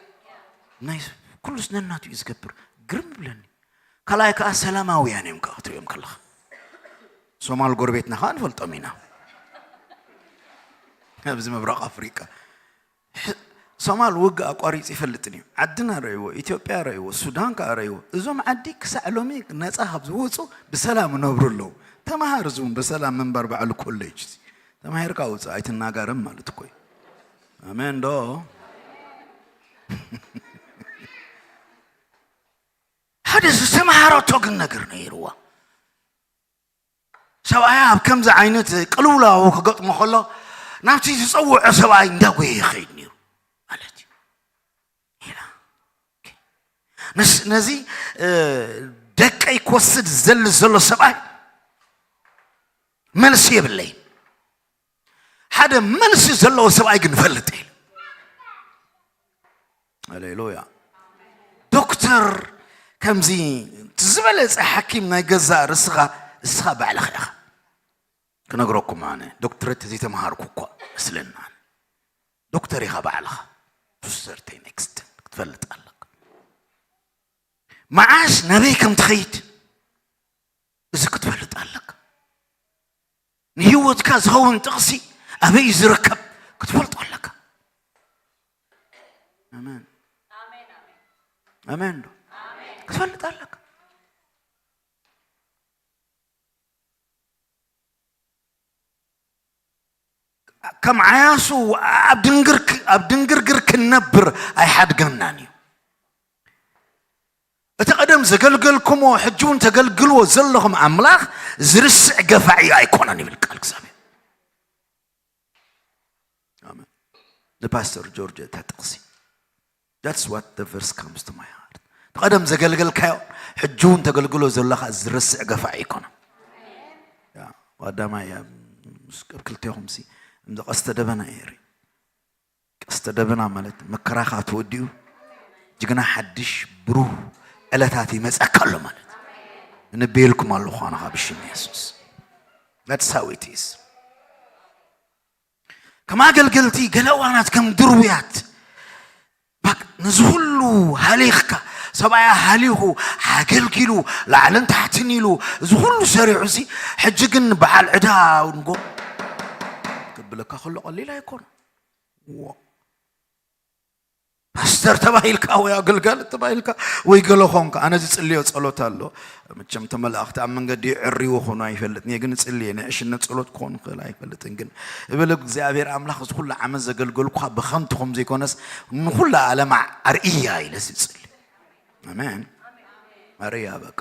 ናይ ሰብ ኩሉስ ነናቱ እዩ ዝገብር። ግርም ይብለኒ። ካልኣይ ከኣ ሰላማውያን እዮም ከኣ ክትሪኦም ከለኻ። ሶማል ጎረቤትና ከኣ ንፈልጦም ኢና። ኣብዚ ምብራቕ ኣፍሪቃ። ሕ-፣ ሶማል ውግእ ኣቋሪጹ ይፈልጥን እዩ። ዓድና ረእይዎ፣ ኢትዮጵያ ረእይዎ፣ ሱዳን ከኣ ረእይዎ። እዞም ዓዲ ክሳዕ ሎሚ ነጻ ካብ ዝወጹ ብሰላም እነብሩ ኣለዉ። ተማሃር፣ እዚውን ብሰላም ምንባር ባዕሉ ኮሌጅ። ተማሂርካ ውጽእ፣ ኣይትናጋረም ማለት እኮ እዩ። ኣሜን ዶ? ሓደ ዝተምሃረቶ ግን ነገር ነይርዋ። ሰብኣያ ኣብ ከምዚ ዓይነት ቅልውላው ክገጥሞ ከሎ፣ ናብቲ ዝጸውዖ ሰብኣይ እንዳጎየ ይኸይድ ነይሩ ማለት እዩ። ኢላ። ነስ-፣ ነዚ፣ እ፣ ደቀይ ክወስድ ዝደሊ ዘሎ ሰብኣይ መልሲ የብለይን። ሓደ መልሲ ዘለዎ ሰብኣይ ግን እፈልጥ ኢሉ። ሃሌሉያ። ዶክተር ከምዚ፣ እቲ ዝበለጸ ሓኪም ናይ ገዛእ ርእስኻ፣ እስኻ ባዕልኻ ኢኻ። ክነግረኩም ኣነ ዶክትሬት ዘይተምሃርኩ እኳ መስለና። ዶክተር ኢኻ ባዕልኻ። To certain extent ክትፈልጥ ኣለካ። መዓስ ናበይ ከም ትኸይድ እዚ ክትፈልጥ ኣለካ። ንህይወትካ ዝኸውን ጥቕሲ ኣበይ እዩ ዝርከብ ክትፈልጦ ኣለካ። ኣሜን። ኣሜን ዶ? ክትፈልጥ ኣለካ። ከም ዓያሱ ኣብ ድንግርክ-፣ ኣብ ድንግርግር ክንነብር ኣይሓድገናን እዩ። እቲ ቀደም ዘገልገልኩሞ ሕጂ እውን ተገልግልዎ ዘለኹም ኣምላኽ ዝርስዕ ገፋዒ ኣይኮነን ይብል ቃል እግዚኣብሔር። ኣሜን። ንፓስተር ጆርጅ እታ ጥቕሲ፣ that's what the verse comes to my heart። እቲ ቀደም ዘገልገልካዮ ሕጂ እውን ተገልግሎ ዘለኻ ዝርስዕ ገፋዒ ኣይኮነን። ያ፣ ቀዳማይ ኣብ፣ ምስ፣ ኣብ ክልቴኹም ሲ፣ እምዚ ቀስተ ደበና እየ ርኢ። ቀስተ ደበና ማለት መከራኻ ተወዲኡ፣ ጅግና ሓድሽ ብሩህ ዕለታት ይመጸካ ኣሎ ማለት። እነብየልኩም ኣለኹ ኣነ ካብ ሽም የሱስ። That's how it is። ከም ኣገልገልቲ ገለ እዋናት ከም ድርውያት፣ ባክ፣ ነዚ ሁሉ ሃሊኽካ፣ ሰብኣያ ሃሊኹ፣ ኣገልጊሉ፣ ላዕልን ታሕትን ኢሉ፣ እዚ ሁሉ ሰሪሑ ሲ፣ ሕጂ ግን በዓል ዕዳ ንጎ ክብለካ ከሎ ቀሊል ኣይኮን። ዎ። ፓስተር ተባሂልካ ወይ ኣገልጋሊ ተባሂልካ ወይ ገለ ኾንካ፣ ኣነ ዝጽልዮ ጸሎት ኣሎ። መቸም ተመላእኽቲ ኣብ መንገዲ የዕርይዎ ኾኑ ኣይፈልጥን እየ፣ ግን እጽልየ። ናይ ዕሽነት ጸሎት ክኾን ክእል ኣይፈልጥን፣ ግን እብል እግዚኣብሔር ኣምላኽ፣ እዚ ኩሉ ዓመት ዘገልገልኩኻ ብኸንቱ ከም ዘይኮነስ፣ ንኹላ ዓለም ኣርእያ ኢለ ዝጽሊ። ኣሜን። ኣርእያ በቃ።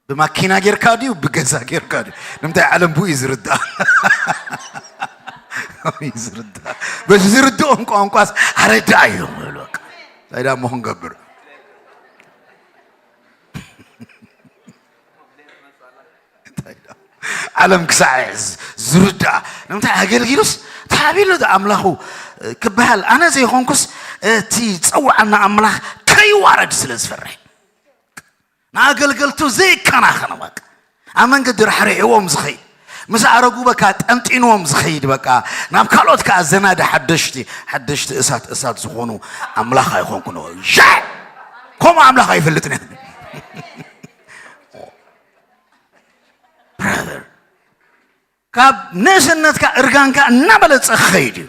ብማኪና ጌርካ ድዩ ብገዛ ጌርካ ድዩ? ንምንታይ ዓለም ብኡ እዩ ዝርዳእ? ብኡ እዩ ዝርዳእ። በዚ ዝርድኦም ቋንቋስ ኣረዳእ እዮም ይብሉ። በቃ እንታይ ዳ እሞ ክንገብር? እንታይ ዳ? ዓለም ክሳዕ ዝ-፣ ዝርዳእ። ንምንታይ ኣገልጊሉስ ተሃቢሉ ዶ ኣምላኹ ክበሃል? ኣነ ዘይኮንኩስ እቲ ዝጸውዓና ኣምላኽ ከይዋረድ ስለ ዝፈርሕ። ንኣገልገልቱ ዘይከናኸን በቃ። ኣብ መንገዲ ራሕሪሕዎም ዝኸይድ፣ ምስ ኣረጉ በቃ ጠንጢንዎም ዝኸይድ በቃ። ናብ ካልኦት ከኣ ዘናዲ ሓደሽቲ፣ ሓደሽቲ እሳት፣ እሳት ዝኾኑ ኣምላኽ ኣይኾንኩን። ሻዕ! ከምኡ ኣምላኽ ኣይፈልጥን እየ። ካብ ንእስነትካ እርጋንካ እናበለጸ ክኸይድ እዩ።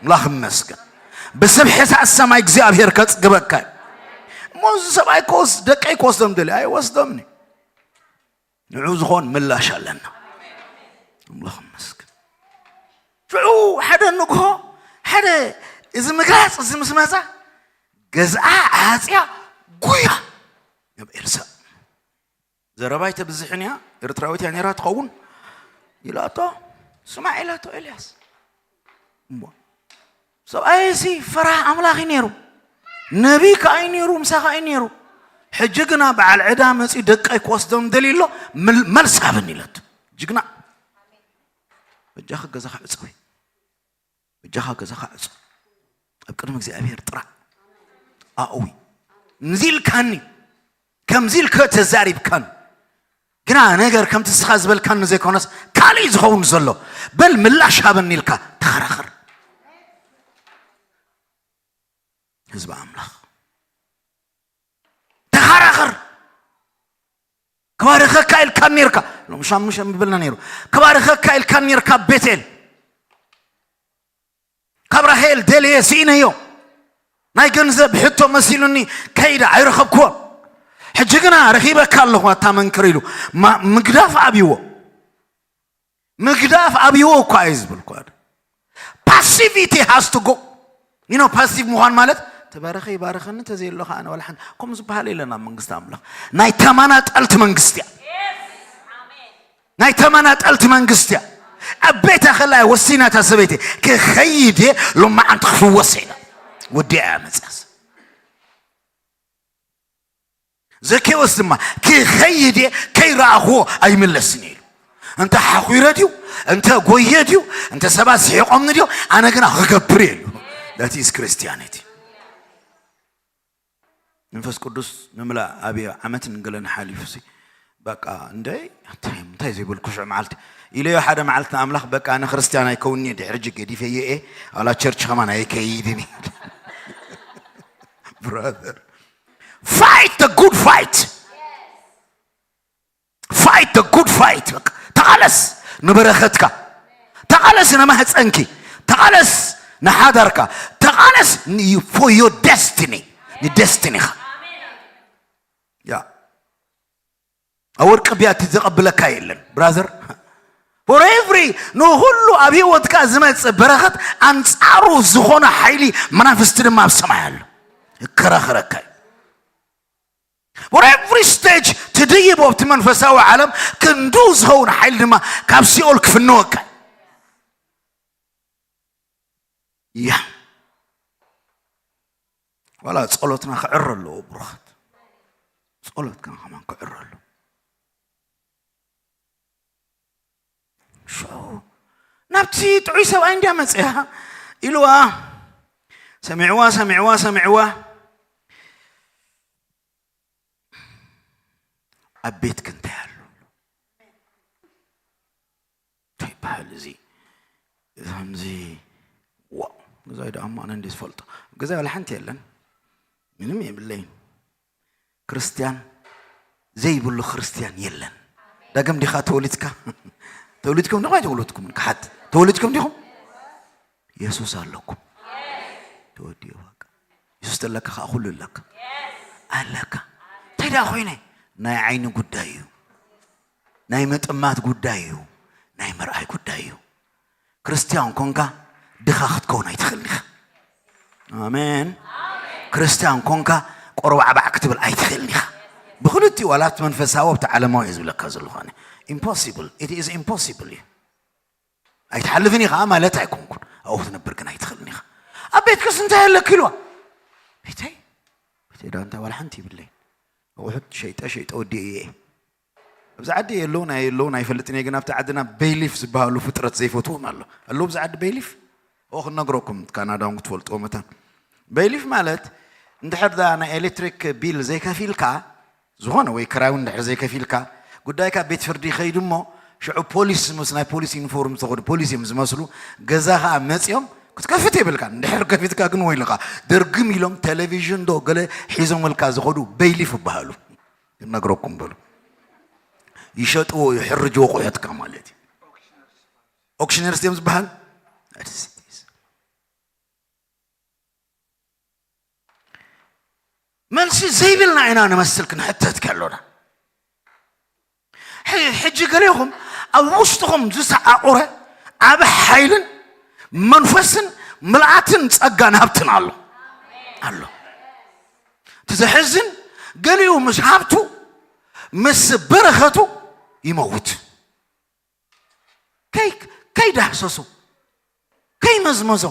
ኣምላኽ ይመስገን። ብስብሒ ሰማይ እግዚኣብሔር ከጽግበካ እዩ። እሞ እዚ ሰብኣይ ክወስ-፣ ደቀይ ክወስዶም ደልዩ ኣይወስዶምን እዩ። ንዑ ዝኾን ምላሽ ኣለና። ኣምላኽ ይመስገን። ሽዑ ሓደ ንግሆ ሓደ እዚ ምግላጽ እዚ ምስ መጻ ገዝኣ ዓጽያ ጉያ ናብ ኤልሳእ። ዘረባይ ተብዝሕን እያ፣ ኤርትራዊት እያ ነይራ ትኸውን ኢላቶ። ስማዕ ኢላቶ ኤልያስ። እሞ ሰብኣይ እዚ ፈራህ ኣምላኽ እዩ ነይሩ፣ ነቢይ ከኣ እዩ ነይሩ፣ ምሳኻ እዩ ነይሩ። ሕጂ ግና በዓል ዕዳ መጺኡ ደቀይ ክወስዶም ደልዩ ኣሎ፣ ምል-፣ መልሲ ሃበኒ ኢለቶ። ጅግና። በጃኺ ገዛኻ ዕጸዊ። በጃኻ ገዛኻ ዕጹ። ኣብ ቅድሚ እግዚኣብሔር ጥራዕ። ኣእዊ። ከምዚ ኢልካኒ፣ ከምዚ ኢልከ ተዛሪብካን። ግና ነገር ከምቲ ንስኻ ዝበልካኒ ዘይኮነስ ካልእ ዝኸውን ዘሎ። በል ምላሽ ሃበኒ ኢልካ ተኸራኸር። ህዝቢ ኣምላኽ። ተኻራኸር። ክባርኸካ ኢልካ ኔርካ። ሎም ሻሙሸ ምብልና ነይሩ። ክባርኸካ ኢልካ ኔርካ ቤቴል። ካብ ራሄል ደልየ ስኢነዮ። ናይ ገንዘብ ሕቶ መሲሉኒ ከይደ ኣይረኸብክዎን። ሕጂ ግና ረኺበካ ኣለኹ ኣታ መንክር ኢሉ። ማ-፣ ምግዳፍ ኣብይዎ። ምግዳፍ ኣብይዎ እኳ እዩ ዝብል እኳ። Passivity has to go. You know, ፓሲቭ ምዃን ማለት ተባረኸ ይባረኸኒ፣ ተዘየሎ ከዓ ኣነ ዋላ ሓንቲ። ከምኡ ዝበሃል የለን ኣብ መንግስቲ ኣምላኽ። ናይ ተመናጠልቲ መንግስቲ እያ። ናይ ተመናጠልቲ መንግስቲ እያ። ኣብ ቤታ ከላይ ወሲና እታ ሰበይቲ ክኸይድ እየ፣ ሎማዓንቲ ክፍወስ እየ ኢላ። ወዲኣ እያ መፅያስ። ዘኬዎስ ድማ ክኸይድ እየ፣ ከይረኣኽዎ ኣይምለስን እየ ኢሉ። እንተ ሓኺረ ድዩ፣ እንተ ጎየ ድዩ፣ እንተ ሰባት ስሒቖምኒ ድዩ፣ ኣነ ግና ክገብር እየ ኢሉ። That is Christianity። መንፈስ ቅዱስ ምምላእ ኣብ ዓመትን ገለን ሓሊፉ ሲ፣ በቃ እንደ እንታይ፣ እንታይ ዘይበልኩ ሽዑ መዓልቲ ኢለዮ ሓደ መዓልቲ ንኣምላኽ፣ በቃ ኣነ ክርስትያን ኣይከውን'የ፣ ድሕሪ ሕጂ ገዲፈዮ እየ፣ ዋላ ቸርች ከማን ኣይከይድን እየ። Brother, fight the good fight. Fight the good fight. በቃ ተቓለስ ንበረኸትካ፣ ተቓለስ ንማህፀንኪ፣ ተቓለስ ንሓዳርካ፣ ተቓለስ ን-, for your destiny፣ ንደስቲኒኻ። ያ። ኣብ ወርቂ ቢያቲ ዘቐብለካ የለን ብራዘር። For every፣ ንኹሉ ኣብ ህይወትካ ዝመጽእ በረኸት ኣንጻሩ ዝኾነ ሓይሊ መናፍስቲ ድማ ኣብ ሰማይ ኣሎ። ይከራኸረካ እዩ። For every stage ትድይብ ኣብቲ መንፈሳዊ ዓለም ክንዱ ዝኸውን ሓይሊ ድማ ካብ ሲኦል ክፍንወካ እዩ። ያ። ዋላ ጸሎትና ክዕረ ኣለዎ ብሩኻት። ጸሎትና ከማን ክዕረ ኣለዎ። ሽዑ ናብቲ ጥዑይ ሰብኣይ እንድያ መጽያ ኢልዋ። ሰሚዕዋ፣ ሰሚዕዋ፣ ሰሚዕዋ። ኣብ ቤትኪ እንታይ ኣሎ? እንታይ ይበሃል እዚ? ከምዚ፣ ዋው፣ ገዛይ ደኣ እሞ ኣነ እንድየ ዝፈልጦ። ገዛይ ዋላ ሓንቲ የለን። ምንም የብለይን። ክርስትያን ዘይብሉ ክርስትያን የለን። ዳግም ዲኻ ተወሊድካ? ተወሊድኩም ዲኹም ኣይተወለድኩምን? ክሓት ተወሊድኩም ዲኹም? የሱስ ኣለኩም። ተወዲኡ በቃ። የሱስ ተለካ ከዓ ኩሉ ኣለካ። ኣለካ። እንታይ ደኣ ኮይነ? ናይ ዓይኒ ጉዳይ እዩ። ናይ ምጥማት ጉዳይ እዩ። ናይ ምርኣይ ጉዳይ እዩ። ክርስትያን ኮንካ ድኻ ክትከውን ኣይትኽእልን ኢኻ። ኣሜን። ክርስትያን ኮንካ ቆርባዕባዕ ክትብል ኣይትኽእልን ኢኻ። ብኽልቲኡ ዋላ ኣብቲ መንፈሳዊ ኣብቲ ዓለማዊ እየ ዝብለካ ዘለኹ ኣነ። Impossible. It is impossible እዩ። ኣይትሓልፍን ኢኻ ማለት ኣይኮንኩን። ኣብኡ ክትነብር ግን ኣይትኽእልን ኢኻ። ኣብ ቤትክስ እንታይ ኣለክ ኢልዋ? ቤተይ? ቤተይ ዳ እንታይ ዋላ ሓንቲ ይብለይ። ኣቑሑት ሸይጠ ሸይጠ ወዲኤ እየ። ኣብዚ ዓዲ የለውን ኣየለውን ኣይፈልጥን እየ፣ ግን ኣብቲ ዓድና በይሊፍ ዝበሃሉ ፍጥረት ዘይፈትዎም ኣሎ። ኣለዉ ኣብዚ ዓዲ በይሊፍ? ኦ፣ ክነግረኩም፣ ካናዳ እውን ክትፈልጥዎ መታን። በይሊፍ ማለት እንድሕር ዳ ናይ ኤሌክትሪክ ቢል ዘይከፊልካ፣ ዝኾነ ወይ ክራይ እውን እንድሕር ዘይከፊልካ፣ ጉዳይካ ቤት ፍርዲ ይኸይድ እሞ፣ ሽዑ ፖሊስ ምስ ናይ ፖሊስ ዩኒፎርም ዝተኸዱ ፖሊስ እዮም ዝመስሉ፣ ገዛ ኸዓ መፂኦም ክትከፍት የብልካን። እንድሕር ከፊትካ ግን ወይልኻ፣ ድርግም ኢሎም ቴሌቪዥን ዶ ገለ ሒዞምልካ ዝኸዱ በይሊፍ ይበሃሉ። ክነግረኩም በሉ። ይሸጥዎ፣ ይሕርጅዎ ኣቑሑትካ ማለት እዩ። ኦክሽነርስ እዮም ዝበሃል። መልሲ ዘይብልና ኢና ንመስል ክንሕተት ከሎና። ሕጂ ገሌኹም ኣብ ውሽጥኹም ዝሰዓቑረ ዓብ ሓይልን መንፈስን ምልኣትን ጸጋን ሃብትን ኣሎ ኣሎ። እቲ ዘሕዝን፣ ገሊኡ ምስ ሃብቱ ምስ በረኸቱ ይመውት። ከይዳህሰሶ፣ ከይመዝመዞ፣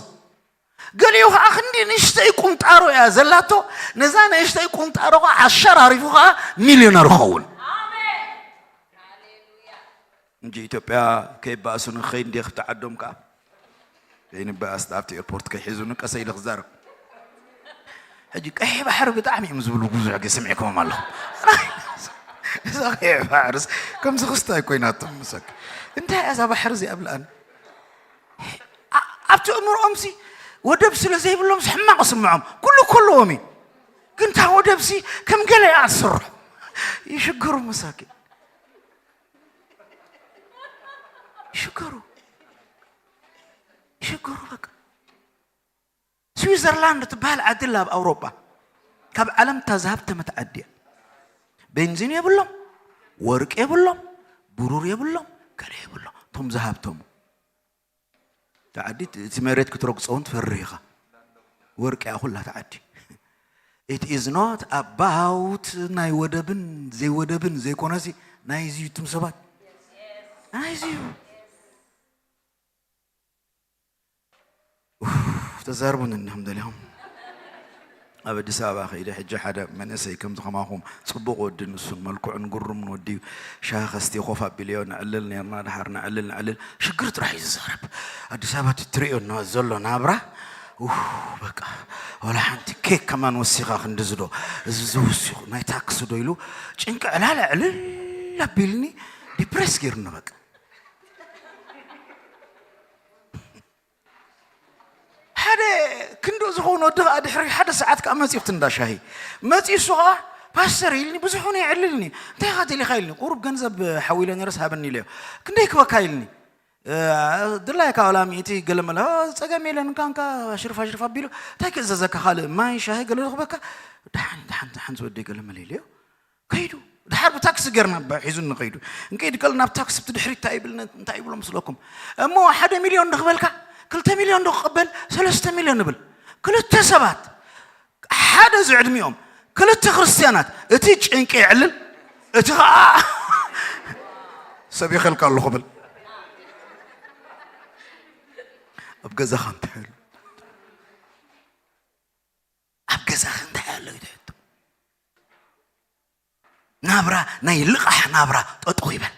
ገሊኡ ኸዓ ክንዲ ንእሽተይ ቁንጣሮ እያ ዘላቶ። ነዛ ንእሽተይ ቁንጣሮ ኸዓ ኣሸራሪፉ ኸዓ ሚልዮነር ክኸውን። እንጂ ኢትዮጵያ ከይባእሱ ንኸይድ እንዲ ክብቲ ዓዶም ከዓ ከይንባእስ ኣብቲ ኤርፖርት ከይሒዙ ንቀሰ ኢለ ክዛረብ። ሕጂ ቀይሕ ባሕሪ ብጣዕሚ እዮም ዝብሉ ብዙሕ ግዜ ስሚዕኩዎም ኣለኹ። እዛ ቀይሕ ባሕርስ ከምዚ ክስታይ ኮይናቶም ምሰክ። እንታይ እያ እዛ ባሕሪ እዚኣ ብልኣን? ኣብቲ እምርኦም ሲ ወደብ ስለ ዘይብሎም ሕማቕ ስምዖም ኩሉ ከለዎም እዩ። ግን እታ ወደብ ሲ ከም ገለ እያ ትስርሖ። ይሽገሩ መሳኪን። ይሽገሩ። ይሽገሩ በቃ። ስዊዘርላንድ ትበሃል ዓዲ ኣላ ኣብ ኣውሮጳ። ካብ ዓለም እታ ዝሃብተመት ዓዲ እያ። ቤንዚን የብሎም፣ ወርቂ የብሎም፣ ብሩር የብሎም፣ ገለ የብሎም። እቶም ዝሃብተሙ። እታ ዓዲ እቲ መሬት ክትረግጾ እውን ትፈርህ ኢኻ። ወርቂ እያ ኩላ እታ ዓዲ። It is not about ናይ ወደብን ዘይወደብን ዘይኮነሲ ናይዚ እዩ እትም ሰባት። ናይዚ እዩ። ኡፍ፣ ተዛርቡን እንዲኹም ደሊኹም። ኣብ ኣዲስ ኣበባ ከይደ ሕጂ ሓደ መንእሰይ ከምዚ ከማኹም ጽቡቕ ወዲ ንሱን መልክዑን ግሩምን ወዲ እዩ። ሻሂ ከስቲ ኮፍ ኣቢለዮ ነዕልል ነርና፣ ድሓር ነዕልል ነዕልል ሽግር ጥራሕ እዩ ዝዛረብ። ኣዲስ ኣበባ እቲ ትርእዮ ነ-፣ ዘሎ ናብራ፣ ኡፍ፣ በቃ፣ ወላ ሓንቲ ኬክ ከማን ወሲኻ ክንድዚ ዶ፣ እዚ ዝውስኹ ናይ ታክሲ ዶ ኢሉ ጭንቂ ዕላለ ዕልል ኣቢልኒ፣ ዲፕረስ ገይሩኒ በቃ። ሓደ ክንድኡ ዝኸውን ወዲ ኸዓ ድሕሪ ሓደ ሰዓት ከኣ መጺኡ ኣብቲ እንዳ ሻሂ። መጺኡ እሱ ኸዓ፣ "ፓስተር" ኢልኒ፣ ብዙሕ እውን የዕልልኒ። "እንታይ ኢኻ ደሊኻ?" ኢልኒ። "ቁሩብ ገንዘብ ሓዊለ ነይረስ ሃበኒ" ኢለዮ። "ክንደይ ክበካ?" ኢልኒ። "እ፣ ድላይካ ዋላ ሚእቲ ገለ መለ።" "ኦ፣ ጸገም የለን፣ እንካ፣ እንካ፣ ሽርፋ፣ ሽርፋ" ኣቢሉ፣ "እንታይ ክእዘዘካ ካልእ? ማይ፣ ሻሂ ገለ ዝኽበካ?" "ደሓን፣ ደሓን፣ ደሓን ዝወደይ ገለ መለ" ኢለዮ። ከይዱ። ድሓር ብታክሲ ጌርና ባ-፣ ሒዙኒ ከይዱ። እንከይድ ከለና ኣብ ታክሲ ብቲ ድሕሪት እንታይ ይብል፣ እንታይ ይብሎ መስለኩም? "እሞ ሓደ ሚልዮን ዶ ክበልካ? ክልተ ሚልዮን ዶ ክቕበል? ሰለስተ ሚልዮን" ንብል። ክልተ ሰባት፣ ሓደ ዝዕድሚኦም፣ ክልተ ክርስትያናት፣ እቲ ጭንቂ የዕልል፣ እቲ ኸዓ ሰብ ይኸልካ ኣለኹ ብል። ኣብ ገዛኻ እንታይ ኣሎ? ኣብ ገዛኻ እንታይ ኣሎ እዩ ትሕቶ? ናብራ፣ ናይ ልቓሕ ናብራ ጠጠው ይበል።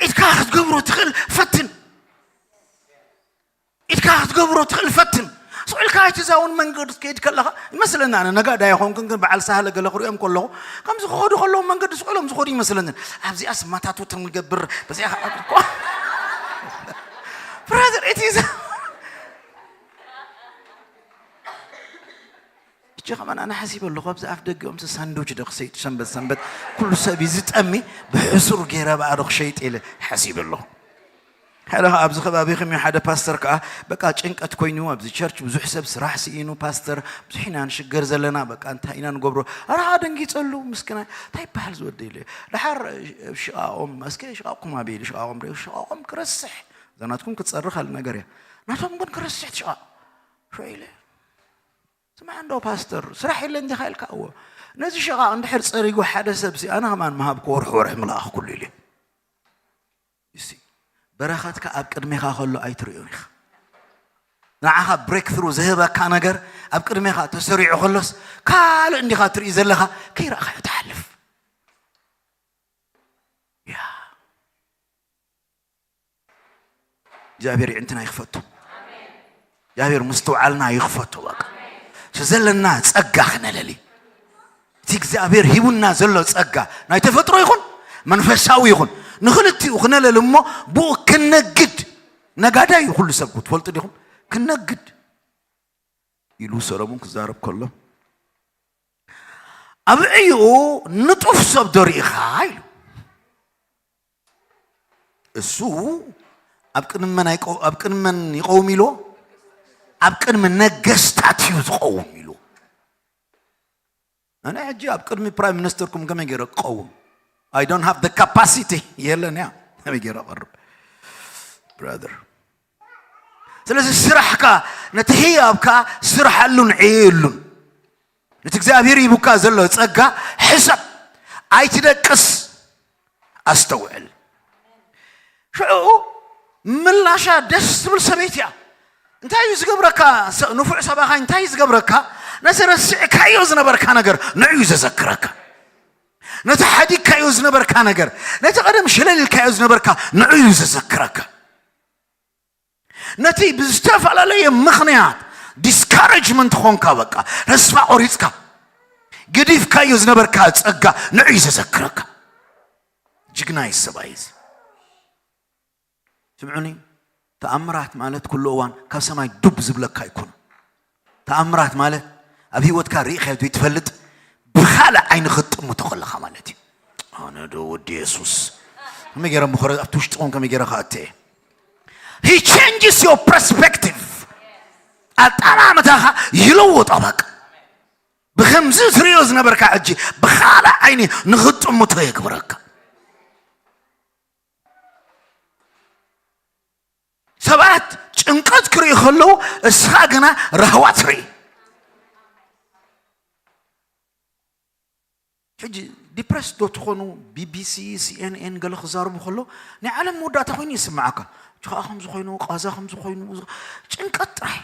ኢድካ ክትገብሮ ትኽእል ፈትን። ኢድካ ክትገብሮ ትኽእል ፈትን። ስቕ ኢልካ ኣይትዛውን መንገዲ ክትከይድ ከለኻ ይመስለና፣ ኣነ ነጋዳይ ኣይኮንኩን፣ ግን በዓል ሳህለ ገለ ክሪኦም ከለኹ፣ ከምዚ ክኸዱ ከለዉ መንገዲ ስቕ ኢሎም ዝኸዱ ይመስለኒ። ኣብዚኣስ ማታቶት ንገብር፣ በዚኣ ከዓ እኮ። ብራዘር፣ it is ሕጂ ከማን ኣነ ሓሲበ ኣለኹ፣ ኣብዚ ኣፍ ደጊኦም ሳንድዊች ዶ ክሰይጥ ሰንበት ሰንበት ኩሉ ሰብ እዩ ዝጠሚ፣ ብሕሱር ገይረ ብኣ ዶ ክሸይጥ ኢለ ሓሲበ ኣለኹ። ሓደ ኸዓ ኣብዚ ከባቢኹም እዩ ሓደ ፓስተር ከኣ በቃ ጭንቀት ኮይኑ ኣብዚ ቸርች ብዙሕ ሰብ ስራሕ ስኢኑ፣ "ፓስተር ብዙሕ ኢና ንሽገር ዘለና፣ በቃ እንታይ ኢና ንገብሮ?" ኣረ ደንጊጸሉ ምስኪናይ፣ እንታይ ይበሃል ዝወደ ኢለ። ደሓር ሽቓቖም፣ እስከ ሽቓቕኩም ኣበይ ኢሉ ሽቓቖም ደ-፣ ሽቓቖም ክረስሕ፣ እዛ ናትኩም ክትጸሪ ካልእ ነገር እያ። ናቶም ግን ክረስሕ ትሽቓቕ። ሸው ኢለ ስማዕ እንዶ ፓስተር፣ ስራሕ የለን ዲኻ ኢልካ? እዎ። ነዚ ሽቓቕ እንድሕር ጸሪጉ ሓደ ሰብ ሲ፣ ኣነ ከማን ምሃብኩ ወርሒ ወርሒ ምለኣኽኩሉ ኢሉ። እሲ፣ በረኸትካ ኣብ ቅድሜኻ ከሎ ኣይትርእዮን ኢኻ። ንዓኻ ብሬክ ትሩ ዝህበካ ነገር ኣብ ቅድሜኻ ተሰሪዑ ከሎስ ካልእ እንዲኻ ትርኢ ዘለኻ ከይረኣኻዮ ትሓልፍ። ያ። እግዚኣብሔር የዕንትና ይኽፈቶ። እግዚኣብሔር ምስትውዓልና ይኽፈቶ። በቃ እቲ ዘለና ጸጋ ክነለሊ፣ እቲ እግዚኣብሔር ሂቡና ዘሎ ጸጋ ናይ ተፈጥሮ ይኹን መንፈሳዊ ይኹን ንኽልቲኡ ክነለሊ እሞ ብኡ ክነግድ። ነጋዳይ እዩ ኩሉ ሰብ እኮ ትፈልጡ ዲኹም? ክነግድ ኢሉ ሰሎሞን ክዛረብ ከሎ ኣብ ዕይኡ ንጡፍ ሰብ ዶ ርኢኻ ኢሉ። እሱ ኣብ ቅድሚ መን ኣይቀው- ኣብ ቅድሚ መን ይቀውም ኢሎ? ኣብ ቅድሚ ነገስታት እዩ ዝቀውም ኢሎ። ኣነ ሕጂ ኣብ ቅድሚ ፕራይም ሚኒስተርኩም ከመይ ገይረ ክቀውም? I don't have the capacity። የለን እያ። ከመይ ገይረ ቀርብ? Brother፣ ስለዚ ስራሕካ፣ ነቲ ህያብካ ስርሓሉን ዕየሉን። ነቲ እግዚኣብሔር ሂቡካ ዘሎ ጸጋ ሕሰብ። ኣይትደቅስ። ኣስተውዕል። ሽዑ ምላሻ ደስ ትብል ሰበይቲ እያ። እንታይ እዩ ዝገብረካ? ሰ- ንፉዕ ሰባኻይ እንታይ እዩ ዝገብረካ? ነቲ ረሲዕካዮ ዝነበርካ ነገር ንዕዩ ዘዘክረካ። ነቲ ሓዲግካዮ ዝነበርካ ነገር፣ ነቲ ቀደም ሸለል ኢልካዮ ዝነበርካ ንዕዩ ዘዘክረካ። ነቲ ብዝተፈላለየ ምኽንያት ዲስካሬጅመንት ኾንካ፣ በቃ ተስፋ ቆሪጽካ፣ ገዲፍካዮ ዝነበርካ ጸጋ ንዕዩ ዘዘክረካ። ጅግና እዩ ሰብኣይ እዚ። ስምዑኒ፣ ተኣምራት ማለት ኩሉ እዋን ካብ ሰማይ ዱብ ዝብለካ ኣይኮነ። ተኣምራት ማለት ኣብ ህይወትካ ርኢኻዮ ዘይትፈልጥ፣ ብኻልእ ዓይኒ ክትጥምቶ ከለኻ ማለት እዩ። ኣነ ዶ ወዲ የሱስ? ከመይ ገይረ ምኾረ ኣብቲ ውሽጥኹም ከመይ ገይረ ከኣተ እየ? He changes your perspective። ኣጠማምታኻ ይለውጦ። በቃ ብከምዚ ትሪኦ ዝነበርካ ሕጂ ብኻልእ ዓይኒ ንኽጥምቶ የግብረካ። ሰባት ጭንቀት ክርኢ ከለዉ፣ እስኻ ግና ራህዋ ትርኢ። ሕጂ ዲፕረስ ዶ ትኾኑ? ቢቢሲ፣ ሲኤንኤን ገለ ክዛረቡ ከሎ ናይ ዓለም መወዳእታ ኮይኑ ይስምዓካ። እቲ ኸኣ ከምዚ ኮይኑ፣ ቃዛ ከምዚ ኮይኑ፣ ጭንቀት ጥራይ።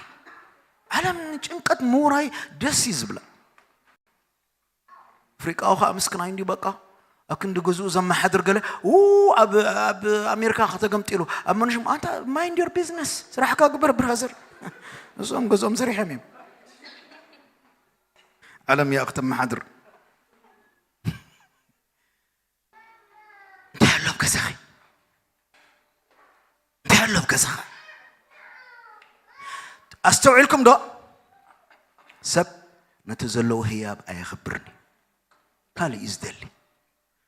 ዓለም ንጭንቀት ምውራይ ደስ እዩ ዝብላ። ኣፍሪቃዊ ኸኣ ምስክናይ እንዲዩ በቃ። ኣክንዲ ገዝኡ ዘመሓድር ገለ፣ ኡ፣ ኣብ፣ ኣብ ኣሜሪካ ከተገምጢሉ፣ ኣብ መንሽም፣ ኣንታ mind your business፣ ስራሕካ ግበር ብራዘር። እዞም ገዝኦም ሰሪሖም እዮም። ዓለም እያ ክትመሓድር። እንታይ ኣሎ ኣብ ገዛኺ? እንታይ ኣሎ ኣብ ገዛኻ? ኣስተውዒልኩም ዶ? ሰብ ነቲ ዘለዎ ህያብ ኣየኽብርን እዩ። ካልእ እዩ ዝደሊ።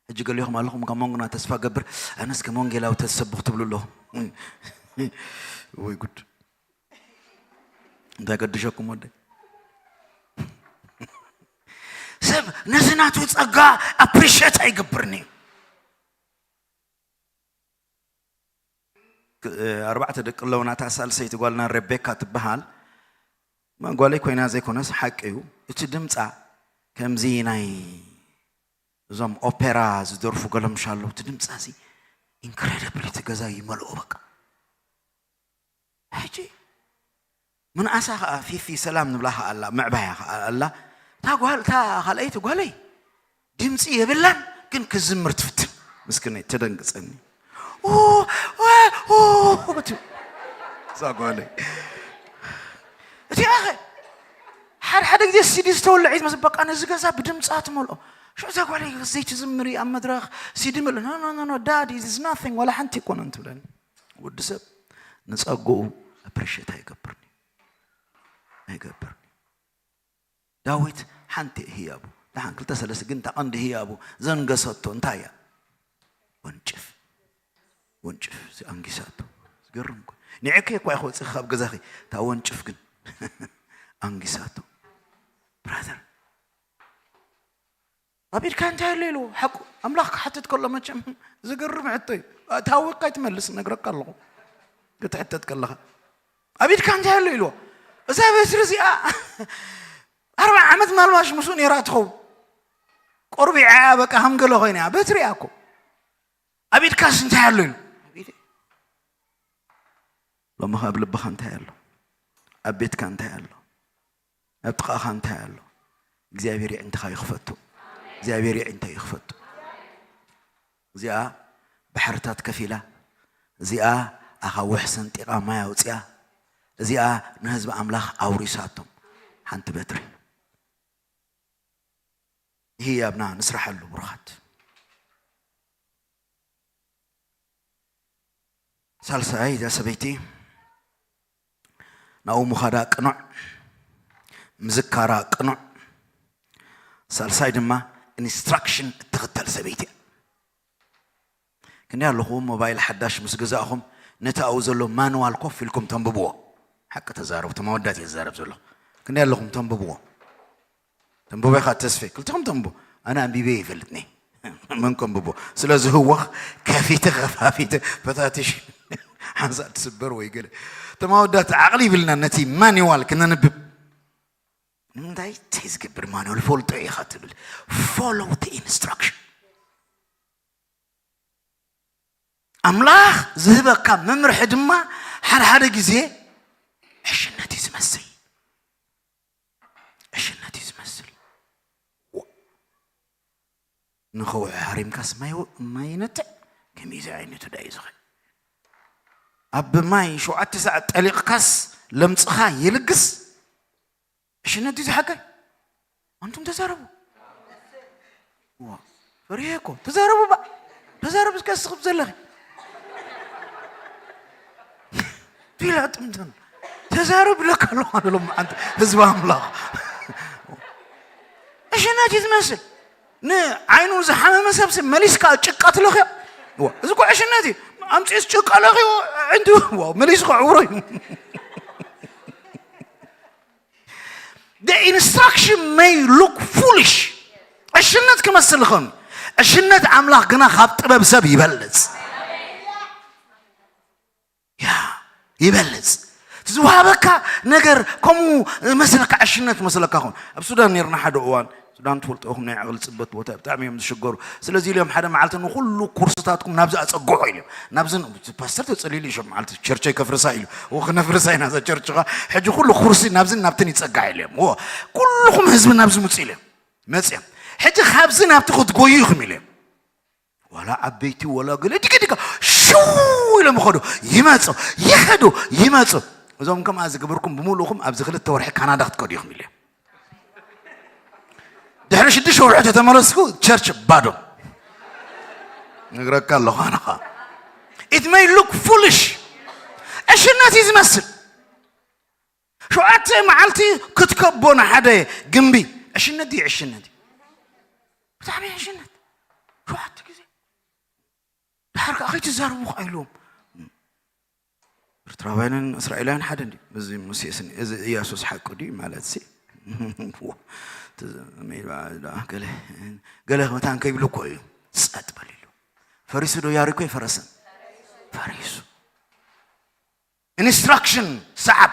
ሕጂ ገሊኹም ኣለኹም፣ ካብ መንጎና ተስፋ ገብር፣ ኣነስ ከም ወንጌላዊ ተዝሰብኽ ትብሉ ኣለኹም። ወይ ጉድ። እንታይ ገድሸኩም ወደይ? ሰብ ነዚ ናቱ ጸጋ ኣፕሪሼት ኣይገብርን እዩ። ክ-፣ ኣርባዕተ ደቂ ኣለውና፣ እታ ሳልሰይቲ ጓልና ሬቤካ ትበሃል። ማ ጓለይ ኮይና ዘይኮነስ ሓቂ እዩ። እቲ ድምጻ ከምዚ ናይ እዞም ኦፔራ ዝደርፉ ገለምሻ ኣለዉ። እቲ ድምጻ እዚ ኢንክሬዲብሊ እቲ ገዛ ይመልኦ በቃ። ሕጂ ምንኣሳ ኸኣ ፊፊ ሰላም ንብላ ኸኣ ኣላ፣ ምዕባያ ኸኣ ኣላ። እታ ጓል፣ እታ ካልኣይቲ ጓለይ ድምጺ የብላን፣ ግን ክዝምር ትፍትን። ምስክነይ ተደንግጸኒ። ኦ፣ ኦ፣ ኦ፣ በትዩ። እዛ ጓለይ። እቲኣ ኸ፣ ሓደ ሓደ ግዜ ሲዲ ዝተወልዐ እዩ ዝመስል፣ በቃ ነዚ ገዛ ብድምጻ ትመልኦ። ሽዑ እዛ ጓለይ ዘይትዝምሪ ኣብ መድረኽ ሲዲ ምልእ፣ no, no, no, no, Dad, it is nothing፣ ዋላ ሓንቲ ኣይኮነን ትብለኒ። ወዲ ሰብ ንጸግኡ ኣፕሪሼት ኣይገብርን እዩ። ኣይገብርን እዩ። ዳዊት ሓንቲ ህያቡ፣ ደሓን ክልተ ሰለስተ፣ ግን እታ ቀንዲ ህያቡ ዘንገሰቶ እንታይ እያ? ወንጭፍ። ወንጭፍ እዚ ኣንጊሳቶ። ዝገርም እኮ። ንዕከይ እኳ ኢኹ ወፂኺ ካብ ገዛኺ፣ እታ ወንጭፍ ግን ኣንጊሳቶ። ብራዘር፣ ኣብ ኢድካ እንታይ ኣሎ ኢልዎ? ሓቁ ኣምላኽ ክሓትት ከሎ መቸም ዝገርም ሕቶ እዩ። ታዊቕካ ኣይትመልስ፣ እነግረካ ኣለኹ። ክትሕተት ከለኻ፣ ኣብ ኢድካ እንታይ ኣሎ ኢልዎ? እዛ በትሪ እዚኣ ኣርብዓ ዓመት ማልባሽ ምስኡ ነይራ ትኸውን። ቆርቢዓ እያ፣ በቃ ከም ገለ ኮይና እያ። በትሪ እያ እኮ። ኣብ ኢድካስ እንታይ ኣሎ ኢሉ? ኣብ ኢደይ። ሎሚ ኸ ኣብ ልብኻ እንታይ ኣሎ? ኣብ ቤትካ እንታይ ኣሎ? ኣብ ጥቓኻ እንታይ ኣሎ? እግዚኣብሔር የዒንትኻ ይኽፈቶ። እግዚኣብሔር የዒንተይ ይኽፈቶ። እዚኣ ባሕርታት ከፊላ፣ እዚኣ ኣኻውሕ ሰንጢቓ ማይ ኣውፂኣ፣ እዚኣ ንህዝቢ ኣምላኽ ኣውሪሳቶም። ሓንቲ በትሪ። ህያብና ንስራሐሉ ብሩኻት። ሳልሳይ፣ እዛ ሰበይቲ ናብኡ ምኻዳ ቅኑዕ፣ ምዝካራ ቅኑዕ። ሳልሳይ ድማ ኢንስትራክሽን እትኽተል ሰበይቲ እያ። ክንደይ ኣለኹም ሞባይል ሓዳሽ ምስ ገዛእኹም ነቲ ኣብኡ ዘሎ ማንዋል ኮፍ ኢልኩም ተንብብዎ? ሓቂ ተዛረቡ፣ ተማወዳት እየ ዝዛረብ ዘለኹ። ክንደይ ኣለኹም ተንብብዎ? ተንብቦ ኢኻ ተስፌ፣ ክልተኹም ተንብቦ። ኣነ ኣንቢበ ይፈልጥኒ። መን ከንብቦ? ስለዚ ህወኽ ከፊተ ከፋፊተ ፈታቲሽ ሓንሳእ ትስበር ወይ ገለ። ተማወዳት ዓቕሊ ይብልና ነቲ ማንዋል ክነንብብ። ንምንታይ? እንታይ ዝገብር ማንዋል ፈልጦ ኢኻ ትብል። Follow the instruction። ኣምላኽ ዝህበካ መምርሒ ድማ ሓደ ሓደ ግዜ ዕሽነት እዩ ዝመስል። ዕሽነት እዩ ዝመስል። ዋ። ንኸውሒ ሃሪምካስ ማይ ወ-፣ ማይ ይነትዕ? ከመይ እዚ ዓይነቱ ዳዩ ዝኸ-? ኣብ ማይ ሸውዓተ ሰዓት ጠሊቕካስ ለምጽኻ ይልግስ? ዕሽነት ድዩ ዝሓቀ? ኣንቱም ተዛረቡ። ዋ፣ ፈሪሄ እኮ። ተዛረቡ ባ። ተዛረቡ እስከ ስኽብ ዘለኺ። ቢላ ጥምትን። ተዛረብ ለካ ኣለኹ ኣነ ሎም ኣንተ ህዝቢ ኣምላኽ። ዕሽነት እዩ ዝመስል። ንዓይኑ ዝሓመመ ሰብሲ መሊስካ ጭቃ ትለኽዮ። ዋ፣ እዚ እኮ ዕሽነት እዩ። ኣምጺእስ ጭቃ ለኽዮ፣ ዕንዲ፣ ዋ፣ መሊስካ ዕውሮ እዩ። The instruction may look foolish. ዕሽነት ክመስል ይኸውን። ዕሽነት ኣምላኽ ግና ካብ ጥበብ ሰብ ይበልጽ። ያ፣ ይበልጽ። ዝወሃበካ ነገር ከምኡ መስለካ፣ ዕሽነት መስለካ ኾን። ኣብ ሱዳን ነርና ሓደ እዋን፣ ሱዳን ትፈልጥኹም ናይ ዕቕሊ ጽበት ቦታ ብጣዕሚ እዮም ዝሽገሩ። ስለዚ ኢሎም ሓደ መዓልቲ ንኹሉ ኮርስታትኩም ናብዚ ኣጸግዑ ኢሎም። ናብዚ ን-፣ ፓስተር ተጸሊሉ ይሸም መዓልቲ ቸርቸይ ከፍርሳ ኢሉ። እዎ ክነፍርሳ ኢና እዛ ቸርች ኸ። ሕጂ ኩሉ ኩርሲ ናብዝን ናብትን ይጸጋዕ ኢሎም። እዎ ኩልኹም ህዝቢ ናብዚ ምጹ ኢሎም። መጽዮም። ሕጂ ካብዚ ናብቲ ክትጎዩ ኢኹም ኢሎም። ዋላ ዓበይቲ ዋላ ገለ ዲገ ዲገ ሽው ኢሎም ይኸዱ፣ ይመጹ፣ ይኸዱ፣ ይመጹ። እዞም ከምኣ ዝገበርኩም ብምሉእኹም ኣብዚ ክልተ ወርሒ ካናዳ ክትከዱ ኢኹም ኢሎም። ድሕሪ ሽዱሽተ ወርሒ ተተመለስኩ፣ ቸርች ባዶ። ነግረካ ኣለኹ ኣነ ኸኣ። It may look foolish. ዕሽነት እዩ ዝመስል። ሸውዓተ መዓልቲ ክትከቦ ንሓደ ግምቢ። ዕሽነት ድዩ? ዕሽነት እዩ። ብጣዕሚ ዕሽነት። ሸውዓተ ግዜ። ድሓር ከኣ ከይትዛረቡ ከኣ ኢልዎም። ኤርትራውያንን እስራኤላውያን ሓደ እንዲ። እዚ ሙሴስ፣ እዚ ኢያሱስ ሓቁ ድዩ ማለት ሲ? እቲ ሜዳ፣ ገለ፣ ገለ መታን ከይብሉ እኮ እዩ። ጸጥ በል ኢሉ። ፈሪሱ ዶ ያሪኮ? ኣይፈረሰን። ፈሪሱ። ኢንስትራክሽን ሰዓብ።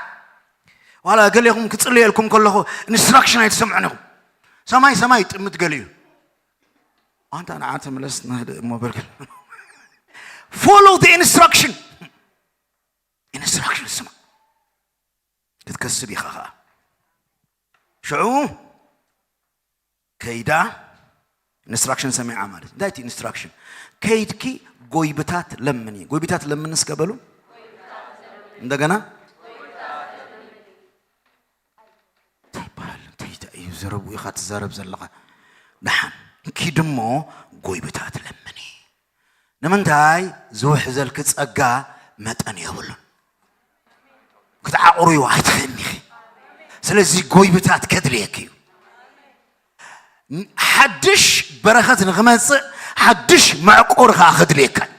ዋላ ገሌኹም ክጽልየልኩም ከለኹ ኢንስትራክሽን ኣይትሰምዑን ኢኹም። ሰማይ ሰማይ ጥምት ገሊኡ። ኣንታ ንዓ ተመለስ፣ ንህድእ እሞ በል። Follow the instruction. ኢንስትራክሽን ስማ። ክትከስብ ኢኻ ኸኣ። ሽዑ ከይዳ ኢንስትራክሽን ሰሚዓ ማለት። እንታይ እቲ ኢንስትራክሽን? ከይድኪ ጎይብታት ለምኒ። ጎይብታት ለምኒ እስከ በሉ። እንደገና። እንታይ ይበሃል? እንታይ እዩ ዘረቡ ኢኻ ትዛረብ ዘለኻ? ደሓን። ኪድ እሞ ጎይብታት ለምኒ። ንምንታይ? ዝውሕዘልኪ ጸጋ መጠን የብሉን። ክትዓቑርዮ ኣይትኽእልኒ ኢኺ። ስለዚ ጎይብታት ከድልየኪ እዩ። ሓድሽ በረኸት ንኽመጽእ ሓድሽ መዕቆሪ ኸኣ ከድልየካ እዩ።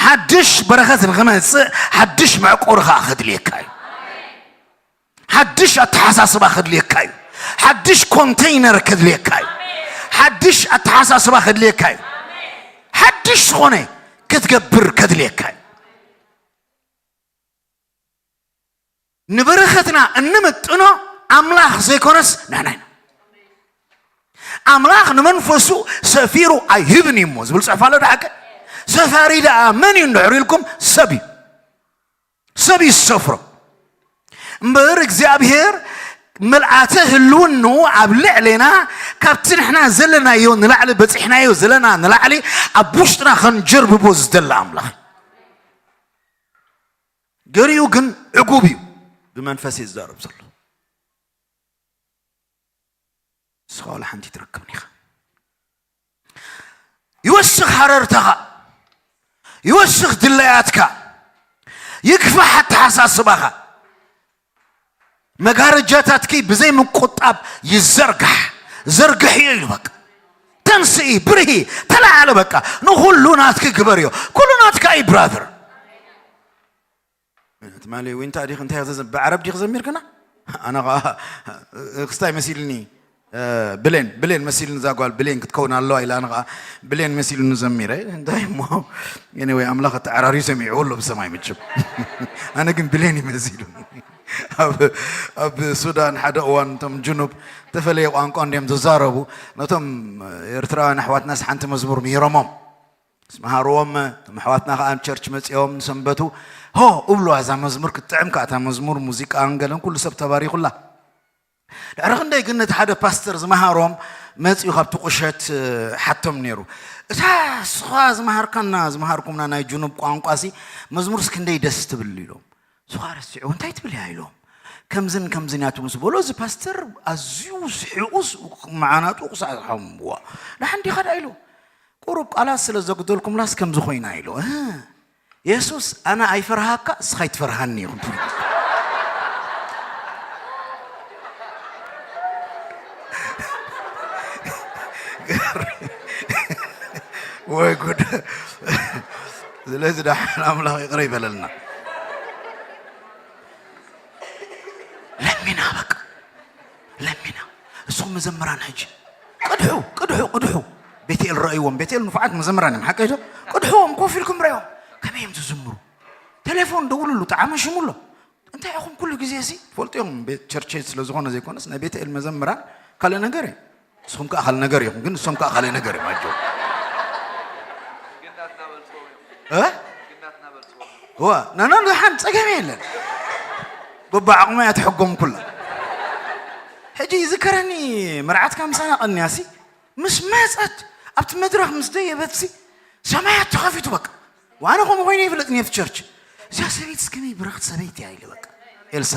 ሓድሽ በረኸት ንኽመጽእ ሓድሽ መዕቆሪ ኸኣ ከድልየካ እዩ። ሓድሽ ኣተሓሳስባ ከድልየካ እዩ። ሓድሽ ኮንቴይነር ከድልየካ እዩ። ሓድሽ ኣተሓሳስባ ከድልየካ እዩ። ሓድሽ ዝኾነ ክትገብር ከድልየካ እዩ። ንበረኸትና እንምጥኖ ኣምላኽ ዘይኮነስ ንሕና ኢና። ኣምላኽ ንመንፈሱ ሰፊሩ ኣይህብን እዩ እሞ ዝብል ጽሑፍ ኣሎ። ደሓቀ ሰፋሪ ደኣ መን እዩ እንድሕር ኢልኩም፣ ሰብ እዩ። ሰብ እዩ ዝሰፍሮ። እምበር እግዚኣብሔር ምልኣተ ህልውንኡ ኣብ ልዕሌና ካብቲ ንሕና ዘለናዮ ንላዕሊ፣ በጺሕናዮ ዘለና ንላዕሊ ኣብ ውሽጥና ከንጀርብቦ ዝደሊ ኣምላኽ። ገሊኡ ግን ዕጉብ እዩ። ብመንፈስ እዩ ዝዛረብ ዘሎ። ንስኻ ዋላ ሓንቲ ትረክብን ኢኻ። ይወስኽ ሃረርታኻ፣ ይወስኽ ድላያትካ፣ ይግፋሕ ኣተሓሳስባኻ። መጋረጃታትኪ ብዘይ ምቁጣብ ይዘርጋሕ። ዘርግሕዮ ኢሉ በቃ። እንተ ተንስኢ፣ ብርሂ፣ ተላዓለ፣ በቃ ንኹሉ ናትኪ ግበርዮ። ኩሉ ናትካ እዩ ብራዘር። ትማሊ ዊንታ ዲኽ እንታይ ዘዘ-፣ ብዓረብ ዲኽ ዘሚርክና? ኣነ ኸዓ ክስታይ መሲልኒ፣ እ፣ ብሌን፣ ብሌን መሲልኒ፣ እዛ ጓል ብሌን ክትከውን ኣለዋ ኢላ፣ ኣነ ኸዓ ብሌን መሲልኒ ዘሚረ። እንታይ እሞ፣ ኤኒወይ፣ ኣምላኽ ኣተዓራርዩ ሰሚዕዎ ኣሎ ብሰማይ መቸም። ኣነ ግን ብሌን ይመሲሉ። ኣብ፣ ኣብ ሱዳን ሓደ እዋን እቶም ጅኑብ ተፈለየ ቋንቋ እንድዮም ዝዛረቡ። ነቶም ኤርትራውያን ኣሕዋትናስ ሓንቲ መዝሙር ምሂሮሞም። ምስ መሃርዎም፣ እቶም ኣሕዋትና ከኣ ኣብ ቸርች መጺኦም ንሰንበቱ፣ "ሆ!" እብሉዋ፣ እዛ መዝሙር ክትጥዕም ከኣ፣ እታ መዝሙር፣ ሙዚቃን ገለን ኩሉ ሰብ ተባሪኹላ። ድሕሪ ክንደይ ግን ነቲ ሓደ ፓስተር ዝመሃሮም መጺኡ ካብቲ ቁሸት፣ እ፣ ሓቶም ነይሩ። "እታ ንስኻ ዝመሃርካና፣ ዝመሃርኩምና ናይ ጅኑብ ቋንቋሲ መዝሙርስ ክንደይ ደስ ትብል" ኢሎም። ንሱ ኸኣ ረሲዕዎ፣ "እንታይ ትብል እያ?" ኢሎም። "ከምዝን ከምዝን እያ ትብል" ምስ በሎ፣ እዚ ፓስተር ኣዝዩ ስሒቑስ መዓናጡ ክሳዕ ሓምዋ። "ደሓን ዲኻ ደኣ?" ኢሉ። "ቁሩብ ቃላት ስለ ዘጉደልኩምላስ ከምዚ ኮይና" ኢሉ። "እህ፣ የሱስ ኣነ ኣይፈርሃካ፣ እስኻ ኣይትፈርሃኒ ኢኹም ትብሉ። ወይ ጉድ!" ስለዚ ደሓን ኣምላኽ ይቕረ ይበለልና። ለሚና በቃ። ለሚና። እስኹም መዘምራን ሕጂ ቅድሑ፣ ቅድሑ፣ ቅድሑ። ቤትኤል ረእይዎም። ቤትኤል ንፉዓት መዘምራን እዮም፣ ሓቀይ ዶ? ቅድሕዎም፣ ኮፍ ኢልኩም ረእዮም። ከመይ እዮም ዝዝምሩ? ቴሌፎን ደውልሉ፣ ጣዕመ ሽሙ ኣሎ። እንታይ ኢኹም ኩሉ ግዜ እዚ? ፈልጡ እዮም፣ ቤት ቸርች ስለ ዝኾነ ዘይኮነስ፣ ናይ ቤትኤል መዘምራን ካልእ ነገር እዩ። ንስኹም ከኣ ካልእ ነገር ኢኹም፣ ግን ንሶም ከኣ ካልእ ነገር እዮም። ኣጆ። እ? እዋ፣ ናና ደሓን ጸገም የለን። በብዓቕሙ እያ ትሕጎም ኩላ። ሕጂ ይዝከረኒ፣ መርዓትካ ምሳና ቀንያሲ፣ ምስ መጸት፣ ኣብቲ መድረኽ ምስ ደየበትሲ፣ ሰማያት ተኸፊቱ በቃ። ወኣነ ከምኡ ኮይነ ይፍለጥኒ ኣብቲ ቸርች። እዛ ሰበይትስ ከመይ ብርኽቲ ሰበይቲ እያ ኢለ በቃ። ኤልሳ፣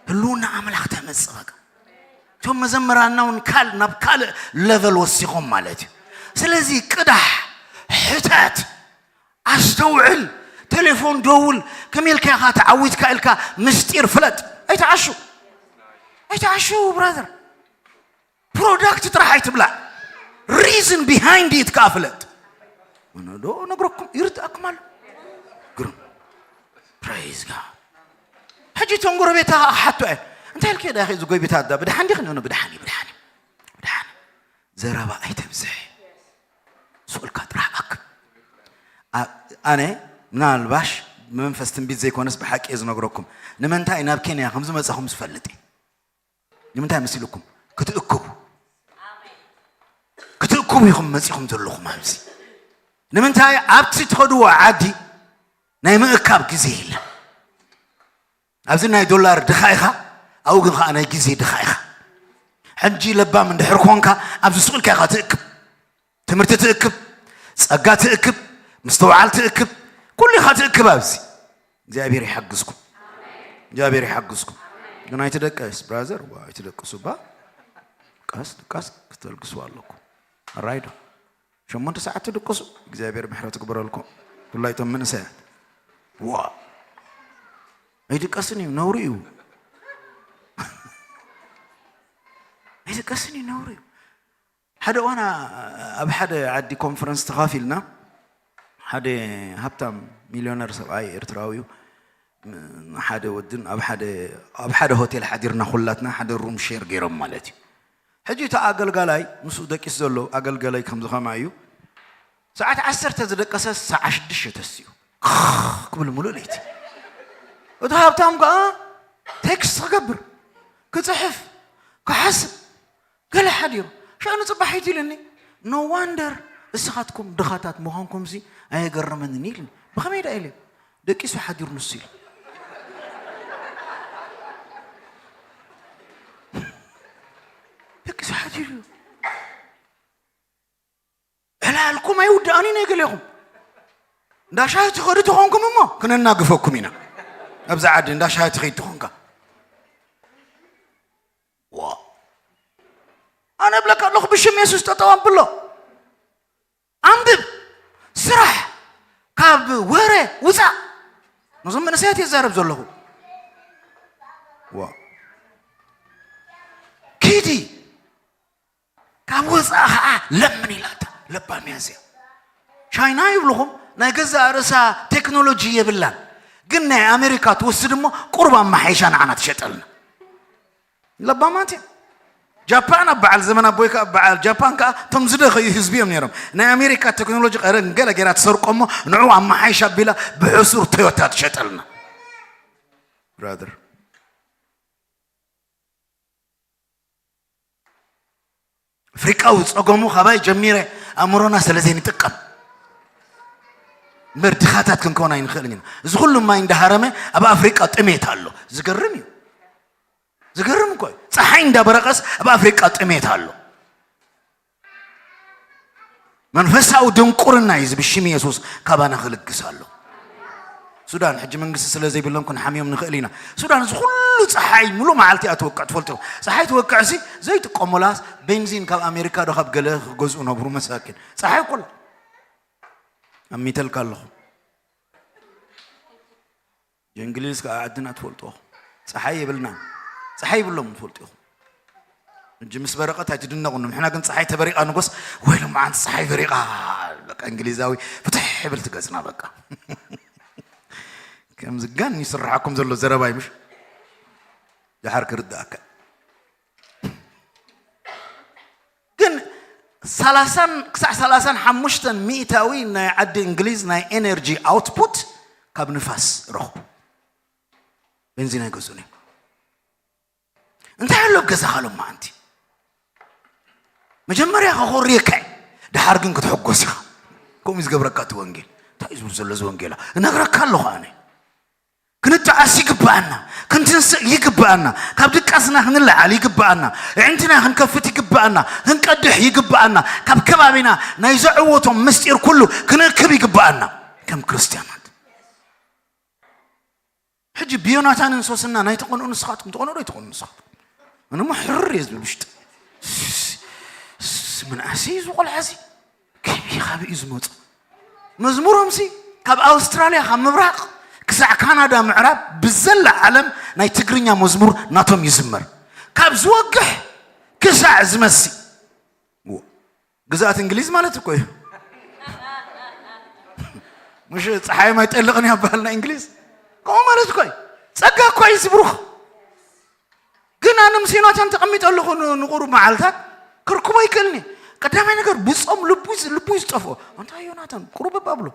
ህልውና ኣምላኽ ተመጽእ በቃ። እቶም መዘምራንና እውን ካል-፣ ናብ ካልእ ለቨል ወሲኾም ማለት እዩ። ስለዚ ቅዳሕ፣ ሕተት፣ ኣስተውዕል፣ ቴሌፎን ደውል፣ ከመይ ኢልካ ኢኻ ተዓዊትካ ኢልካ ምስጢር ፍለጥ። ኣይትዓሹ፣ ኣይትዓሹ ብራዘር። ፕሮዳክት ጥራሕ ኣይትብላዕ፣ ሪዝን ቢሃይንድ ኢት ከኣ ፍለጥ። ኣነ ዶ ነግረኩም፣ ይርድኣኩም ኣሎ። ግርም። ፕሬዝ ጋድ። ሕጂ እቶም ጎረቤታ ክሓቶ እየ። "እንታይ ኢልኪ ዳኺ እዚ ጎይቢታ ኣዳ? ብድሓን ዲኺ?" "ኖ፣ ኖ፣ ብድሓን እየ፣ ብድሓን እየ፣ ብድሓን እየ። ዘረባ ኣይተብዝሕ። ስቕ ኢልካ ጥራሕ ኣክብ." ኣ-፣ ኣነ ምናልባሽ ብመንፈስ ትንቢት ዘይኮነስ ብሓቂ እየ ዝነግረኩም። ንምንታይ ናብ ኬንያ ከም ዝመጻኹም ዝፈልጥ እየ። ንምንታይ መሲልኩም? ክትእክቡ። ክትእክቡ ኢኹም መጺኹም ዘለኹም ኣብዚ። ንምንታይ? ኣብቲ ትኸድዎ ዓዲ ናይ ምእካብ ግዜ የለን። ኣብዚ ናይ ዶላር ድኻ ኢኻ፣ ኣብኡ ግን ኸኣ ናይ ግዜ ድኻ ኢኻ። ሕጂ ለባም እንድሕር ኮንካ፣ ኣብዚ ስቕ ኢልካ ኢኻ ትእክብ። ትምህርቲ ትእክብ፣ ጸጋ ትእክብ፣ ምስትውዓል ትእክብ፣ ኩሉ ኢኻ ትእክብ ኣብዚ። እግዚኣብሔር ይሓግዝኩም። እግዚኣብሔር ይሓግዝኩም። ግን ኣይትደቀስ ብራዘር፣ ዋ፣ ኣይትደቅሱ ባ። ቀስ ድቃስ ክትደልግሱ ኣለኩም። ኣራይ ዶ? ሸሞንተ ሰዓት ትድቅሱ፣ እግዚኣብሔር ምሕረት ይግበረልኩም። ብፍላይ እቶም መንእሰያት። ዋ። ኣይድቀስን እዩ፣ ነውሪ እዩ። ኣይድቀስን እዩ፣ ነውሪ እዩ። ሓደ እዋን ኣብ ሓደ ዓዲ ኮንፈረንስ ተኻፊልና፣ ሓደ ሃብታም ሚልዮነር ሰብኣይ ኤርትራዊ እዩ። ም-፣ ሓደ ወድን ኣብ ሓደ፣ ኣብ ሓደ ሆቴል ሓዲርና፣ ኩላትና ሓደ ሩም ሼር ገይሮም ማለት እዩ። ሕጂ እቲ ኣገልጋላይ ምስኡ ደቂስ ዘሎ ኣገልጋላይ ከምዚ ከማይ እዩ። ሰዓት ዓሰርተ ዝደቀሰ ሰዓት ሽዱሽተ ተሲኡ ክብል ሙሉእ ለይቲ። እቲ ሃብታም ከኣ ቴክስት ክገብር፣ ክጽሕፍ፣ ክሓስብ፣ ገለ ሓዲሩ። ሽዑ ንጽባሒት ኢሉኒ፣ "No wonder እስኻትኩም ድኻታት ምዃንኩምሲ ኣየገርመንን" ኢሉኒ። ብኸመይ ደኣ ኢለ? "ደቂሱ ሓዲሩ ንሱ" ኢሉ። ደቂሱ ሓዲሩ። ዕላልኩም ኣይውዳእን እዩ ናይ ገሌኹም። እንዳ ሻሂ ትኸዱ ተኾንኩም እሞ ክነናግፈኩም ኢና። ኣብዚ ዓዲ እንዳ ሻሂ ትኸይድ ተኾንካ። ዋ። ኣነ እብለካ ኣለኹ ብሽም የሱስ ጠጠው ኣንብሎ። ኣንብብ። ስራሕ። ካብ ወረ ውፃእ። ነዞም መንእሰያት የዛረብ ዘለኹ። ዋ። ኪዲ። ኣብ ወፃእ ከዓ ለምን ኢላታ። ለባም እያ እዚኣ። ቻይና ይብልኹም ናይ ገዛእ ርእሳ ቴክኖሎጂ የብላን፣ ግን ናይ ኣሜሪካ ትወስድ እሞ ቁሩብ ኣመሓይሻ ንዓና ትሸጠልና። ለባማት እዮም። ጃፓን ኣብ በዓል ዘመን ኣቦይ ከዓ በዓል ጃፓን ከዓ እቶም ዝደኸዩ ህዝቢ እዮም ነይሮም። ናይ ኣሜሪካ ቴክኖሎጂ ቀረ ገለ ገይራ ትሰርቆ እሞ ንዑ ኣመሓይሽ ኣቢላ ብሕሱር ቶዮታ ትሸጠልና። ብራደር ኣፍሪቃዊ ጸገሙ ካባይ ጀሚረ ኣእምሮና ስለ ዘይንጥቀም እምበር ድኻታት ክንከውን ኣይንኽእልን ኢና። እዚ ኩሉ ማይ እንዳሃረመ ኣብ ኣፍሪቃ ጥሜት ኣሎ። ዝገርም እዩ። ዝገርም እኮ እዩ። ፀሓይ እንዳበረቐስ ኣብ ኣፍሪቃ ጥሜት ኣሎ። መንፈሳዊ ድንቁርና እዩ። እዚ ብሽም የሱስ ካባና ክልግስ ኣሎ። ሱዳን ሕጂ መንግስቲ ስለ ዘይብሎም ክንሓምዮም ንኽእል ኢና። ሱዳን እዚ ኩሉ ፀሓይ ሙሉ መዓልቲ እያ ትወቅዕ፣ ትፈልጡ ኢኹም። ፀሓይ ትወቅዕ ሲ ዘይጥቀሙላስ ቤንዚን ካብ ኣሜሪካ ዶ ካብ ገለ ክገዝኡ ነብሩ መሳኪን። ፀሓይ ኩላ ኣሚተልካ ኣለኹ። የእንግሊዝ ከዓ ዓድና ትፈልጥዎ። ፀሓይ የብልናን። ፀሓይ ይብሎም ትፈልጡ ኢኹም። እንጂ ምስ በረቐት ኣይትድነቑ። ንሕና ግን ፀሓይ ተበሪቓ ንጎስ፣ ወይ ሎማዓንቲ ፀሓይ በሪቓ፣ በቃ እንግሊዛዊ ፍትሕ ይብል ትገፅና በቃ። ከምዚ ጋን ይስርሓኩም ዘሎ ዘረባይ ምሽ? ደሓር ክርዳእካ። ግን ሰላሳን ክሳዕ ሰላሳን ሓሙሽተን ሚእታዊ ናይ ዓዲ እንግሊዝ ናይ ኤነርጂ ኣውትፑት ካብ ንፋስ ረኽቡ። ቤንዚን ኣይገዝኡን እዮም። እንታይ ኣሎ ኣብ ገዛኻ ሎማዓንቲ? መጀመርያ ከኾርየካ እዩ፣ ደሓር ግን ክትሕጎስ ኢኻ። ከምኡ እዩ ዝገብረካ እቲ ወንጌል። እንታይ እዩ ዝብል ዘሎ እዚ ወንጌላ? እነግረካ ኣለኹ ኣነ። ክንጠዓስ ይግብኣና፣ ክንትንስእ ይግብኣና፣ ካብ ድቃስና ክንለዓል ይግብኣና፣ ኣዒንትና ክንከፍት ይግብኣና፣ ክንቀድሕ ይግብኣና፣ ካብ ከባቢና ናይ ዘዕወቶም ምስጢር ኩሉ ክንእክብ ይግብኣና ከም ክርስትያናት። ሕጂ ብዮናታንን ሶስና ናይ ተቐንኡ ንስኻትኩም ተቐንኡ ዶ ኣይተቐንኡ ንስኻትኩም? ኣነ እሞ ሕርር እየ ዝብል ውሽጢ። ስ-፣ ስ-፣ ምንኣሰይ እዚ ቆልዓ እዚ ከመይ ካብ እዩ ዝመፁ? መዝሙሮምሲ ካብ ኣውስትራልያ ካብ ምብራቕ ክሳዕ ካናዳ ምዕራብ ብዘላ ዓለም ናይ ትግርኛ መዝሙር ናቶም ይዝመር። ካብ ዝወግሕ ክሳዕ ዝመሲ። እዎ። ግዝኣት እንግሊዝ ማለት እኮ እዩ። ምሽ ፀሓይ ኣይጠልቕን እያ በሃልና እንግሊዝ። ከምኡ ማለት እኮ እዩ። ፀጋ እኮ እዩ ዝብሩኽ። ግን ኣነ ምስ ዮናታን ተቐሚጠ ኣለኹ ን-፣ ንቑሩብ መዓልታት ክርክቦ ኣይክእልን እየ። ቀዳማይ ነገር ብጾም ልቡ ይዝ-፣ ልቡ እዩ ዝጠፍኦ። እንታይ ዮናታን ቁሩብ እባ ብሎ።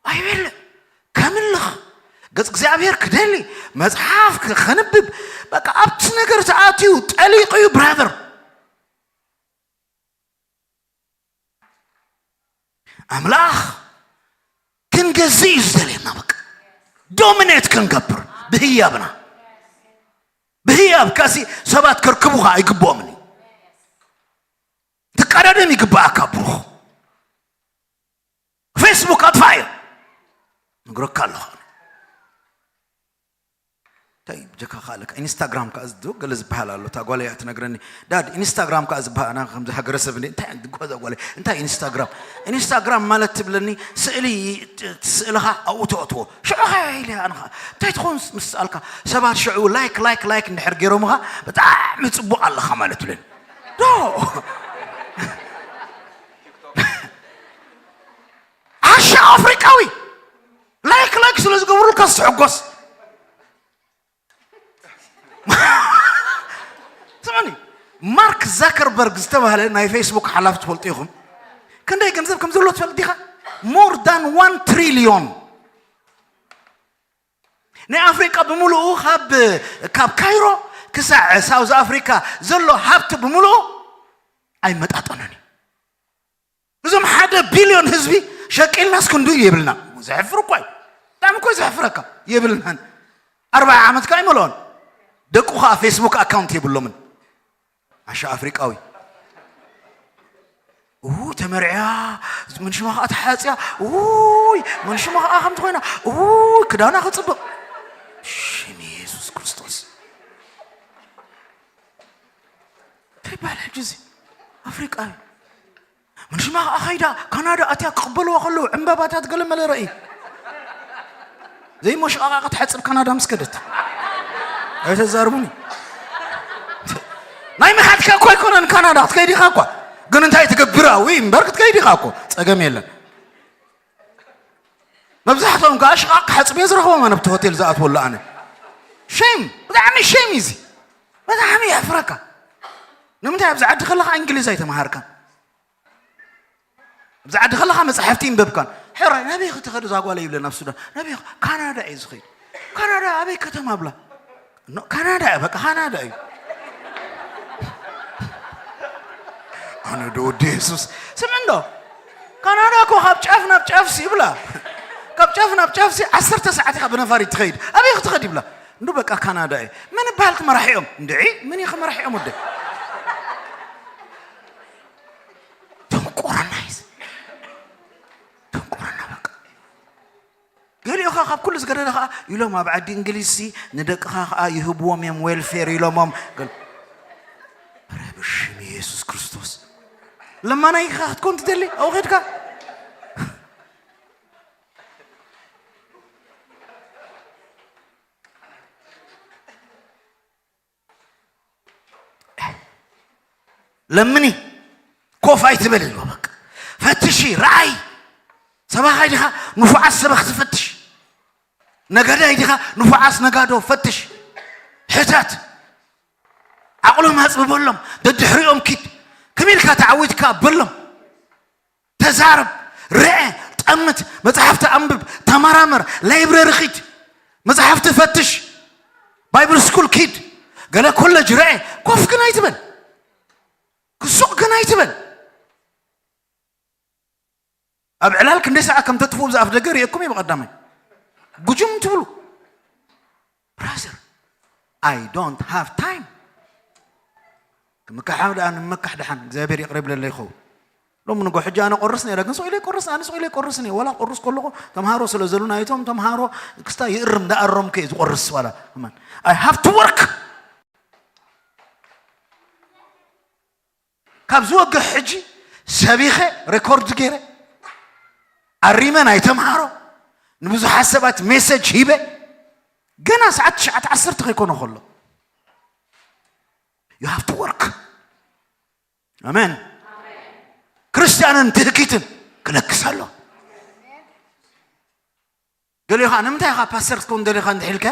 ኣይበልዕ። ከምልኽ። ገጽ እግዚኣብሔር ክደሊ፣ መጽሓፍ ክ-፣ ከንብብ። በቃ ኣብቲ ነገር ተኣትዩ ጠሊቑ እዩ ብራዘር። ኣምላኽ ክንገዝእ እዩ ዝደልየና። በቃ ዶሚኔት ክንገብር ብህያብና። ብህያብካሲ ሰባት ከርክቡኻ ኣይግብኦምን እዩ። ትቀዳደም ይግብኣካ ብሩኽ። ፌስቡክ ኣጥፋእዮ። ነግረካ ኣለኹ። እንታይ ብጀካ ካልእ ኢንስታግራም ከኣ ዝዶ ገለ ዝበሃል ኣሎ። እታ ጓለይ እያ ትነግረኒ። ዳድ ኢንስታግራም ከኣ ዝበሃል፣ ኣና ከምዚ ሃገረሰብ እንዴ እንታይ ድጓዛ ጓለይ እንታይ ኢንስታግራም? ኢንስታግራም ማለት ትብለኒ ስእሊ ስእልኻ ኣብኡ ተእትዎ። ሽዑ ኸ ኢለ ኣነ ኸኣ እንታይ ትኾን ምስ ሰኣልካ ሰባት ሽዑ ላይክ ላይክ ላይክ እንድሕር ገይሮምኻ ብጣዕሚ ጽቡቕ ኣለኻ ማለት ትብለኒ። ዶ ዓሻ ኣፍሪቃዊ ላይክ ላይክ ስለ ዝገብሩልካ ትሕጎስ። ስምዑኒ፣ ማርክ ዛከርበርግ ዝተባህለ ናይ ፌስቡክ ሓላፊ ትፈልጡ ኢኹም። ክንደይ ገንዘብ ከም ዘለዎ ትፈልጥ ዲኻ? ሞር ዳን ዋን ትሪልዮን። ናይ ኣፍሪቃ ብምሉኡ ካብ፣ ካብ ካይሮ ክሳዕ ሳውዝ ኣፍሪካ ዘሎ ሃብቲ ብምሉኡ ኣይመጣጠኑን እዩ። እዞም ሓደ ቢልዮን ህዝቢ ሸቂልናስ ክንዱ የብልና። ዘሕፍር እኮ እዩ። ብጣዕሚ እኮ እዩ ዘሕፍረካ። የብልናን። ኣርባዓ ዓመት ከዓ ይመልኦን። ደቁ ከዓ ፌስቡክ ኣካውንት የብሎምን። ዓሻ ኣፍሪቃዊ። ኡ፣ ተመርዕያ፣ መንሽማ ከዓ ተሓፅያ። ኡይ፣ መንሽማ ከዓ ከምቲ ኮይና። ኡይ፣ ክዳና ክፅብቕ። ሽም የሱስ ክርስቶስ። እንታይ ይበሃል ሕጂ እዚ? ኣፍሪቃዊ። መንሽማ ከዓ ኸይዳ ካናዳ ኣትያ ክቕበልዋ ከለዉ ዕምባባታት ገለ መለ ረኢ። ዘይመሽቓቓ ክትሓጽብ ካናዳ ምስ ከደት። ኣይተዛርቡኒ። ናይ ምኻድካ እኮ ኣይኮነን ካናዳ ክትከይድ ኢኻ እኳ። ግን እንታይ ትገብር? ኣዊ እምበር ክትከይድ ኢኻ እኮ፣ ጸገም የለን። መብዛሕትኦም ከዓ ሽቓቕ ክሓጽብ እየ ዝረኽቦም ኣነ ኣብቲ ሆቴል ዝኣትወሉ። ኣነ ሼም፣ ብጣዕሚ ሼም እዩ እዚ። ብጣዕሚ የሕፍረካ። ንምንታይ ኣብዚ ዓዲ ከለኻ እንግሊዝ ኣይተምሃርካን? ኣብዚ ዓዲ ከለኻ መጻሕፍቲ ይንበብካን? ሕራይ ናበይ ክትኸድ እዛ ጓል ይብለ ናብ ሱዳን? ናበይ? ካናዳ እየ ዝኸይድ። ካናዳ ኣበይ ከተማ ብላ? ኖ፣ ካናዳ እያ፣ በቃ ካናዳ እዩ። ኣነ ዶ ወዲ የሱስ ስም እንዶ ካናዳ እኮ ካብ ጫፍ ናብ ጫፍ ሲ ይብላ። ካብ ጫፍ ናብ ጫፍ ሲ ዓሰርተ ሰዓት ኢኻ ብነፋሪት ትኸይድ። ኣበይ ክትኸድ ይብላ? እንዶ በቃ ካናዳ እየ። ምን ይበሃል እቲ መራሒኦም? እንድዒ ምን እዩ መራሒኦም ወደ? ድንቁርና እዩ። ድንቁርና በቃ። ገሊኡ ኸዓ ካብ ኩሉ ዝገደደ ኸዓ ኢሎም ኣብ ዓዲ እንግሊዝ ሲ ንደቅኻ ኸዓ ይህብዎም እዮም ዌልፌር ኢሎሞም። ገል-፣ ኧረ ብሽም ኢየሱስ ክርስቶስ ለማናይ ኢኻ ክትኮን ትደሊ ኣብኡ ኸድካ? ለምኒ፣ ኮፍ ኣይትበል ኢልዎ። በቃ ፈትሺ፣ ረኣይ። ሰባኻይ ዲኻ ንፉዓት ሰበኽቲ ፈትሽ። ነጋዳይ ዲኻ ንፉዓት ነጋዶ ፈትሽ። ሕተት። ዓቕሎም ኣጽብበሎም፣ ደድሕሪኦም ኪድ። ከመይ ኢልካ ተዓዊትካ በሎም። ተዛረብ፣ ርአ፣ ጠምት፣ መጽሓፍቲ ኣንብብ፣ ተመራመር፣ ላይብረሪ ኺድ፣ መጽሓፍቲ ፈትሽ፣ ባይብል ስኩል ኪድ፣ ገለ ኮለጅ ርአ። ኮፍ ግን ኣይትበል፣ ክሱቕ ግን ኣይትበል። ኣብ ዕላል ክንደይ ሰዓት ከም ተጥፍኡ ብዛ ኣፍ ደገ ርእየኩም እየ ብቐዳማይ። ጉጅም ትብሉ። ብራዘር፣ I don't have time። ክምካሕ ደኣ ንምካሕ ደሓን እግዚኣብሔር ይቕረ ይብለለይ ይኸውን። ሎም ንጎ ሕጂ ኣነ ቆርስ ነይረ፣ ግን ስቕ ኢለ ይቆርስ፣ ኣነ ስቕ ኢለ ይቆርስ ነይረ። ዋላ ቆርስ ከለኹ ተምሃሮ ስለ ዘሉና፣ እቶም ተምሃሮ ክስታ ይእርም፣ እንዳኣረምኩ እየ ዝቆርስ። ዋላ እመን፣ I have to work። ካብ ዝወግሕ ሕጂ ሰቢኸ፣ ሬኮርድ ገይረ፣ ኣሪመ፣ ናይ ተምሃሮ ንብዙሓት ሰባት ሜሴጅ ሂበ። ገና ሰዓት ትሽዓተ ዓሰርተ ከይኮነ ከሎ፣ you have to work። ኣሜን። ክርስትያንን ትህኪትን ክለክስ ኣሎ። ገሊኡ ኸዓ ንምንታይ ኢኻ ፓስተር ክትከውን ደሊኻ እንድሕር ኢልካ፣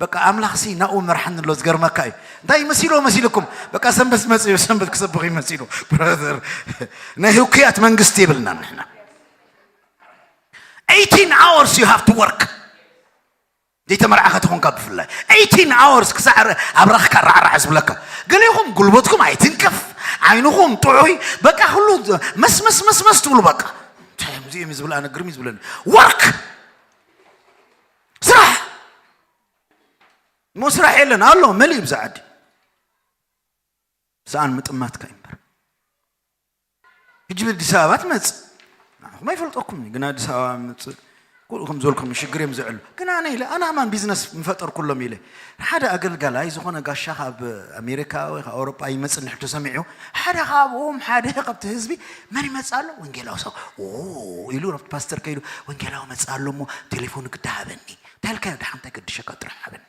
በቃ ኣምላኽሲ ናብኡ መርሓኒ ኣሎ። ዝገርመካ እዩ። እንታይ መሲልዎ መሲልኩም? በቃ ሰንበት መጽኡ፣ ሰንበት ክሰብኽ እዩ መሲሉ። ብራዘር፣ ናይ ህኩያት መንግስቲ የብልናን ንሕና። Eighteen hours you have to work። ዘይተመርዓኻ ተኾንካ ብፍላይ eighteen hours ክሳዕ ረ-፣ ኣብራኽካ ራዕራዕ ዝብለካ። ገሊኹም ጉልበትኩም ኣይትንከፍ፣ ዓይንኹም ጥዑይ፣ በቃ ኩሉ መስመስ መስመስ ትብሉ። በቃ እንታይ እዮም እዚኦም ዝብል? ኣነ ግርም እዩ ዝብለኒ። ወርክ፣ ስራሕ። እሞ ስራሕ የለን ኣሎ፣ መሊኡ ብዛ ዓዲ። ሰኣን ምጥማትካ እዩ እምበር። ሕጂ ኣዲስ ኣበባ ትመጽእ። ንዓኹም ኣይፈልጠኩም እዩ፣ ግን ኣዲስ ኣበባ ምጽእ፣ ኩሉ ከም ዝበልኩም ሽግር እዮም ዝዕሉ። ግን ኣነ ኢለ፣ ኣነ ከማን ቢዝነስ ምፈጠርኩሎም ኢለ። ሓደ ኣገልጋላይ ዝኾነ ጋሻ ካብ ኣሜሪካ ወይ ካብ ኣውሮጳ ይመጽእ እንድሕር ተሰሚዑ፣ ሓደ ካብኦም፣ ሓደ ካብቲ ህዝቢ፣ "መን ይመጽእ ኣሎ?" "ወንጌላዊ ሰብ." "ኦ" ኢሉ ናብቲ ፓስተር ከይዱ፣ "ወንጌላዊ መጽእ ኣሎ እሞ ቴሌፎኑ ግዳ ሃበኒ." እንታይ ኢልካዮ? "ደሓን እንታይ ገድሸካ ጥራሕ ሃበኒ."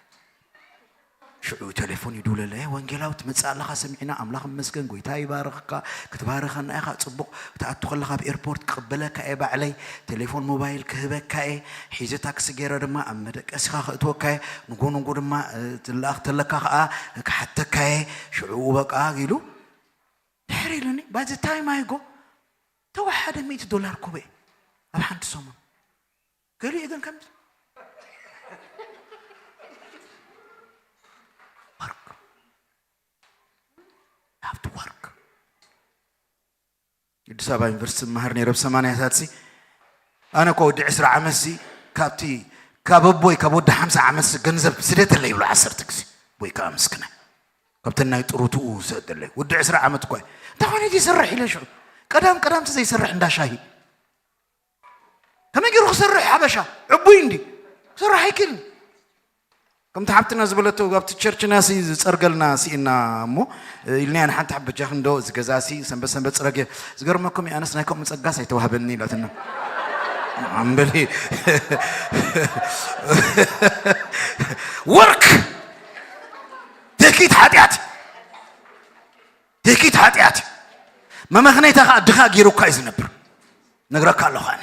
ሽዑ ቴሌፎን ይድውለለይ፣ "ወንጌላዊ ትመጽእ ኣለኻ ሰሚዕና፣ ኣምላኽ ይመስገን፣ ጎይታ ይባርኽካ፣ ክትባርኸና ኢኻ፣ ጽቡቕ፣ ክትኣቱ ከለኻ ኣብ ኤርፖርት ክቕበለካ እየ ባዕለይ፣ ቴሌፎን ሞባይል ክህበካ እየ፣ ሒዘ ታክሲ ገይረ ድማ ኣብ መደቀሲኻ ከእትወካ እየ፣ ንጎ ንጎ ድማ፣ እ፣ ትለኣኽ ተለካ ኸኣ ክሓተካ እየ፣ ሽዑ በቃ" ኢሉ ድሕር ኢሉኒ። ባይ ዘ ታይም ኣይ ጎ፣ ተወሓደ ሚእቲ ዶላር ኮበ እየ ኣብ ሓንቲ ሰሙን። ገሊኡ ግን ከምዚ ወርክ፣ ሃፍቲ ወርክ። ኣዲስ ኣበባ ዩኒቨርሲቲ ዝመሃር ነይረ ብሰማንያታት ሲ፣ ኣነ እኮ ወዲ ዕስራ ዓመት ሲ፣ ካብቲ፣ ካብ ኣቦይ ካብ ወዲ ሓምሳ ዓመት ሲ ገንዘብ ስደተለይ ይብሉ ዓሰርተ ግዜ። ወይ ከዓ ምስክናይ ካብተን ናይ ጥሩትኡ ዝሰደለይ ወዲ ዕስራ ዓመት እኮ እየ። እንታይ ኾነ ይሰርሕ ኢለ ሽዑ፣ ቀዳም ቀዳምቲ ዘይሰርሕ እንዳ ሻሂ ከመይ ገይሩ ክሰርሕ ሓበሻ ዕቡይ እንዲ ክሰርሕ ኣይክእልን። ከምቲ ሓብትና ዝበለቶ ኣብቲ ቸርችና ሲ ዝጸርገልና ሲእና እሞ ኢልናያ ንሓንቲ ሓበጃ ክንዶ እዚ ገዛ ሲ ሰንበት ሰንበት ጽረግ እየ። ዝገርመኩም ኣነስ ናይ ከምኡ ጸጋስ ኣይተዋህበኒ ኢላትና። ኣምበሊ ወርክ ትህኪት ሓጢኣት ትህኪት ሓጢኣት እዩ። መመኽነይታ ከዓ ድኻ ገይሩካ እዩ ዝነብር። ነግረካ ኣለኹ ኣነ።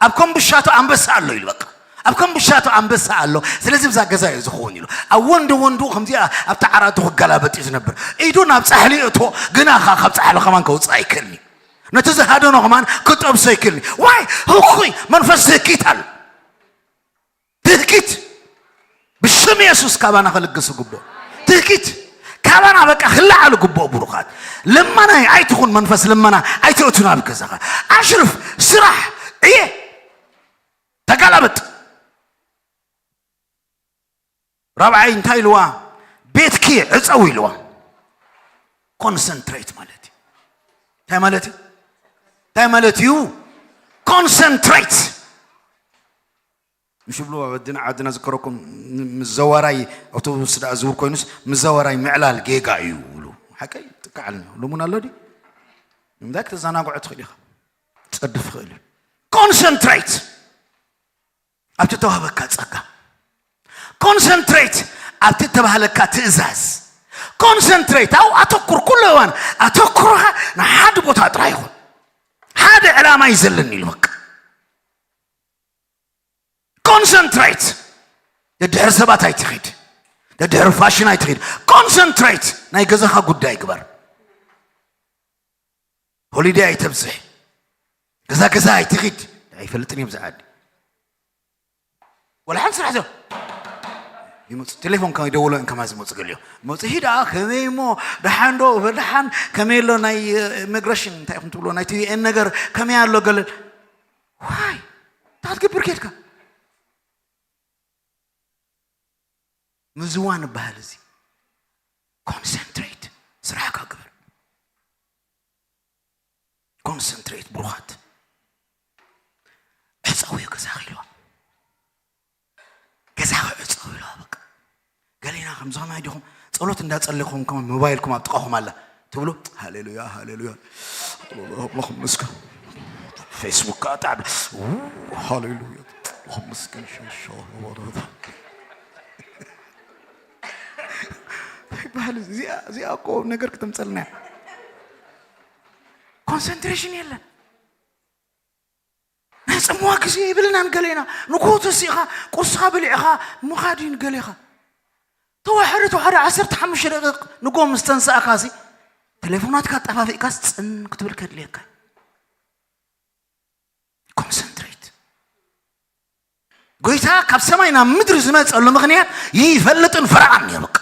ኣብ ከምብሻቱ ኣንበሳ ኣሎ ኢሉ፣ በቃ ኣብ ከምብሻቱ ኣንበሳ ኣሎ። ስለዚ ብዛ ገዛ እዩ ዝኸውን ኢሉ። ኣብ ወንዶ ወንዱ ከምዚኣ ኣብቲ ዓራቱ ክገላበጥ እዩ ዝነብር። ኢዱ ናብ ጻሕሊ እቶ፣ ግና ኸ ካብ ጻሕሊ ከማን ከውፅእ ኣይክእልኒ። ነቲ ዝሃደኖ ከማን ክጠብሶ ኣይክእልኒ። ዋይ፣ ህኩይ መንፈስ ትህኪት ኣሎ። ትህኪት ብሽም የሱስ ካባና ክልግስ ግቦ። ትህኪት ካባና በቃ ክለዓል ግቦ። ብሩኻት፣ ልመናይ ኣይትኹን፣ መንፈስ ልመና ኣይትእቱ ናብ ገዛኻ። ኣሽርፍ፣ ስራሕ፣ እየ፣ ተጋላበጥ። ራብዓይ እንታይ ኢልዋ? ቤትኪ ዕፀው ኢልዋ። ኮንሰንትሬት ማለት እዩ። እንታይ ማለት እዩ? እንታይ ማለት እዩ? ኮንሰንትሬት። ምሽ ብሉ ኣብ ኣድና ዓድና ዝከረኩም፣ ን-፣ ምዘዋራይ ኣውቶቡስ ደኣ ዝውር ኮይኑስ ምዘዋራይ ምዕላል ጌጋ እዩ ብሉ። ሓቀይ ጥቃዓል ነው። ልሙን ኣሎ ድዩ? ንምንታይ ክትዘናግዖ ትኽእል ኢኻ። ጸድፍ ይኽእል እዩ። ኮንሰንትሬት ኣብቲ ተዋህበካ ጸጋ። ኮንሰንትሬት ኣብቲ ተባህለካ ትእዛዝ። ኮንሰንትሬት ኣብኡ ኣተኩር። ኩሉ እዋን ኣተኩርኻ ንሓደ ቦታ ጥራይ ይኹን። ሓደ ዕላማ እዩ ዘለኒ ኢሉ በቃ። ኮንሰንትሬት። ደድሕሪ ሰባት ኣይትኺድ። ደድሕሪ ፋሽን ኣይትኺድ። ኮንሰንትሬት። ናይ ገዛኻ ጉዳይ ግበር። ሆሊደይ ኣይተብዝሕ። ገዛ ገዛ ኣይትኺድ። ኣይፈልጥን እዮም ዝዓዲ። ወላ ሓንቲ ስራሕ ዘ-፣ ይመጽእ። ቴሌፎን ከም ይደውሎ እዮም ከማዚ መጽእ ገሊኦም። መጽእ ሂዳ ከመይ እሞ ደሓን ዶ? ደሓን ከመይ ኣሎ ናይ፣ እ፣ ኢሚግሬሽን እንታይ ኢኹም ትብሎ? ናይ ቲ ቪ ኤን ነገር ከመይ ኣሎ ገለ? ዋይ፣ እንታይ ክትገብር ኬድካ? ምዝዋን ይበሃል እዚ። ኮንሰንትሬት፣ ስራሕካ ግበር። ኮንሰንትሬት ብሩኻት። ዕጸውዮ ገዛኺ ኢልዋ። ገዛኺ ዕጸው ኢልዋ በቃ። ገሌና ከምዚ ከማይ ዲኹም ጸሎት እንዳጸለኹም ከማን ሞባይልኩም ኣብ ጥቓኹም ኣላ ትብሉ። ሃሌሉያ፣ ሃሌሉያ። ኣምላኽ ይመስገን። ፌስቡክ ከዓ ጣዕብ። ው፣ ሃሌሉያ። ኣምላኽ ይመስገን። ሸሻ ወረዳ። እንታይ ይበሃል እዚ? እዚኣ፣ እዚኣ እኮ ነገር ክተምጸልና እያ። ኮንሰንትሬሽን የለን። ናይ ጽምዋ ግዜ የብልናን ገሌና። ንግሆ ተሲእኻ፣ ቁርስኻ በሊዕኻ፣ ምኻድ እዩ ንገሌኻ። ተዋሕደ፣ ተዋሕደ ዓሰርተ ሓሙሽተ ደቂቕ ንግሆ ምስ ተንሳእካሲ፣ ቴሌፎናትካ ኣጠፋፊእካስ ጽን ክትብል ከድልየካ። ኮንሰንትሬት። ጎይታ ካብ ሰማይ ናብ ምድሪ ዝመጸሉ ምኽንያት ይፈልጥን ፈረቓን ነይሩ። በቃ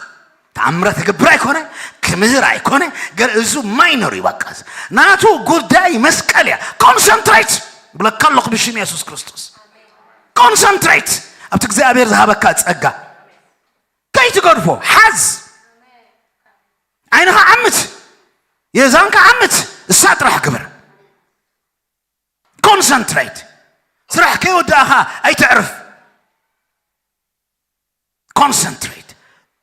ተኣምራት ክገብር ኣይኮነ፣ ክምህር ኣይኮነ፣ ገለ እሱ ማይነር እዩ። በቃ ናቱ ጉዳይ መስቀል እያ። ኮንሰንትሬት ብለካ ኣለኹ ብሽም የሱስ ክርስቶስ። ኮንሰንትሬት ኣብቲ እግዚኣብሔር ዝሃበካ ጸጋ። ከይትገድፎ ሓዝ። ዓይንኻ ዓምት፣ የዛንካ ዓምት፣ እሳ ጥራሕ ግበር። ኮንሰንትሬት። ስራሕ ከይወዳእኻ ኣይተዕርፍ። ኮንሰንትሬት።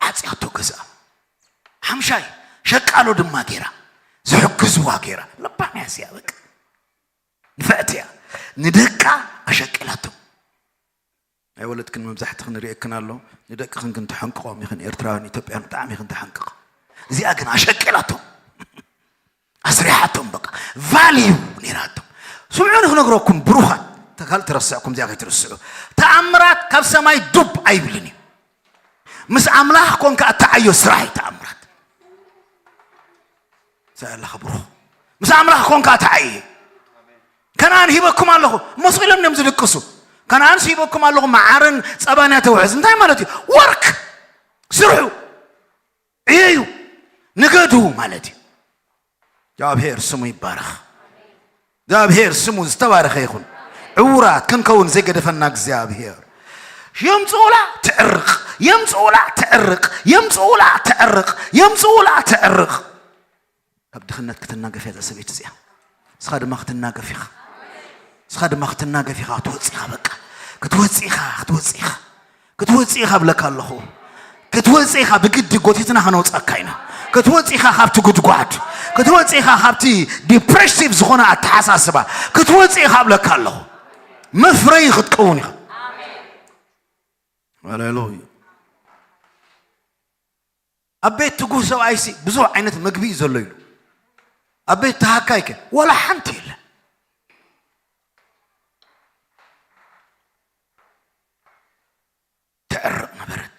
ዓጽያቶ ገዛ። ሓምሻይ፣ ሸቃሎ ድማ ገይራ። ዝሕግዝዋ ገይራ። ለባም እያ እዚኣ በቃ። ንፍዕቲ እያ። ንደቃ ኣሸቂላቶ። ኣይወለድክን መብዛሕትኽን ንርእየክን ኣሎ። ንደቅኽን ግን ተሐንቅቖም ኢኽን። ኤርትራውያን ኢትዮጵያን ብጣዕሚ ኢኽን ተሐንቅቕ። እዚኣ ግን ኣሸቂላቶም። ኣስሪሓቶም በቃ። ቫልዩ ነይራቶም። ስምዑ ንኽነግረኩም ብሩኻት። ተካል ትረስዕኩም እዚኣ ከይትርስዑ። ተኣምራት ካብ ሰማይ ዱብ ኣይብልን እዩ። ምስ ኣምላኽ ኮንካ ኣተዓዮ ስራሕ እዩ ተኣምራት። ሳይ ኣለኻ ብሩኽ። ምስ ኣምላኽ ኮንካ ኣተዓዮ። ከነኣን ሂበኩም ኣለኹ። መስቒሎም እዮም ዝድቅሱ። ከነኣንስ ሂበኩም ኣለኹ፣ መዓርን ጸባን እያ ተውሕዝ። እንታይ ማለት እዩ? ወርክ፣ ስርሑ፣ ዕየዩ፣ ንገዱ ማለት እዩ። እግዚኣብሔር ስሙ ይባረኽ። እግዚኣብሔር ስሙ ዝተባረኸ ይኹን። ዕዉራት ክንከውን ዘይገደፈና እግዚኣብሔር። የምጽኡላ ትዕርቕ፣ የምጽኡላ ትዕርቕ፣ የምጽኡላ ትዕርቕ፣ የምጽኡላ ትዕርቕ። ካብ ድኽነት ክትናገፍ እያ እዛ ሰበይቲ እዚኣ። ንስኻ ድማ ክትናገፍ ኢኻ። ንስኻ ድማ ክትናገፍ ኢኻ፣ ክትወጽእ ኢኻ በቃ። ክትወጽእ ኢኻ፣ ክትወጽእ ኢኻ። ክትወጽእ ኢኻ እብለካ ኣለኹ። ክትወጽእ ኢኻ፣ ብግዲ ጎቲትና ከነውጻካ ኢና። ክትወጽእ ኢኻ ካብቲ ጉድጓድ። ክትወጽእ ኢኻ ካብቲ ዲፕሬሲቭ ዝኾነ ኣተሓሳስባ። ክትወጽእ ኢኻ እብለካ ኣለኹ። መፍረዪ ክትከውን ኢኻ። ሃሌሉያ። ኣብ ቤት ትጉህ ሰብኣይሲ ብዙሕ ዓይነት ምግቢ እዩ ዘሎ ኢሉ። ኣብ ቤት ተሃካይ ከ ዋላ ሓንቲ የለ። ተዕርቕ ነበረት።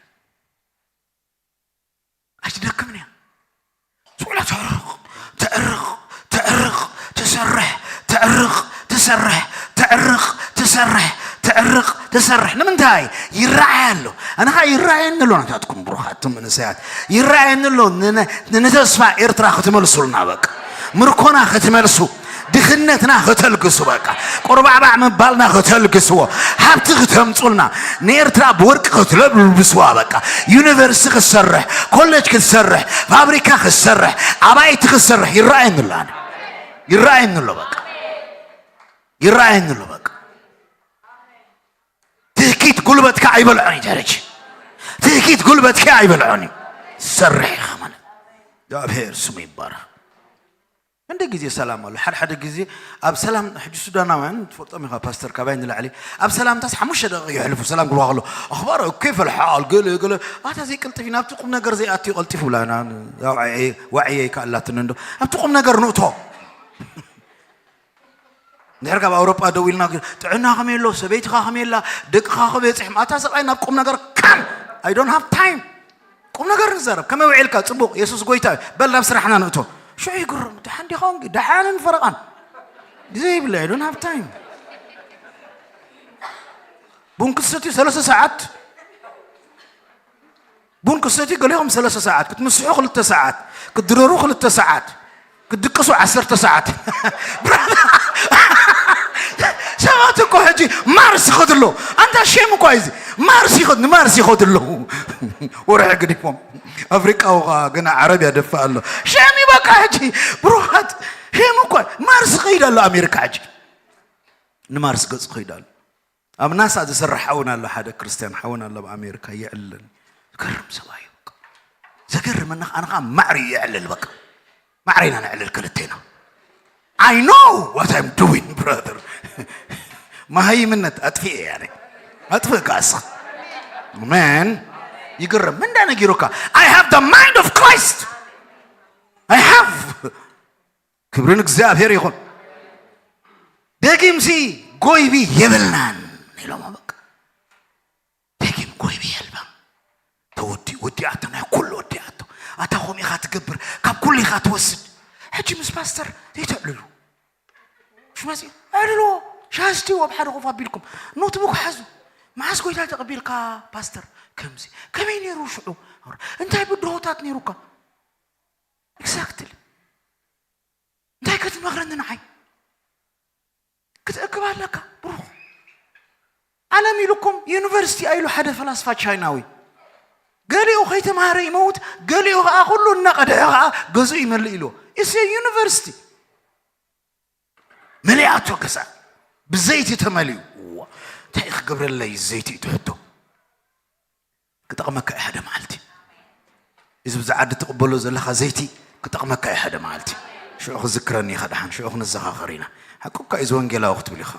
ኣይትደክምን እያ። ስቑላ ተዕርቕ፣ ተዕርቕ፣ ተዕርቕ፣ ትሰርሕ፣ ተዕርቕ፣ ትሰርሕ፣ ተዕርቕ፣ ትሰርሕ፣ ተዕርቕ፣ ትሰርሕ። ንምንታይ? ይረኣይ ኣሎ። ኣነ ኸዓ ይረኣየኒ ኣሎ፣ ናታትኩም ብሩኻት እቶም መንእሰያት። ይረኣየኒ ኣሎ፣ ንነ-፣ ንተስፋ ኤርትራ ክትመልሱልና በቃ። ምርኮና ክትመልሱ፣ ድኽነትና ከተልግሱ በቃ። ቁርባዕባዕ ምባልና ከተልግስዎ፣ ሃብቲ ክተምጹልና፣ ንኤርትራ ብወርቂ ክትለብስዋ በቃ። ዩኒቨርሲቲ ክትሰርሕ፣ ኮሌጅ ክትሰርሕ፣ ፋብሪካ ክትሰርሕ፣ ኣባይቲ ክትሰርሕ ይረኣየኒ ኣሎ። ኣነ ይረኣየኒ ኣሎ በቃ። ይረኣየኒ ኣሎ በቃ። ትህኪት ጉልበትካ ኣይበልዖን እዩ ተረች። ትህኪት ጉልበትካ ኣይበልዖን እዩ። ትሰርሕ ኢኻ ማለት። እግዚኣብሔር ስሙ ይባረኽ። እንደ ግዜ ሰላም ኣሎ። ሓደ ሓደ ግዜ ኣብ ሰላም፣ ሕጂ ሱዳናውያን ትፈልጦም ኢኻ ፓስተር፣ ካባይ ንላዕሊ። ኣብ ሰላምታስ ሓሙሽተ ደቂቕ የሕልፉ። ሰላም ክብልካ ከሎ ኣኽባር እኮ ይፈልሓል፣ ገለ ገለ። ኣታ ዘይቅልጥፍ እዩ፣ ናብቲ ቁም ነገር ዘይኣትዩ ቀልጢፉ ብላና። ዋዕየ፣ ዋዕየ ይከኣላትኒ እንዶ። ኣብቲ ቁም ነገር ንእቶ። እንድሕር ካብ ኣውሮጳ ደው ኢልና፣ ጥዕና ከመይ ኣሎ፣ ሰበይትኻ ከመይ ኣላ፣ ደቅኻ ከመይ በጺሖም? ኣታ ሰብኣይ ናብ ቁም ነገር ካም። I don't have time። ቁም ነገር ንዛረብ። ከመይ ውዒልካ? ጽቡቕ፣ የሱስ ጎይታ እዩ። በል ናብ ስራሕና ንእቶ። ሽዑ ይግረሙ። ደሓን ዲኻ ወንጌ? ደሓንን ፈረቓን። ግዜ ይብለይ፣ I don't have time። ቡን ክትሰትዩ ሰለስተ ሰዓት፣ ቡን ክትሰትዩ ገሊኹም ሰለስተ ሰዓት፣ ክትምስሑ ክልተ ሰዓት፣ ክትድረሩ ክልተ ሰዓት፣ ክትድቅሱ ዓሰርተ ሰዓት። ብራዘር፣ ሰባት እኮ ሕጂ ማርስ ይኸዱ ኣለዉ። ኣንታ ሼም እኮ እዩ እዚ። ማርስ ይኸዱ፣ ንማርስ ይኸዱ ኣለዉ። ወርሒ ገዲፎም። ኣፍሪቃዊ ኸዓ ገና ዓረብ ያደፍእ ኣሎ። ሼም እዩ በቃ ሕጂ። ብሩኻት፣ ሼም እኮ። ማርስ ይኸይድ ኣሎ ኣሜሪካ ሕጂ። ንማርስ ገጹ ይኸይድ ኣሎ። ኣብ ናሳ ዝሰርሕ ሓውና ኣሎ፣ ሓደ ክርስትያን ሓውና ኣሎ ኣብ ኣሜሪካ፣ የዕልል። ዝገርም ሰብኣይ እዩ በቃ። ዘገርመና፣ ኣነ ኸዓ ማዕረ እዩ የዕልል በቃ። ማዕረ ኢና ነዕልል ክልቴና። I know what I'm doing, brother። መሃይምነት ኣጥፊኤ እየ ኣነ። ኣጥፍእ ከኣ እስኻ። Man፣ ይግርም። ምን እንዳ ነጊሩካ? I have the mind of Christ። I have። ክብሪ ንእግዚኣብሔር ይኹን። ደጊምሲ ጎይቢ የብልናን ኢሎሞ በቃ። ደጊም ጎይቢ የልባም። ተወዲ-፣ ወዲኣቶ፣ ናይ ኩሉ ወዲኣቶ። ኣታ ከምኡ ኢኻ ትገብር፣ ካብ ኩሉ ኢኻ ትወስድ። ሕጂ ምስ ፓስተር ዘይተዕልሉ። ሽመጺ፣ ኣዕልልዎ፣ ሻሂ ስትይዎ ኣብ ሓደ ኮፍ ኣቢልኩም። ኖትቡክ ሓዙ። መዓስ ጎይታ ተቐቢልካ ፓስተር? ከምዚ። ከመይ ነይሩ ሽዑ? እንታይ ብድሆታት ነይሩካ? Exactly። እንታይ ክትመኽረኒ ንዓይ? ክትእክብ ኣለካ ብሩኽ። ዓለም ኢሉኩም ዩኒቨርሲቲ ኣይሉ ሓደ ፈላስፋ ቻይናዊ። ገሊኡ ከይተማሃረ ይመውት፣ ገሊኡ ኸዓ ኩሉ እናቐድሐ ኸዓ ገዝኡ ይመልእ ኢሉ። It's a university። መሊኣቶ ገዛ ብዘይቲ ተመሊኡ። እዋ፣ እንታይ ክገብረለይ ዘይቲ እዩ ትሕቶ? ክጠቕመካ እዩ ሓደ መዓልቲ። እዚ ብዛ ዓዲ ትቕበሎ ዘለኻ ዘይቲ ክጠቕመካ እዩ ሓደ መዓልቲ። ሽዑ ክዝክረኒ ኢኻ ደሓን፣ ሽዑ ክንዘኻኸር ኢና። ሓቁካ እዩ፣ እዚ ወንጌላዊ ክትብል ኢኻ።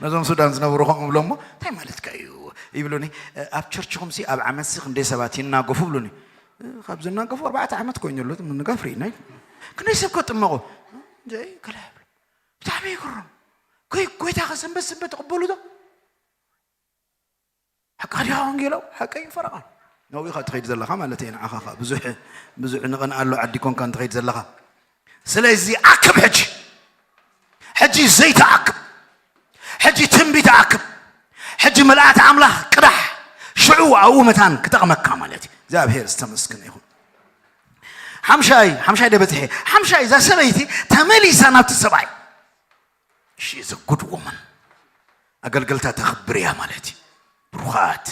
ነዞም ሱዳን ዝነብሩ ከምኡ እብሎሞ፣ "እንታይ ማለትካ እዩ?" ይብሉኒ። "ኣብ ቸርችኹምሲ ኣብ ዓመትሲ ክንደይ ሰባት ይናገፉ?" ይብሉኒ። "ካብ ዝናገፉ ኣርባዕተ ዓመት ኮይኑ ኣሎ፣ ምንጋፍ ርኢና" ኢሉ። "ክንደይ ሰብ ከጥመቑ?" "እንደ ገለ" ይብሉ። ብጣዕሚ ይግረም። ጎይ-፣ ጎይታ ከ ሰንበት ሰንበት ትቕበሉ ዶ? ሓቂ ድያ ወንጌላዊ? ሓቂ እዩ ፈረቓ። ናብኡ ኢኻ ትኸይድ ዘለኻ ማለት እየ። ንዓኻ ኸኣ ብዙሕ፣ ብዙሕ ንቕንኣሉ ዓዲ ኮንካ እንትኸይድ ዘለኻ። ስለዚ ኣክብ ሕጂ። ሕጂ ዘይቲ ኣክብ። ሕጂ ትንቢት ኣክብ። ሕጂ መልኣት ኣምላኽ ቅዳሕ። ሽዑ ኣብኡ መታን ክጠቕመካ ማለት እዩ። እግዚኣብሔር ዝተመስገነ ይኹን። ሓምሻይ፣ ሓምሻይ ደ በጽሐ። ሓምሻይ እዛ ሰበይቲ ተመሊሳ ናብቲ ሰብኣይ። She is a good woman። ኣገልገልታ ተኽብር እያ ማለት እዩ። ብሩኻት፣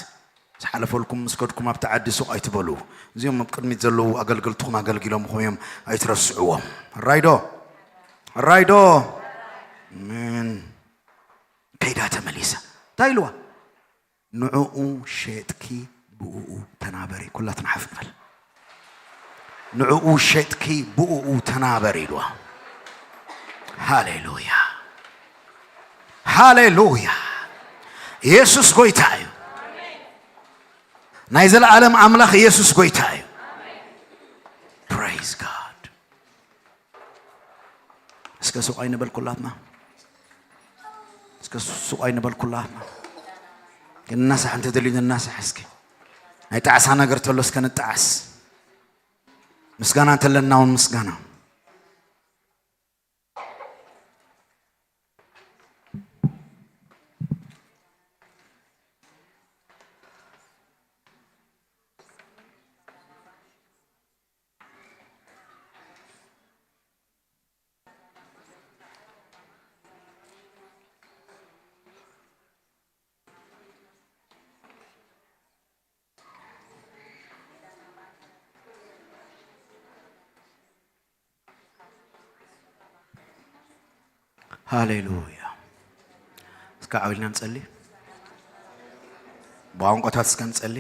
ዝሓለፈልኩም ምስ ከድኩም ኣብቲ ዓዲ ሱቕ ኣይትበሉ። እዚኦም ኣብ ቅድሚት ዘለዉ ኣገልገልትኹም ኣገልጊሎምኹም እዮም፣ ኣይትረስዕዎም። ራይዶ፣ ራይዶ። ምን ከይዳ ተመሊሳ እንታይ ኢልዋ? ንዕኡ ሸጥኪ ብእኡ ተናበሪ። ኩላትና ሓፍ ንበል። ንዕኡ ሸጥኪ ብእኡ ተናበሪ ኢልዋ። ሃሌሉያ፣ ሃሌሉያ። ኢየሱስ ጎይታ እዩ። ናይ ዘለዓለም ኣምላኽ ኢየሱስ ጎይታ እዩ። Praise God. እስከ ሱቕ ኣይንበል ኩላትና። እስከ ሱቕ ኣይንበል ኩላትና። ክንናሳሕ እንተደልዩ ንናሳሕ እስኪ። ናይ ጣዕሳ ነገር ተሎ እስከ ንጣዓስ። ምስጋና እንተለና እውን ምስጋና። ሃሌሉያ። እስከ ዓው ኢልና ንጸሊ። ብቋንቋታት እስከ ንጸሊ።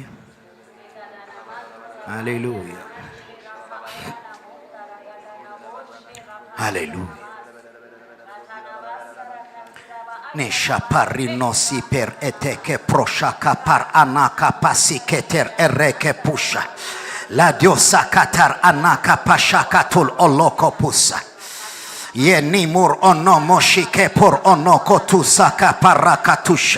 ሃሌሉያ። ሃሌሉያ። ኔሻ ፓሪኖ ሲፔር ኤቴኬ ፕሮሻካ ፓር አናካ ፓሲኬቴር ኤሬኬ ፑሻ ላዲዮሳ ካታር አናካ ፓሻካ ቱል ኦሎኮ ፑሳ የኒሙር ኦኖ ሞሺኬ ፖር ኦኖ ኮቱሳ ካፓራ ካቱሻ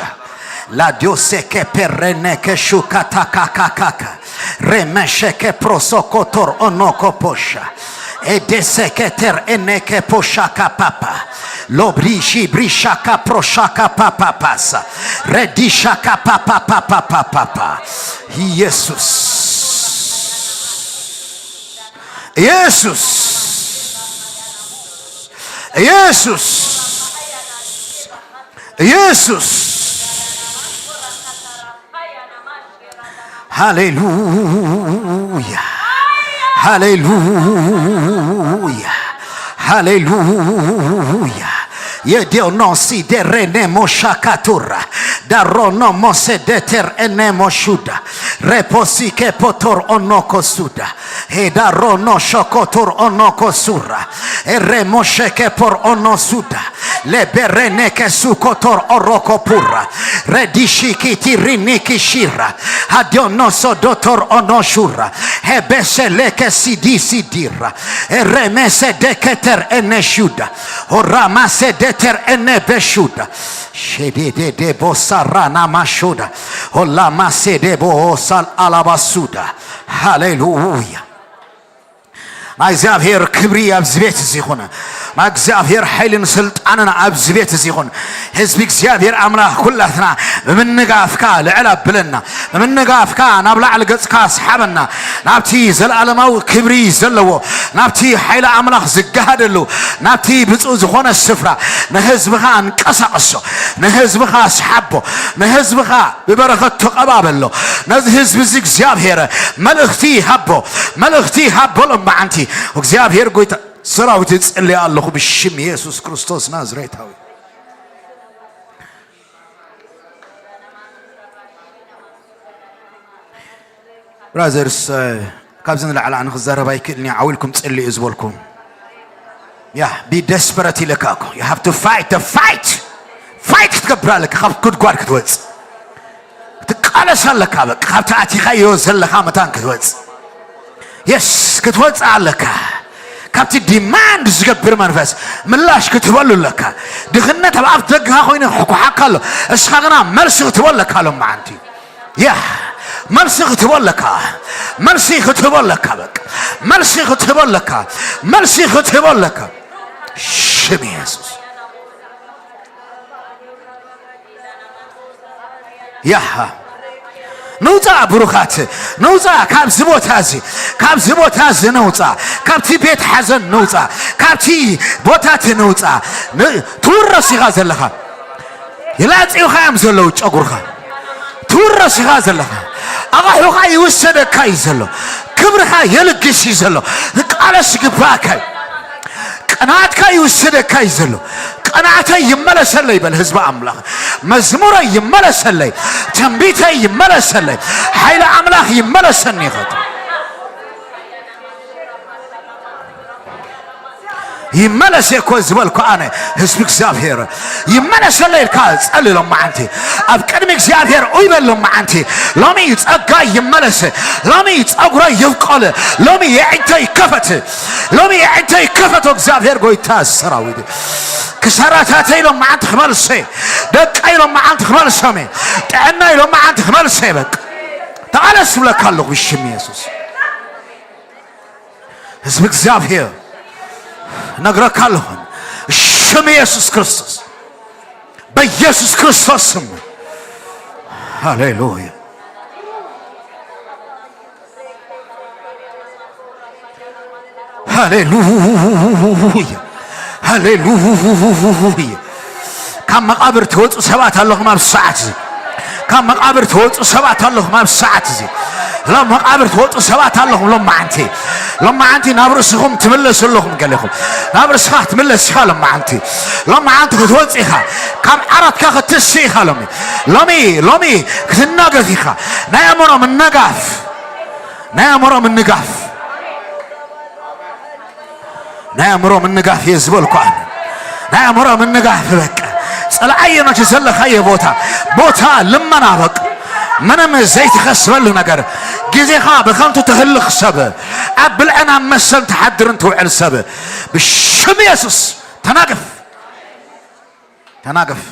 ላዲዮሴ ኬፔሬኔ ኬሹካ ታካካካካ ሬመሸ ኬፕሮሶ ኮቶር ኦኖ ኮፖሻ ኤዴሴ ኬቴር ኤኔ ኬፖሻ ካፓፓ ሎብሪሺ ብሪሻካ ፕሮሻካ ፓፓፓሳ ሬዲሻካ ፓፓፓፓፓፓ ኢየሱስ ኢየሱስ ኢየሱስ ኢየሱስ ሃሌሉያ ሃሌሉያ ሃሌሉያ የዲዮኖሲ ደሬኔ ሞሻካቱራ ዳሮኖ ሞሴ ደቴር ኤኔ ሞሹዳ ሬፖሲኬ ፖቶር ኦኖኮ ሱዳ ሄዳሮኖ ሾኮቶር ኦኖኮ ሱራ ኤሬ ሞሸኬ ፖር ኦኖ ሱዳ ሌቤሬኔ ኬሱኮቶር ኦሮኮ ፑራ ሬዲሺኪቲ ሪኒኪ ሺራ ሃዲዮኖ ሶዶቶር ኦኖ ሹራ ሄቤሴሌ ኬሲዲ ሲዲራ ኤሬ ሜሴ ደኬተር ኤኔ ሹዳ ሆራማሴ ደቴር ኤኔ ቤሹዳ ሼዴዴዴ ቦሳራና ማሾዳ ሆላማሴ ዴቦ ሳል አላባሱዳ ሃሌሉያ ናይ እግዚኣብሔር ክብሪ ኣብዚ ቤት እዚ ይኹን ናይ እግዚኣብሔር ሓይልን ስልጣንን ኣብዚ ቤት እዚ ይኹን ህዝቢ እግዚኣብሔር ኣምላኽ ኩላትና ብምንጋፍካ ልዕል ኣብለና ብምንጋፍካ ናብ ላዕሊ ገጽካ ኣስሓበና ናብቲ ዘለኣለማዊ ክብሪ ዘለዎ ናብቲ ሓይሊ ኣምላኽ ዝገሃደሉ ናብቲ ብፁዕ ዝኾነ ስፍራ ንህዝብኻ ኣንቀሳቕሶ ንህዝብኻ ኣስሓቦ ንህዝብኻ ብበረኸት ተቐባበሎ ነዚ ህዝቢ እዚ እግዚኣብሔር መልእኽቲ ሃቦ መልእኽቲ ሃቦ ሎማዓንቲ እግዚኣብሔር ጎይታ ሰራዊት ይጽልይ ኣለኹ ብሽም የሱስ ክርስቶስ ናዝሬታዊ ብራዘርስ ካብዚ ንላዕሊ ኣነ ክዛረብ ኣይክእልን እየ ዓው ኢልኩም ጽልዩ ዝበልኩም ያ be desperate ኢለካ እኮ you have to fight the fight fight ክትገብር ኣለካ ካብ ጉድጓድ ክትወጽእ ክትቃለስ ኣለካ በቃ ካብቲ ኣቲኻዮ ዘለኻ መታን ክትወጽእ የስ ክትወጽእ ኣለካ ካብቲ demand ዝገብር መንፈስ ምላሽ ክትህበሉ ኣለካ ድኽነት ኣብ ኣፍ ደግኻ ኮይኑ ክሕኩሓካ ኣሎ እስኻ ግና መልሲ ክትህበሉ ኣለካ ሎም መዓንቲ ያ መልሲ ክትህቦ ኣለካ መልሲ ክትህቦ ኣለካ በቃ መልሲ ክትህቦ ኣለካ መልሲ ክትህቦ ኣለካ ሽም የሱስ ያሃ ንውፃእ ብሩኻት ንውፃእ ካብዚ ቦታ እዚ ካብዚ ቦታ እዚ ንውፃእ ካብቲ ቤት ሓዘን ንውፃእ ካብቲ ቦታት ንውፃእ ትውረስ ኢኻ ዘለኻ ይላፅዩኻ እዮም ዘለዉ ጨጉርኻ ትውረስ ኢኻ ዘለኻ ኣቓሑኻ ይውሰደካ እዩ ዘሎ ክብርኻ የልግስ እዩ ዘሎ ዝቃለስ ይግባእካ እዩ ቅንዓትካ ይውሰደካ እዩ ዘሎ ቅንዓተይ ይመለሰለይ በል ህዝቢ ኣምላኽ መዝሙረይ ይመለሰለይ ትንቢተይ ይመለሰለይ ሓይሊ ኣምላኽ ይመለሰኒ ይኸቱ ይመለስ እኮ ዝበልኩ ኣነ ህዝቢ እግዚኣብሔር ይመለሰለይ ኢልካ ጸልሎም መዓንቲ ኣብ ቅድሚ እግዚኣብሔር ኡይ በል ሎማዓንቲ። ሎሚ ጸጋ ይመለስ። ሎሚ ጸጉረ ይብቆል። ሎሚ የዒንተ ይከፈት። ሎሚ የዒንተ ይከፈት። እግዚኣብሔር ጎይታ ሰራዊት ክሰራታተይ ሎማዓንቲ ክመልሰ፣ ደቀይ ሎማዓንቲ ክመልሰም፣ ጥዕናይ ሎማዓንቲ ክመልሰ። በቃ ተቓለስ ብለካ ኣለኹ ብሽም የሱስ። ህዝቢ እግዚኣብሔር ነግረካ ኣለኹ ሽም የሱስ ክርስቶስ፣ በኢየሱስ ክርስቶስ ስም። ሃሌሉያ፣ ሃሌሉያ፣ ሃሌሉያ። ካብ መቓብር ትወፁ ሰባት ኣለኹም ኣብዚ ሰዓት እዚ። ካብ መቓብር ትወፁ ሰባት ኣለኹም ኣብዚ ሰዓት እዚ። ካብ መቓብር ትወፁ ሰባት ኣለኹም ሎማዓንቲ። ሎማዓንቲ ናብ ርእስኹም ትምለሱ ኣለኹም ገለኹም። ናብ ርእስኻ ክትምለስ ኢኻ ሎማዓንቲ። ሎማዓንቲ ክትወፅ ኢኻ። ካብ ዓራትካ ክትስእ ኢኻ ሎሚ። ሎሚ፣ ሎሚ ክትናገፍ ኢኻ። ናይ ኣእምሮ ምንጋፍ። ናይ ኣእምሮ ምንጋፍ። ናይ ኣእምሮ ምንጋፍ እየ ዝበልኩ ኣነ። ናይ ኣእምሮ ምንጋፍ በቃ። ጸልኣዮ ነቲ ዘለኻዮ ቦታ። ቦታ ልመና በቃ። ምንም ዘይትኸስበሉ ነገር። ግዜኻ ብኸንቱ ተህልኽ ሰብ። ኣብ ብልዕን ኣብ መስተን ትሓድርን ትውዕል ሰብ። ብሽም የሱስ ተናገፍ። ተናገፍ።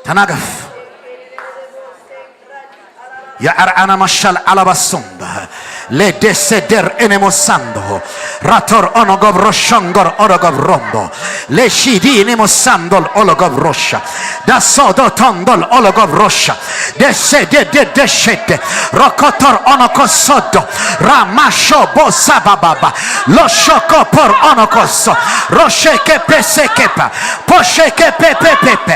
ተናገፍ። የዐርዓና ማሻል ዓላባሶምበ ሌዴሴዴር ኤኔሞሳንዶ ራቶር ኦኖጎብሮ ሾንጎር ኦሎጎብሮምቦ ሌሺዲ ኔሞሳንዶል ኦሎጎብሮሻ ዳሶዶ ቶንዶል ኦሎጎብሮሻ ደሴዴዴ ደሼዴ ሮኮቶር ኦኖኮሶዶ ራማሾ ቦሳባባባ ሎሾኮፖር ኦኖኮሶ ሮሼኬፔሴኬፓ ፖሼኬፔፔፔፔ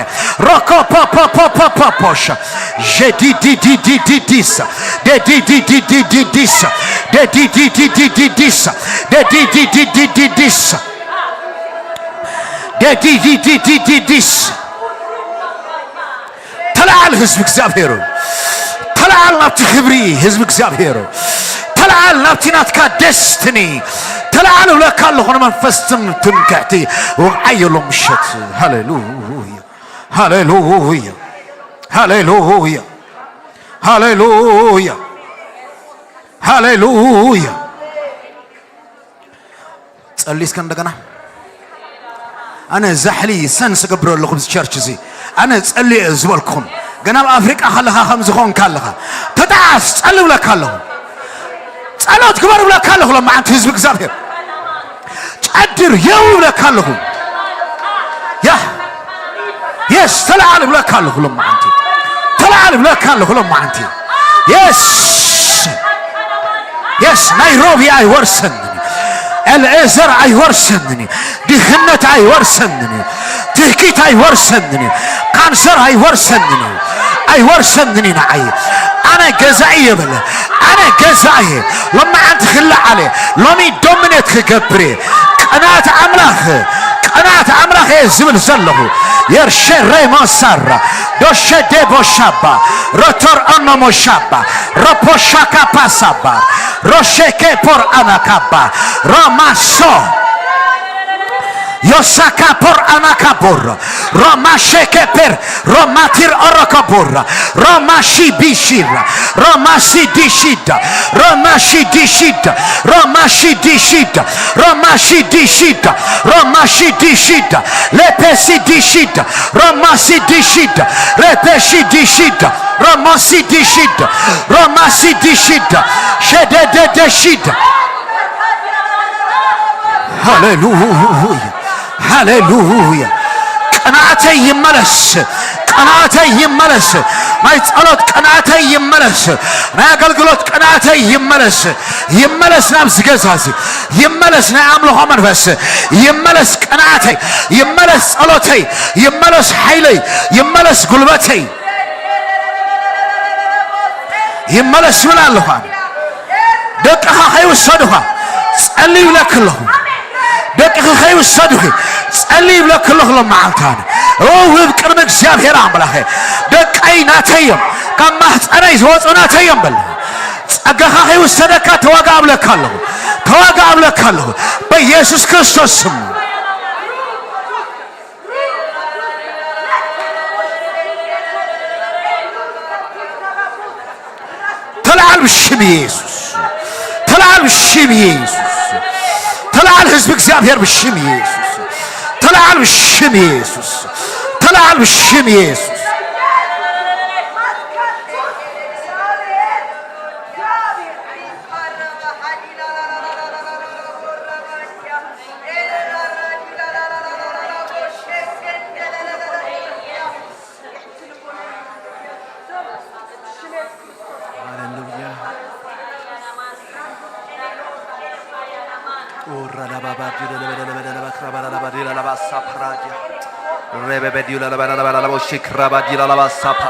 ሮኮፖፖፖፖፖፖሻ ዤዲዲዲዲዲዲሳ ዴዲዲዲዲዲዲሳ ዴዲዲዲዲዲዲሳ ዴዲዲዲዲዲዲሳ ዴዲዲዲዲዲዲስ ተለዓል ህዝቢ እግዚኣብሔር ሆይ። ተለዓል ናብቲ ክብሪ ህዝቢ እግዚኣብሔር ሆይ። ተለዓል ናብቲ ናትካ ደስትኒ ተለዓል እብለካ ኣለኹ ንመንፈስ ትም- ትምክሕቲ ወቕዓዮ ሎም ምሸት ሃሌሉያ ሃሌሉያ ሃሌሉያ ሃሌሉያ ሃሌሉያ ጸሊ እስከ እንደገና ኣነ ዛሕሊ ሰንስ እገብር ኣለኹ ኣብዚ ቸርች እዚ ኣነ ጸሊ እየ ዝበልኩኹም ግን ኣብ ኣፍሪቃ ከለኻ ከም ዝኾንካ ኣለኻ ተጣዓስ ጸሊ ብለካ ኣለኹ ጸሎት ግበር ብለካ ኣለኹ ለማዓንቲ ህዝቢ እግዚኣብሔር ጨድር የው ብለካ ኣለኹ ያ የስ ተለዓል ብለካ ኣለኹ ለማዓንቲ ተለዓል ብለካ ኣለኹ ለማዓንቲ የስ የስ ናይሮቢ ኣይወርሰንን ኤልኤዘር ኣይወርሰንን ድኽነት ኣይወርሰንን ትህኪት ኣይወርሰንን ካንሰር ኣይወርሰንን ኣይወርሰንን ንዓይ ኣነ ገዛኢ የበለ ኣነ ገዛኢ ሎማዓንቲ ክለዓለ ሎሚ ዶሚኔት ክገብር ቅናት ኣምላኽ ቅናት ኣምላኽ እየ ዝብል ዘለኹ የርሸ ሬሞሳራ ዶሸ ዴቦሻባ ሮቶር ኦኖሞሻባ ሮፖሻካፓሳባ ሮሼኬ ፖር ኣናካባ ሮማሶ ዮሳካ ፖር ኣናካቦር ሮማሼኬ ፔር ሮማቲር ኦሮኮቦር ሮማሺ ቢሺር ሮማሲ ዲሺዳ ሮማሺ ዲሺዳ ሮማሺ ዲሺዳ ሮማሺ ዲሺዳ ሮማሺ ዲሺዳ ሌፔሲ ዲሺዳ ሮማሲ ዲሺዳ ሬፔሺ ዲሺዳ ሮማሲ ዲሺዳ ሮማሲ ዲሺዳ ሸደደደሺዳ ሃሌሉያ ሃሌሉያ ቅንዓተይ ይመለስ ቅንዓተይ ይመለስ ናይ ጸሎት ቅንዓተይ ይመለስ ናይ ኣገልግሎት ቅንዓተይ ይመለስ ይመለስ ናብዚ ገዛ እዚ ይመለስ ናይ ኣምልኾ መንፈስ ይመለስ ቅንዓተይ ይመለስ ጸሎተይ ይመለስ ሓይለይ ይመለስ ጉልበተይ ይመለስ ይብል ኣለኹ ኣነ ደቅኻ ከይውሰዱኻ ጸሊ ይብለክ ኣለኹ ደቅኺ ከይውሰዱኺ ጸሊ ይብለክ ኣለኹ ሎም መዓልቲ ኣነ እውህብ ቅድሚ እግዚኣብሔር ኣምላኸ ደቀይ ናተይ እዮም ካብ ማህፀነይ ዝወፁ ናተይ እዮም በል ጸጋኻ ከይውሰደካ ተዋጋ እብለካ ኣለኹ ተዋጋ እብለካ ኣለኹ በኢየሱስ ክርስቶስ ስም ኢየሱስ። ተለዓል ብሽም ኢየሱስ። ተለዓል ህዝቢ እግዚኣብሔር ብሽም ኢየሱስ። ተለዓል ብሽም ኢየሱስ። ተለዓል ብሽም ኢየሱስ። ሃሌሉያ። ኦራዳባባዲለለበደለበደለበክራባላላባዲላላባሳፕራዲያ። ሬበበዲዩላላባላላባላላቦሺክራባዲላላባሳፓ።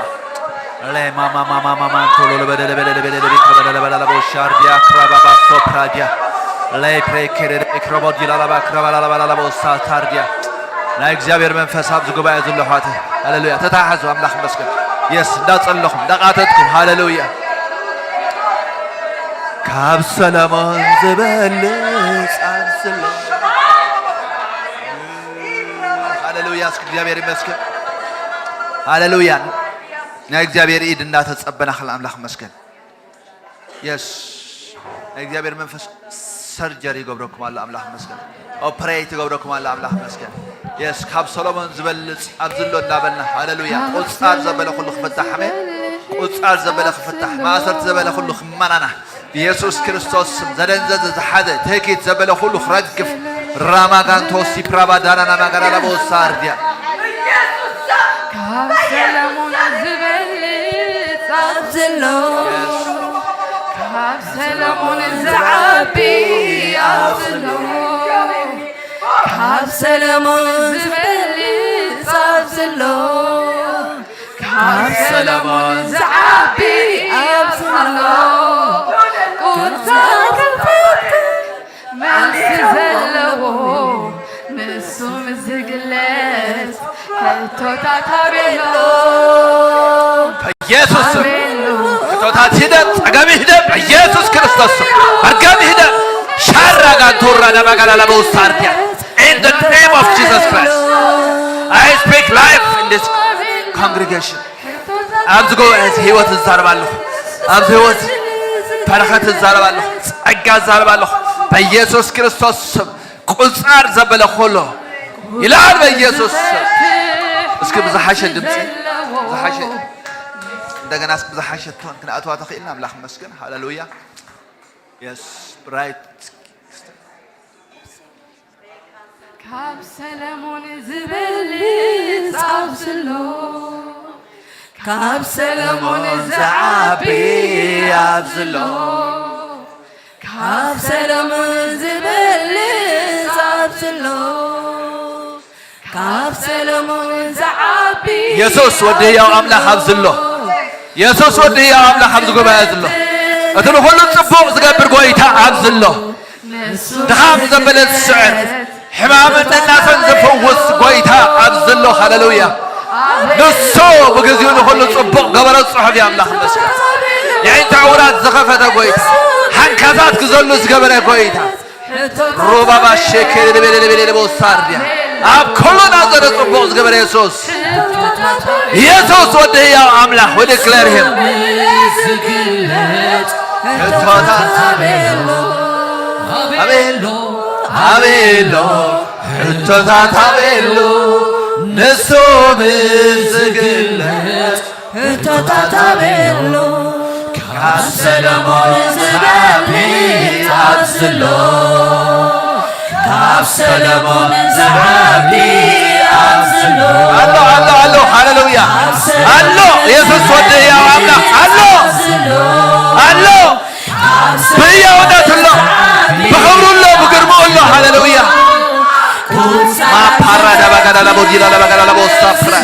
ሌማማማማማማንቶሎለበደለበደለበደለቢክራባላላባላላቦሻርዲያ ክራባባሶፕራዲያ። ሌፕሬኬደደቤክራባዲላላባክራባላላባላላቦሳታርዲያ። ናይ እግዚኣብሔር መንፈስ ኣብዚ ጉባኤ ዘሎ ኣሕዋተይ። ሃሌሉያ። ተተሓሓዙ። ኣምላኽ ይመስገን። የስ፣ እንዳጸለኹም፣ እንዳቓተትኩም። ሃሌሉያ። ካብ ሰለሞን ዝበልጽ ኣብዚ ኣሎ። ሃሌሉያ። እስኪ እግዚኣብሔር ይመስገን። ሃሌሉያ። ናይ እግዚኣብሔር ኢድ እንዳተጸበና ከላ ኣምላኽ ይመስገን። የስ። ናይ እግዚኣብሔር መንፈስ ሰርጀሪ ይገብረኩም ኣሎ። ኣምላኽ ይመስገን። ኦፕሬት ይገብረኩም ኣሎ። ኣምላኽ ይመስገን። የስ። ካብ ሰሎሞን ዝበልጽ ኣብዚ ኣሎ እንዳበልና። ሃሌሉያ። ቁጻር ዘበለ ኩሉ ክፍታሕ። ኣሜን። ቁጻር ዘበለ ክፍታሕ። ማእሰርቲ ዘበለ ኩሉ ክመናና። ብየሱስ ክርስቶስ ስም ዘደንዘዘ ዝሓዘ ተኪት ዘበለ ኩሉ ክረግፍ። ራማጋንቶ ሲፕራባ ዳናና ማጋራላ ቦሳርዲያ። ካብ ሰለሞን ዝበልጽ ኣብዚ ኣሎ። ካብ ሰለሞን ዝዓቢ ኣብዚ ኣሎ። ካብ ሰለሞን ዝበልጽ ኣብዚ ኣሎ። ካብ ሰለሞን ዝዓቢ ኣብዚ ኣሎ። ቁጽሪ ከፈትክ መልሲ ዘለዎ ንሱ ምስ ዝግለጽ ሕቶታት ኣቤሎ። በኢየሱስ ስም ኣቤሎ። ሕቶታት ሂደም፣ ጸገም ሂደም፣ በኢየሱስ ክርስቶስ ስም መርገም ሂደም። ሻራ ጋንቶራ ለማጋላ ለመውሳርዲያ። In the name of Jesus Christ, I speak life in this congregation. ኣብዚ ጉባኤ እዚ ህይወት እዛረብ ኣለኹ። ኣብዚ ህይወት በረኸት እዛረብ ኣለኹ። ጸጋ እዛረብ ኣለኹ። በኢየሱስ ክርስቶስ ስም ቁጻር ዘበለ ኾሎ ይልዓል በኢየሱስ ስም። እስኪ ብዝሓሸ ድምፂ፣ ብዝሓሸ፣ እንደገና እስኪ ብዝሓሸ ቶን ክንኣትዋ ተኽኢልና ኣምላኽ ይመስገን። ሃሌሉያ። የስ፣ ብራይት። ካብ ሰለሞን ዝበልጽ ኣብዚ ኣሎ። ካብ ሰለሞን ዝዓቢ ኣብዚ ኣሎ። ካብ ሰለሞን ዝበልጽ ኣብዚ ኣሎ። ካብ ሰለሞን ዝዓቢ የሱስ ወዲ ህያው ኣምላኽ ኣብዚ ኣሎ። የሱስ ወዲ ህያው ኣምላኽ ኣብዚ ጉባኤ ኣሎ። እቲ ንኹሉ ጽቡቕ ዝገብር ጎይታ ኣብዚ ኣሎ። ድኻም ዘበለ ዝስዕር፣ ሕማምን ነናሰን ዝፍውስ ጎይታ ኣብዚ ዘሎ። ሃሌሉያ። ንሱ ብግዚኡ ንኹሉ ጽቡቕ ገበረ ጽሑፍ እዩ። ኣምላኽ ይመስገን። የዒንቲ ዕውራት ዝኸፈተ ጎይታ፣ ሓንካሳት ክዘሉ ዝገበረ ጎይታ። ሮባባ ሼኬ ለቤለቤለቤለቦ ሳርዲያ። ኣብ ኩሉ ናዘረ ጽቡቕ ዝገበረ የሱስ። የሱስ ወዲ ህያው ኣምላኽ። We declare him. ሕቶታት ኣቤሎ፣ ኣቤሎ፣ ኣቤሎ፣ ሕቶታት ኣቤሎ፣ ንሱ ምስ ዝግለጽ ሕቶታት ኣቤሎ፣ ካብ ሰለሞን ዝዓቢ ኣብዚ ኣሎ፣ ካብ ሰለሞን ዝዓቢ ኣብዚ ኣሎ። ኣሎ፣ ኣሎ፣ ኣሎ፣ ሃሌሉያ። ኣሎ፣ የሱስ ወዲ ህያው ኣምላኽ ኣሎ። ኣሎ። ብህያውነቱ ኣሎ፣ ብኽብሩ ኣሎ፣ ብግርምኡ ኣሎ። ሃሌሉያ። ማፓራ ዳባጋዳ ላቦዲላ ዳባጋዳ ላቦሳፍራ።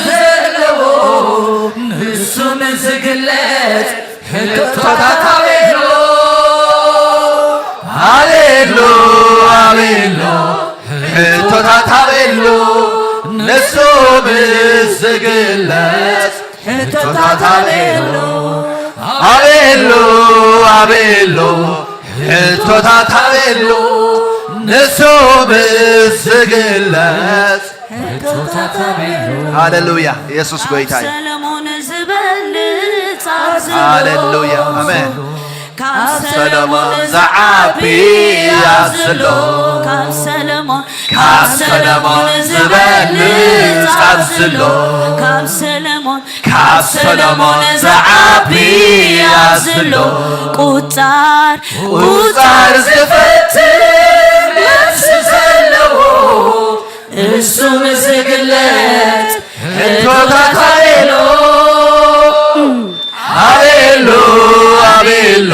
ንሱ ምስ ዝግለጽ ሕቶታት ኣቤሎ። ኣቤሎ፣ ኣቤሎ፣ ሕቶታት ኣቤሎ፣ ንሱ ምስ ዝግለጽ ሕቶታት ኣቤሎ። ኣቤሎ፣ ኣቤሎ፣ ሕቶታት ኣቤሎ፣ ንሱ ምስ ዝግለጽ። ሕቶታት ኣቤሎ። ሃሌሉያ፣ የሱስ ጎይታ እዩ። ሰለሞን ዝበልጽ ኣብዚ ኣሎ። ሃሌሉያ፣ ኣሜን። ካብ ሰለሞን ዝዓቢ ኣብዚ ኣሎ። ካብ ሰለሞን ካብ ሰለሞን ዝበልጽ ኣብዚ ኣሎ። ካብ ሰለሞን ካብ ሰለሞን ዝዓቢ ኣብዚ ኣሎ። ቁጻር ቁጻር ዝፈትን ነፍሲ ዘለዎ እሱም ዝግለጽ ሕቶታት ኣቤሎ ኣቤሎ ኣቤሎ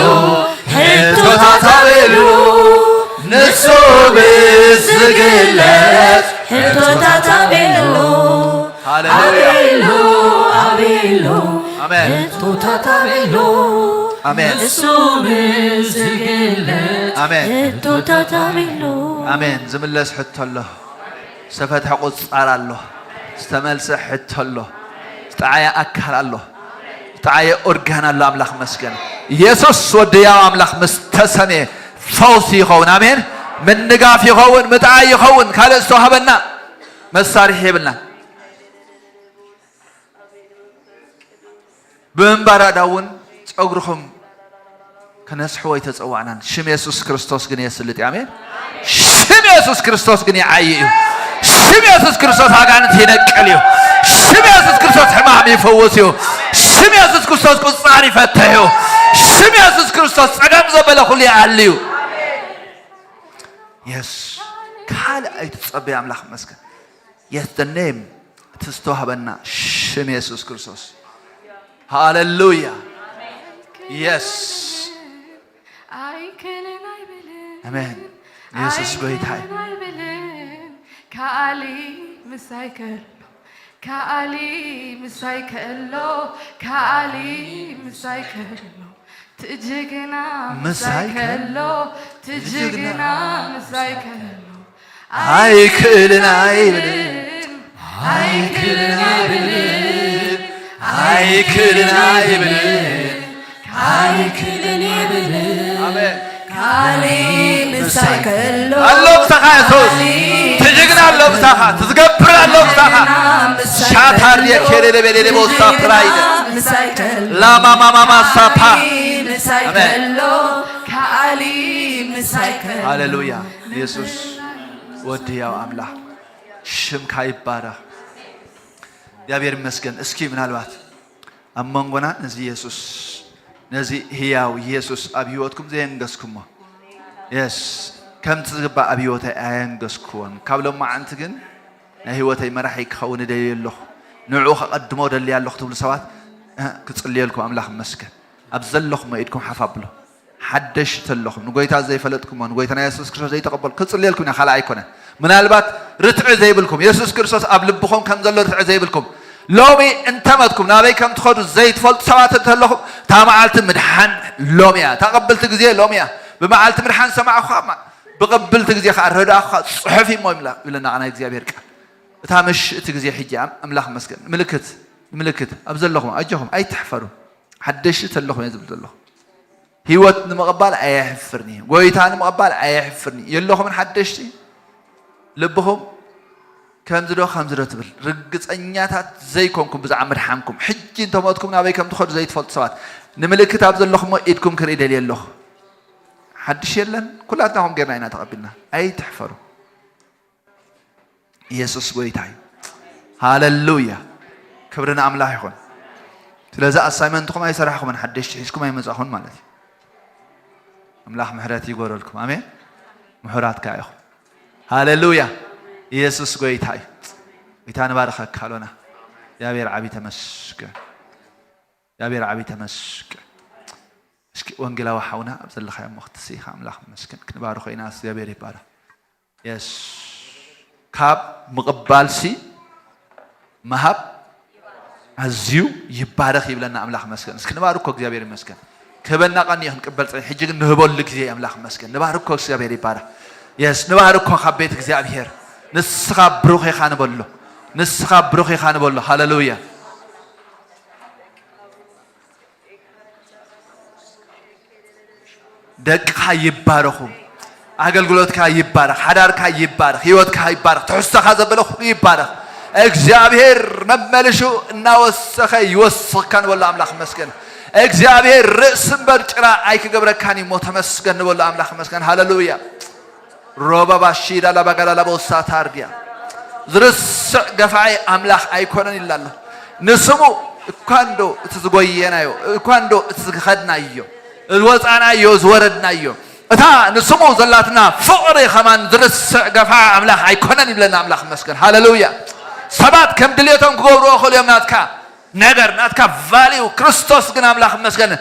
ሕቶታት ኣቤሎ ንሱ ብዝግለጽ ሕቶታት ኣቤሎ ሃሌሉያ። ኣቤሎ ኣቤሎ ኣሜን። ሕቶታት ኣቤሎ ኣሜን። እሱ ብዝግለጽ ኣሜን። ሕቶታት ኣቤሎ ኣሜን። ዝምለስ ሕቶ ኣሎ። ዝተፈትሐ ቁጻር ኣሎ። ዝተመልሰ ሕቶ ኣሎ። ዝተዓየ ኣካል ኣሎ። ዝተዓየ ኦርጋን ኣሎ። ኣምላኽ መስገን። ኢየሱስ ወዲ ያው ኣምላኽ ምስ ተሰምየ ፈውሲ ይኸውን። ኣሜን። ምንጋፍ ይኸውን፣ ምጥዓይ ይኸውን። ካልእ ዝተዋህበና መሳርሒ የብልና። ብምንባር ኣዳ እውን ጸጉርኹም ከነስሕዎ ኣይተጸዋዕናን። ሽም የሱስ ክርስቶስ ግን የስልጥ እዩ። ኣሜን። ሽም የሱስ ክርስቶስ ግን ይዓዪ እዩ። ሽም የሱስ ክርስቶስ ኣጋንንት ይነቅል እዩ። ሽም የሱስ ክርስቶስ ሕማም ይፈውስ እዩ። ሽም የሱስ ክርስቶስ ቁጻር ይፈትሕ እዩ። ሽም የሱስ ክርስቶስ ጸገም ዘበለ ኩሉ ይኣሊ እዩ። የስ ካልእ ኣይትጸበይ ኣምላኽ መስገን። የስ the name እቲ ዝተዋህበና ሽም የሱስ ክርስቶስ። ሃሌሉያ። የስ ኣይክልን ኣይብልን። ኣሜን። የሱስ ጎይታ እዩ። ኣይክልን ኣይብልን። ከኣሊ ምሳይ ከሎ ከኣሊ ምሳይ ከሎ ከኣሊ ምሳይ ከሎ ትጅግና ምሳይ ምሳይ ከሎ ትጅግና ምሳይ ከሎ ኣይክልን ኣይብልን። ኣይክልን ኣይብልን። ኣይክልን ኣይብልን። ኣይክልን ይብል ኣሜን። ካሊ ምሳይ ከሎ ኣሎ ምሳኻ የሱስ። ትጅግና ኣሎ ምሳኻ። ትዝገብር ኣሎ ምሳኻ። ሻታር የኬሌ ለቤሌ ቦሳ ፕራይደ ምሳይ ከሎ ላማማማማ ሳፓ ምሳይ ኣሜን። ከሎ ካሊ ምሳይ ከሎ ሃሌሉያ። ኢየሱስ ወዲ ያው ኣምላኽ ሽምካ ይባረኽ። እግዚኣብሔር ይመስገን። እስኪ ምናልባት ኣብ መንጎና ነዚ የሱስ ነዚ ህያው የሱስ ኣብ ህይወትኩም ዘየንገስኩሞ የስ ከምቲ ዝግባእ ኣብ ህይወተይ ኣየንገስኩዎን። ካብ ሎማዓንቲ ግን ናይ ህይወተይ መራሒ ክኸውን እደልየ ኣለኹ። ንዕኡ ከቐድሞ ደልየ ኣለኹ ትብሉ ሰባት እ፣ ክጽልየልኩም ኣምላኽ ይመስገን። ኣብ ዘለኹሞ ኢድኩም ሓፍ ኣብሎ። ሓደሽቲ ኣለኹም፣ ንጎይታ ዘይፈለጥኩሞ፣ ንጎይታና የሱስ ክርስቶስ ዘይተቐበልኩ፣ ክጽልየልኩም ኢና፣ ካልእ ኣይኮነን። ምናልባት ርትዒ ዘይብልኩም፣ የሱስ ክርስቶስ ኣብ ልብኹም ከም ዘሎ ርትዒ ዘይብልኩም፣ ሎሚ እንተመትኩም ናበይ ከም ትኸዱ ዘይትፈልጡ ሰባት እንተለኹም፣ እታ መዓልቲ ምድሓን ሎሚ እያ። እታ ቅብልቲ ግዜ ሎሚ እያ። ብመዓልቲ ምድሓን ሰማዕኹ፣ ብቕብልቲ ግዜ ኸዓ ረዳእኹ፣ ጽሑፍ እሞ ይብላ-፣ ይብለና ናይ እግዚኣብሔር ቃል። እታ ምሽ-፣ እቲ ግዜ ሕጂ እያ። ኣምላኽ ይመስገን። ምልክት፣ ምልክት ኣብ ዘለኹም ኣጆኹም፣ ኣይትሕፈሩ። ሓደሽቲ ተለኹም እየ ዝብል ዘለኹ። ህይወት ንምቕባል ኣየሕፍርን እዩ። ጎይታ ንምቕባል ኣየሕፍርን እዩ። የለኹምን ሓደሽቲ? ልብኹም ከምዚ ዶ ከምዚ ዶ ትብል ርግጸኛታት ዘይኮንኩም ብዛዕባ ምድሓንኩም። ሕጂ እንተሞትኩም ናበይ ከም ትኸዱ ዘይትፈልጡ ሰባት። ንምልክት ኣብ ዘለኹሞ ኢድኩም ክርኢ ደልየ ኣለኹ። ሓድሽ የለን። ኩላትና ከም ጌርና ኢና ተቐቢልና። ኣይትሕፈሩ። ኢየሱስ ጎይታ እዩ። ሃሌሉያ። ክብሪ ንኣምላኽ ይኹን። ስለዚ ኣሳይመንትኹም ኣይሰራሕኹምን፣ ሓደሽቲ ሒዝኩም ኣይመጻኹን ማለት እዩ። ኣምላኽ ምሕረት ይጎረልኩም። ኣሜን። ምሑራት ከኣ ኢኹም። ሃሌሉያ። ኢየሱስ ጎይታ እዩ። ጎይታ ንባርኸካ ኣሎና። እግዚኣብሔር ዓቢ ተመስገን። እግዚኣብሔር ዓቢ ተመስገን። እስኪ ወንጌላዊ ሓውና ኣብ ዘለኻዮ እሞ ክትስኢኻ ኣምላኽ ይመስገን። ክንባርኾ ኢና። እግዚኣብሔር ይባረኽ። የስ ካብ ምቕባልሲ ምሃብ ኣዝዩ ይባረኽ ይብለና ኣምላኽ ይመስገን። እስኪ ንባርኮ እግዚኣብሔር ይመስገን። ክህበና ቀኒኡ ክንቅበል ጸኒሑ፣ ሕጂ ግን ንህበሉ ግዜ ኣምላኽ ይመስገን። ንባርኮ እግዚኣብሔር ይባረኽ። የስ ንባርኮ ካብ ቤት እግዚኣብሔር። ንስኻ ብሩኽ ኢኻ ንበሎ። ንስኻ ብሩኽ ኢኻ ንበሎ። ሃሌሉያ። ደቅኻ ይባረኹ። ኣገልግሎትካ ይባረኽ፣ ሓዳርካ ይባረኽ፣ ህይወትካ ይባረኽ፣ ትሕዝቶኻ ዘበለ ኩሉ ይባረኽ። እግዚኣብሔር መመልሹ እናወሰኸ ይወስኽካ ንበሎ ኣምላኽ ይመስገን። እግዚኣብሔር ርእሲ እምበር ጭራ ኣይክገብረካን እዩ እሞ ተመስገን ንበሎ ኣምላኽ መስገን። ሃለሉያ። ሮባባ ሺዳ ላባጋዳ ላቦሳ ታርዲያ። ዝርስዕ ገፋዒ ኣምላኽ ኣይኮነን ይብላ ኣሎ። ንስሙ እኳ እንዶ እቲ ዝጎየናዮ፣ እኳ እንዶ እቲ ዝኸድናዮ፣ ዝወፃናዮ፣ ዝወረድናዮ፣ እታ ንስሙ ዘላትና ፍቕሪ ኸማን ዝርስዕ ገፋዒ ኣምላኽ ኣይኮነን ይብለና ኣምላኽ መስገን። ሃለሉያ። ሰባት ከም ድልየቶም ክገብርዎ ይኽእሉ እዮም ናትካ ነገር፣ ናትካ ቫልዩ፣ ክርስቶስ ግን ኣምላኽ መስገን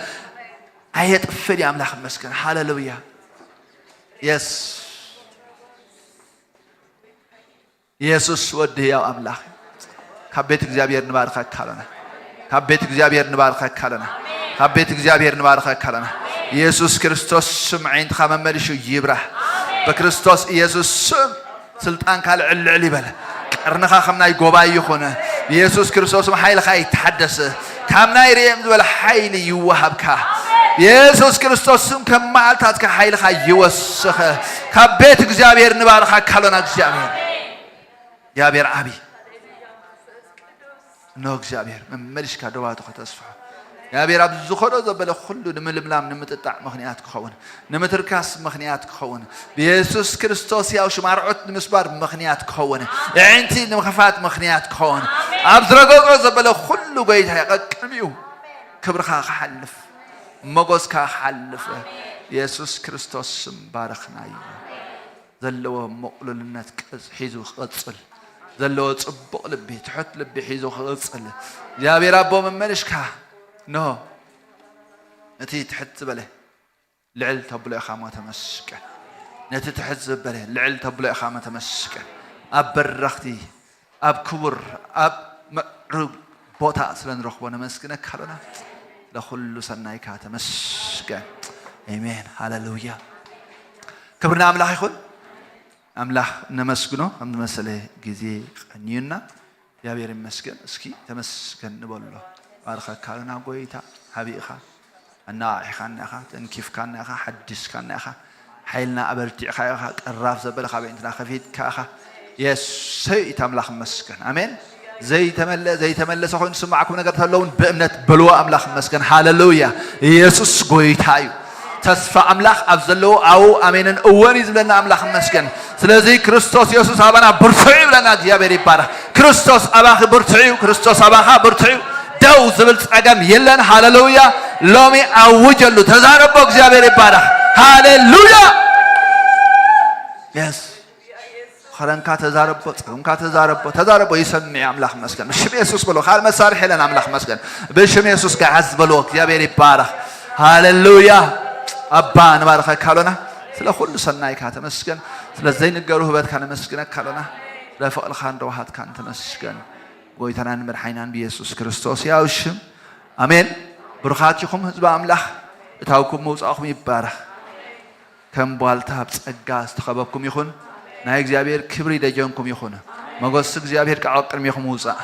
ኣየጥፍእን እዩ ኣምላኽ መስገን። ሃለሉያ። የስ ኢየሱስ ወዲ ህያው ኣምላኽ እዩ። ካብ ቤት እግዚኣብሔር ንባርኸካ ኣለና። ካብ ቤት እግዚኣብሔር ንባርኸካ ኣለና። ካብ ቤት እግዚኣብሔር ንባርኸካ ኣለና። ኢየሱስ ክርስቶስ ስም ዓይንትኻ መመሊሹ ይብራህ። በክርስቶስ ኢየሱስ ስም ስልጣንካ ልዕል ልዕል ይበል። ቀርንኻ ከም ናይ ጎባይ ይኹን። ኢየሱስ ክርስቶስ ስም ሓይልኻ ይተሓደስ። ካብ ናይ ርየም ዝበለ ሓይሊ ይወሃብካ። ኢየሱስ ክርስቶስ ስም ከም መዓልታትካ ሓይልኻ ይወስኸ። ካብ ቤት እግዚኣብሔር ንባርኸካ ኣሎና እግዚኣብሔር። እግዚኣብሔር ዓቢ። እነሆ እግዚኣብሔር መመሊሽካ ደባቱ ከተስፍሖ። እግዚኣብሔር ኣብ ዝኸዶ ዘበለ ኩሉ ንምልምላም ንምጥጣዕ ምኽንያት ክኸውን፣ ንምትርካስ ምኽንያት ክኸውን፣ ብየሱስ ክርስቶስ ያው ሽም ኣርዑት ንምስባር ምኽንያት ክኸውን፣ ኣዒንቲ ንምኽፋት ምኽንያት ክኸውን፣ ኣብ ዝረገጾ ዘበለ ኩሉ ጎይታ ቀቅድሚኡ ክብርኻ ክሓልፍ፣ መጎስካ ክሓልፍ፣ የሱስ ክርስቶስ ስም ባረኽናዮ። ዘለዎ ምቕሉልነት ቅጽ-፣ ሒዙ ክቕጽል፣ ዘለዎ ጽቡቕ ልቢ፣ ትሑት ልቢ ሒዙ ክቕጽል፣ እግዚኣብሔር ኣቦ መመልሽካ፣ እንሆ፣ እቲ ትሕት ዝበለ ልዕል ተብሎ ኢኻ እሞ ተመስገን። ነቲ ትሕት ዝበለ ልዕል ተብሎ ኢኻ እሞ ተመስገን። ኣብ በረኽቲ፣ ኣብ ክቡር፣ ኣብ ምዕሩግ ቦታ ስለ ንረኽቦ ነመስግነካ ኣሎና። ለኹሉ ሰናይካ ተመስገን። ኣሜን። ሃለሉያ። ክብሪ ንኣምላኽ ይኹን። ኣምላኽ ነመስግኖ። ከም ዝመሰለ ግዜ ቀንዩና። እግዚኣብሔር ይመስገን። እስኪ ተመስገን ንበሎ። ባርኸካ ኣሎና ጎይታ። ሓቢእኻ፣ ኣነቓቒሕካና ኢኻ፣ ተንኪፍካና ኢኻ፣ ሓዲስካና ኢኻ። ሓይልና ኣበርቲዕካ ኢኻ። ቀራፍ ዘበለ ካብ ኣዒንትና ከፊትካ ኢኻ። የሰይ፣ እቲ ኣምላኽ ይመስገን። ኣሜን። ዘይተመለ-፣ ዘይተመለሰ ኮይኑ ዝስማዕኩም ነገር ተለውን ብእምነት በልዎ። ኣምላኽ ይመስገን። ሃለሉያ። ኢየሱስ ጎይታ እዩ። ተስፋ ኣምላኽ ኣብ ዘለዎ ኣብኡ ኣሜንን እወን እዩ ዝብለና ኣምላኽ ይመስገን። ስለዚ ክርስቶስ የሱስ ኣባና ብርቱዕ እዩ ይብለና። እግዚኣብሔር ይባረኽ። ክርስቶስ ኣባኺ ብርቱዕ እዩ። ክርስቶስ ኣባኻ ብርቱዕ እዩ። ደው ዝብል ጸገም የለን። ሃለሉያ። ሎሚ ኣውጀሉ። ተዛረቦ። እግዚኣብሔር ይባረኽ። ሃለሉያ። የስ። ኸረንካ ተዛረቦ፣ ጸገምካ ተዛረቦ፣ ተዛረቦ። ይሰምዕ ኣምላኽ መስገን። ብሽም የሱስ በሎ። ካልእ መሳርሒ የለን ኣምላኽ መስገን። ብሽም የሱስ ገዓዝ በሎ። እግዚኣብሔር ይባረኽ። ሃለሉያ። ኣባ ንባርኸካ ኣሎና። ስለ ኩሉ ሰናይካ ተመስገን። ስለ ዘይንገሩ ህበትካ ነመስግነካ ኣሎና። ስለ ፍቕርኻን ረውሃትካን ተመስገን። ጎይታናን መድሓኒናን ብየሱስ ክርስቶስ ያው ሽም። ኣሜን። ብሩኻት ኢኹም ህዝቢ ኣምላኽ። እታውኩም መውጻእኹም ይባረኽ። ከም ቧልታ ብጸጋ ዝተኸበብኩም ይኹን። ናይ እግዚኣብሔር ክብሪ ደጀንኩም ይኹን። መጎስ እግዚኣብሔር ከዓ ኣብ ቅድሜኹም ውጻእ።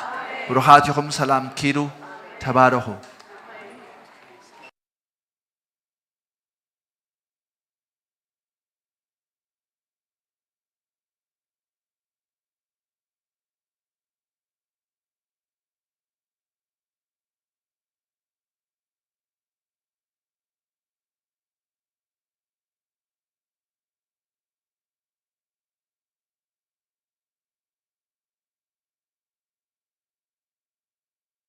ብሩኻት ኢኹም። ሰላም ኪዱ። ተባረኹ።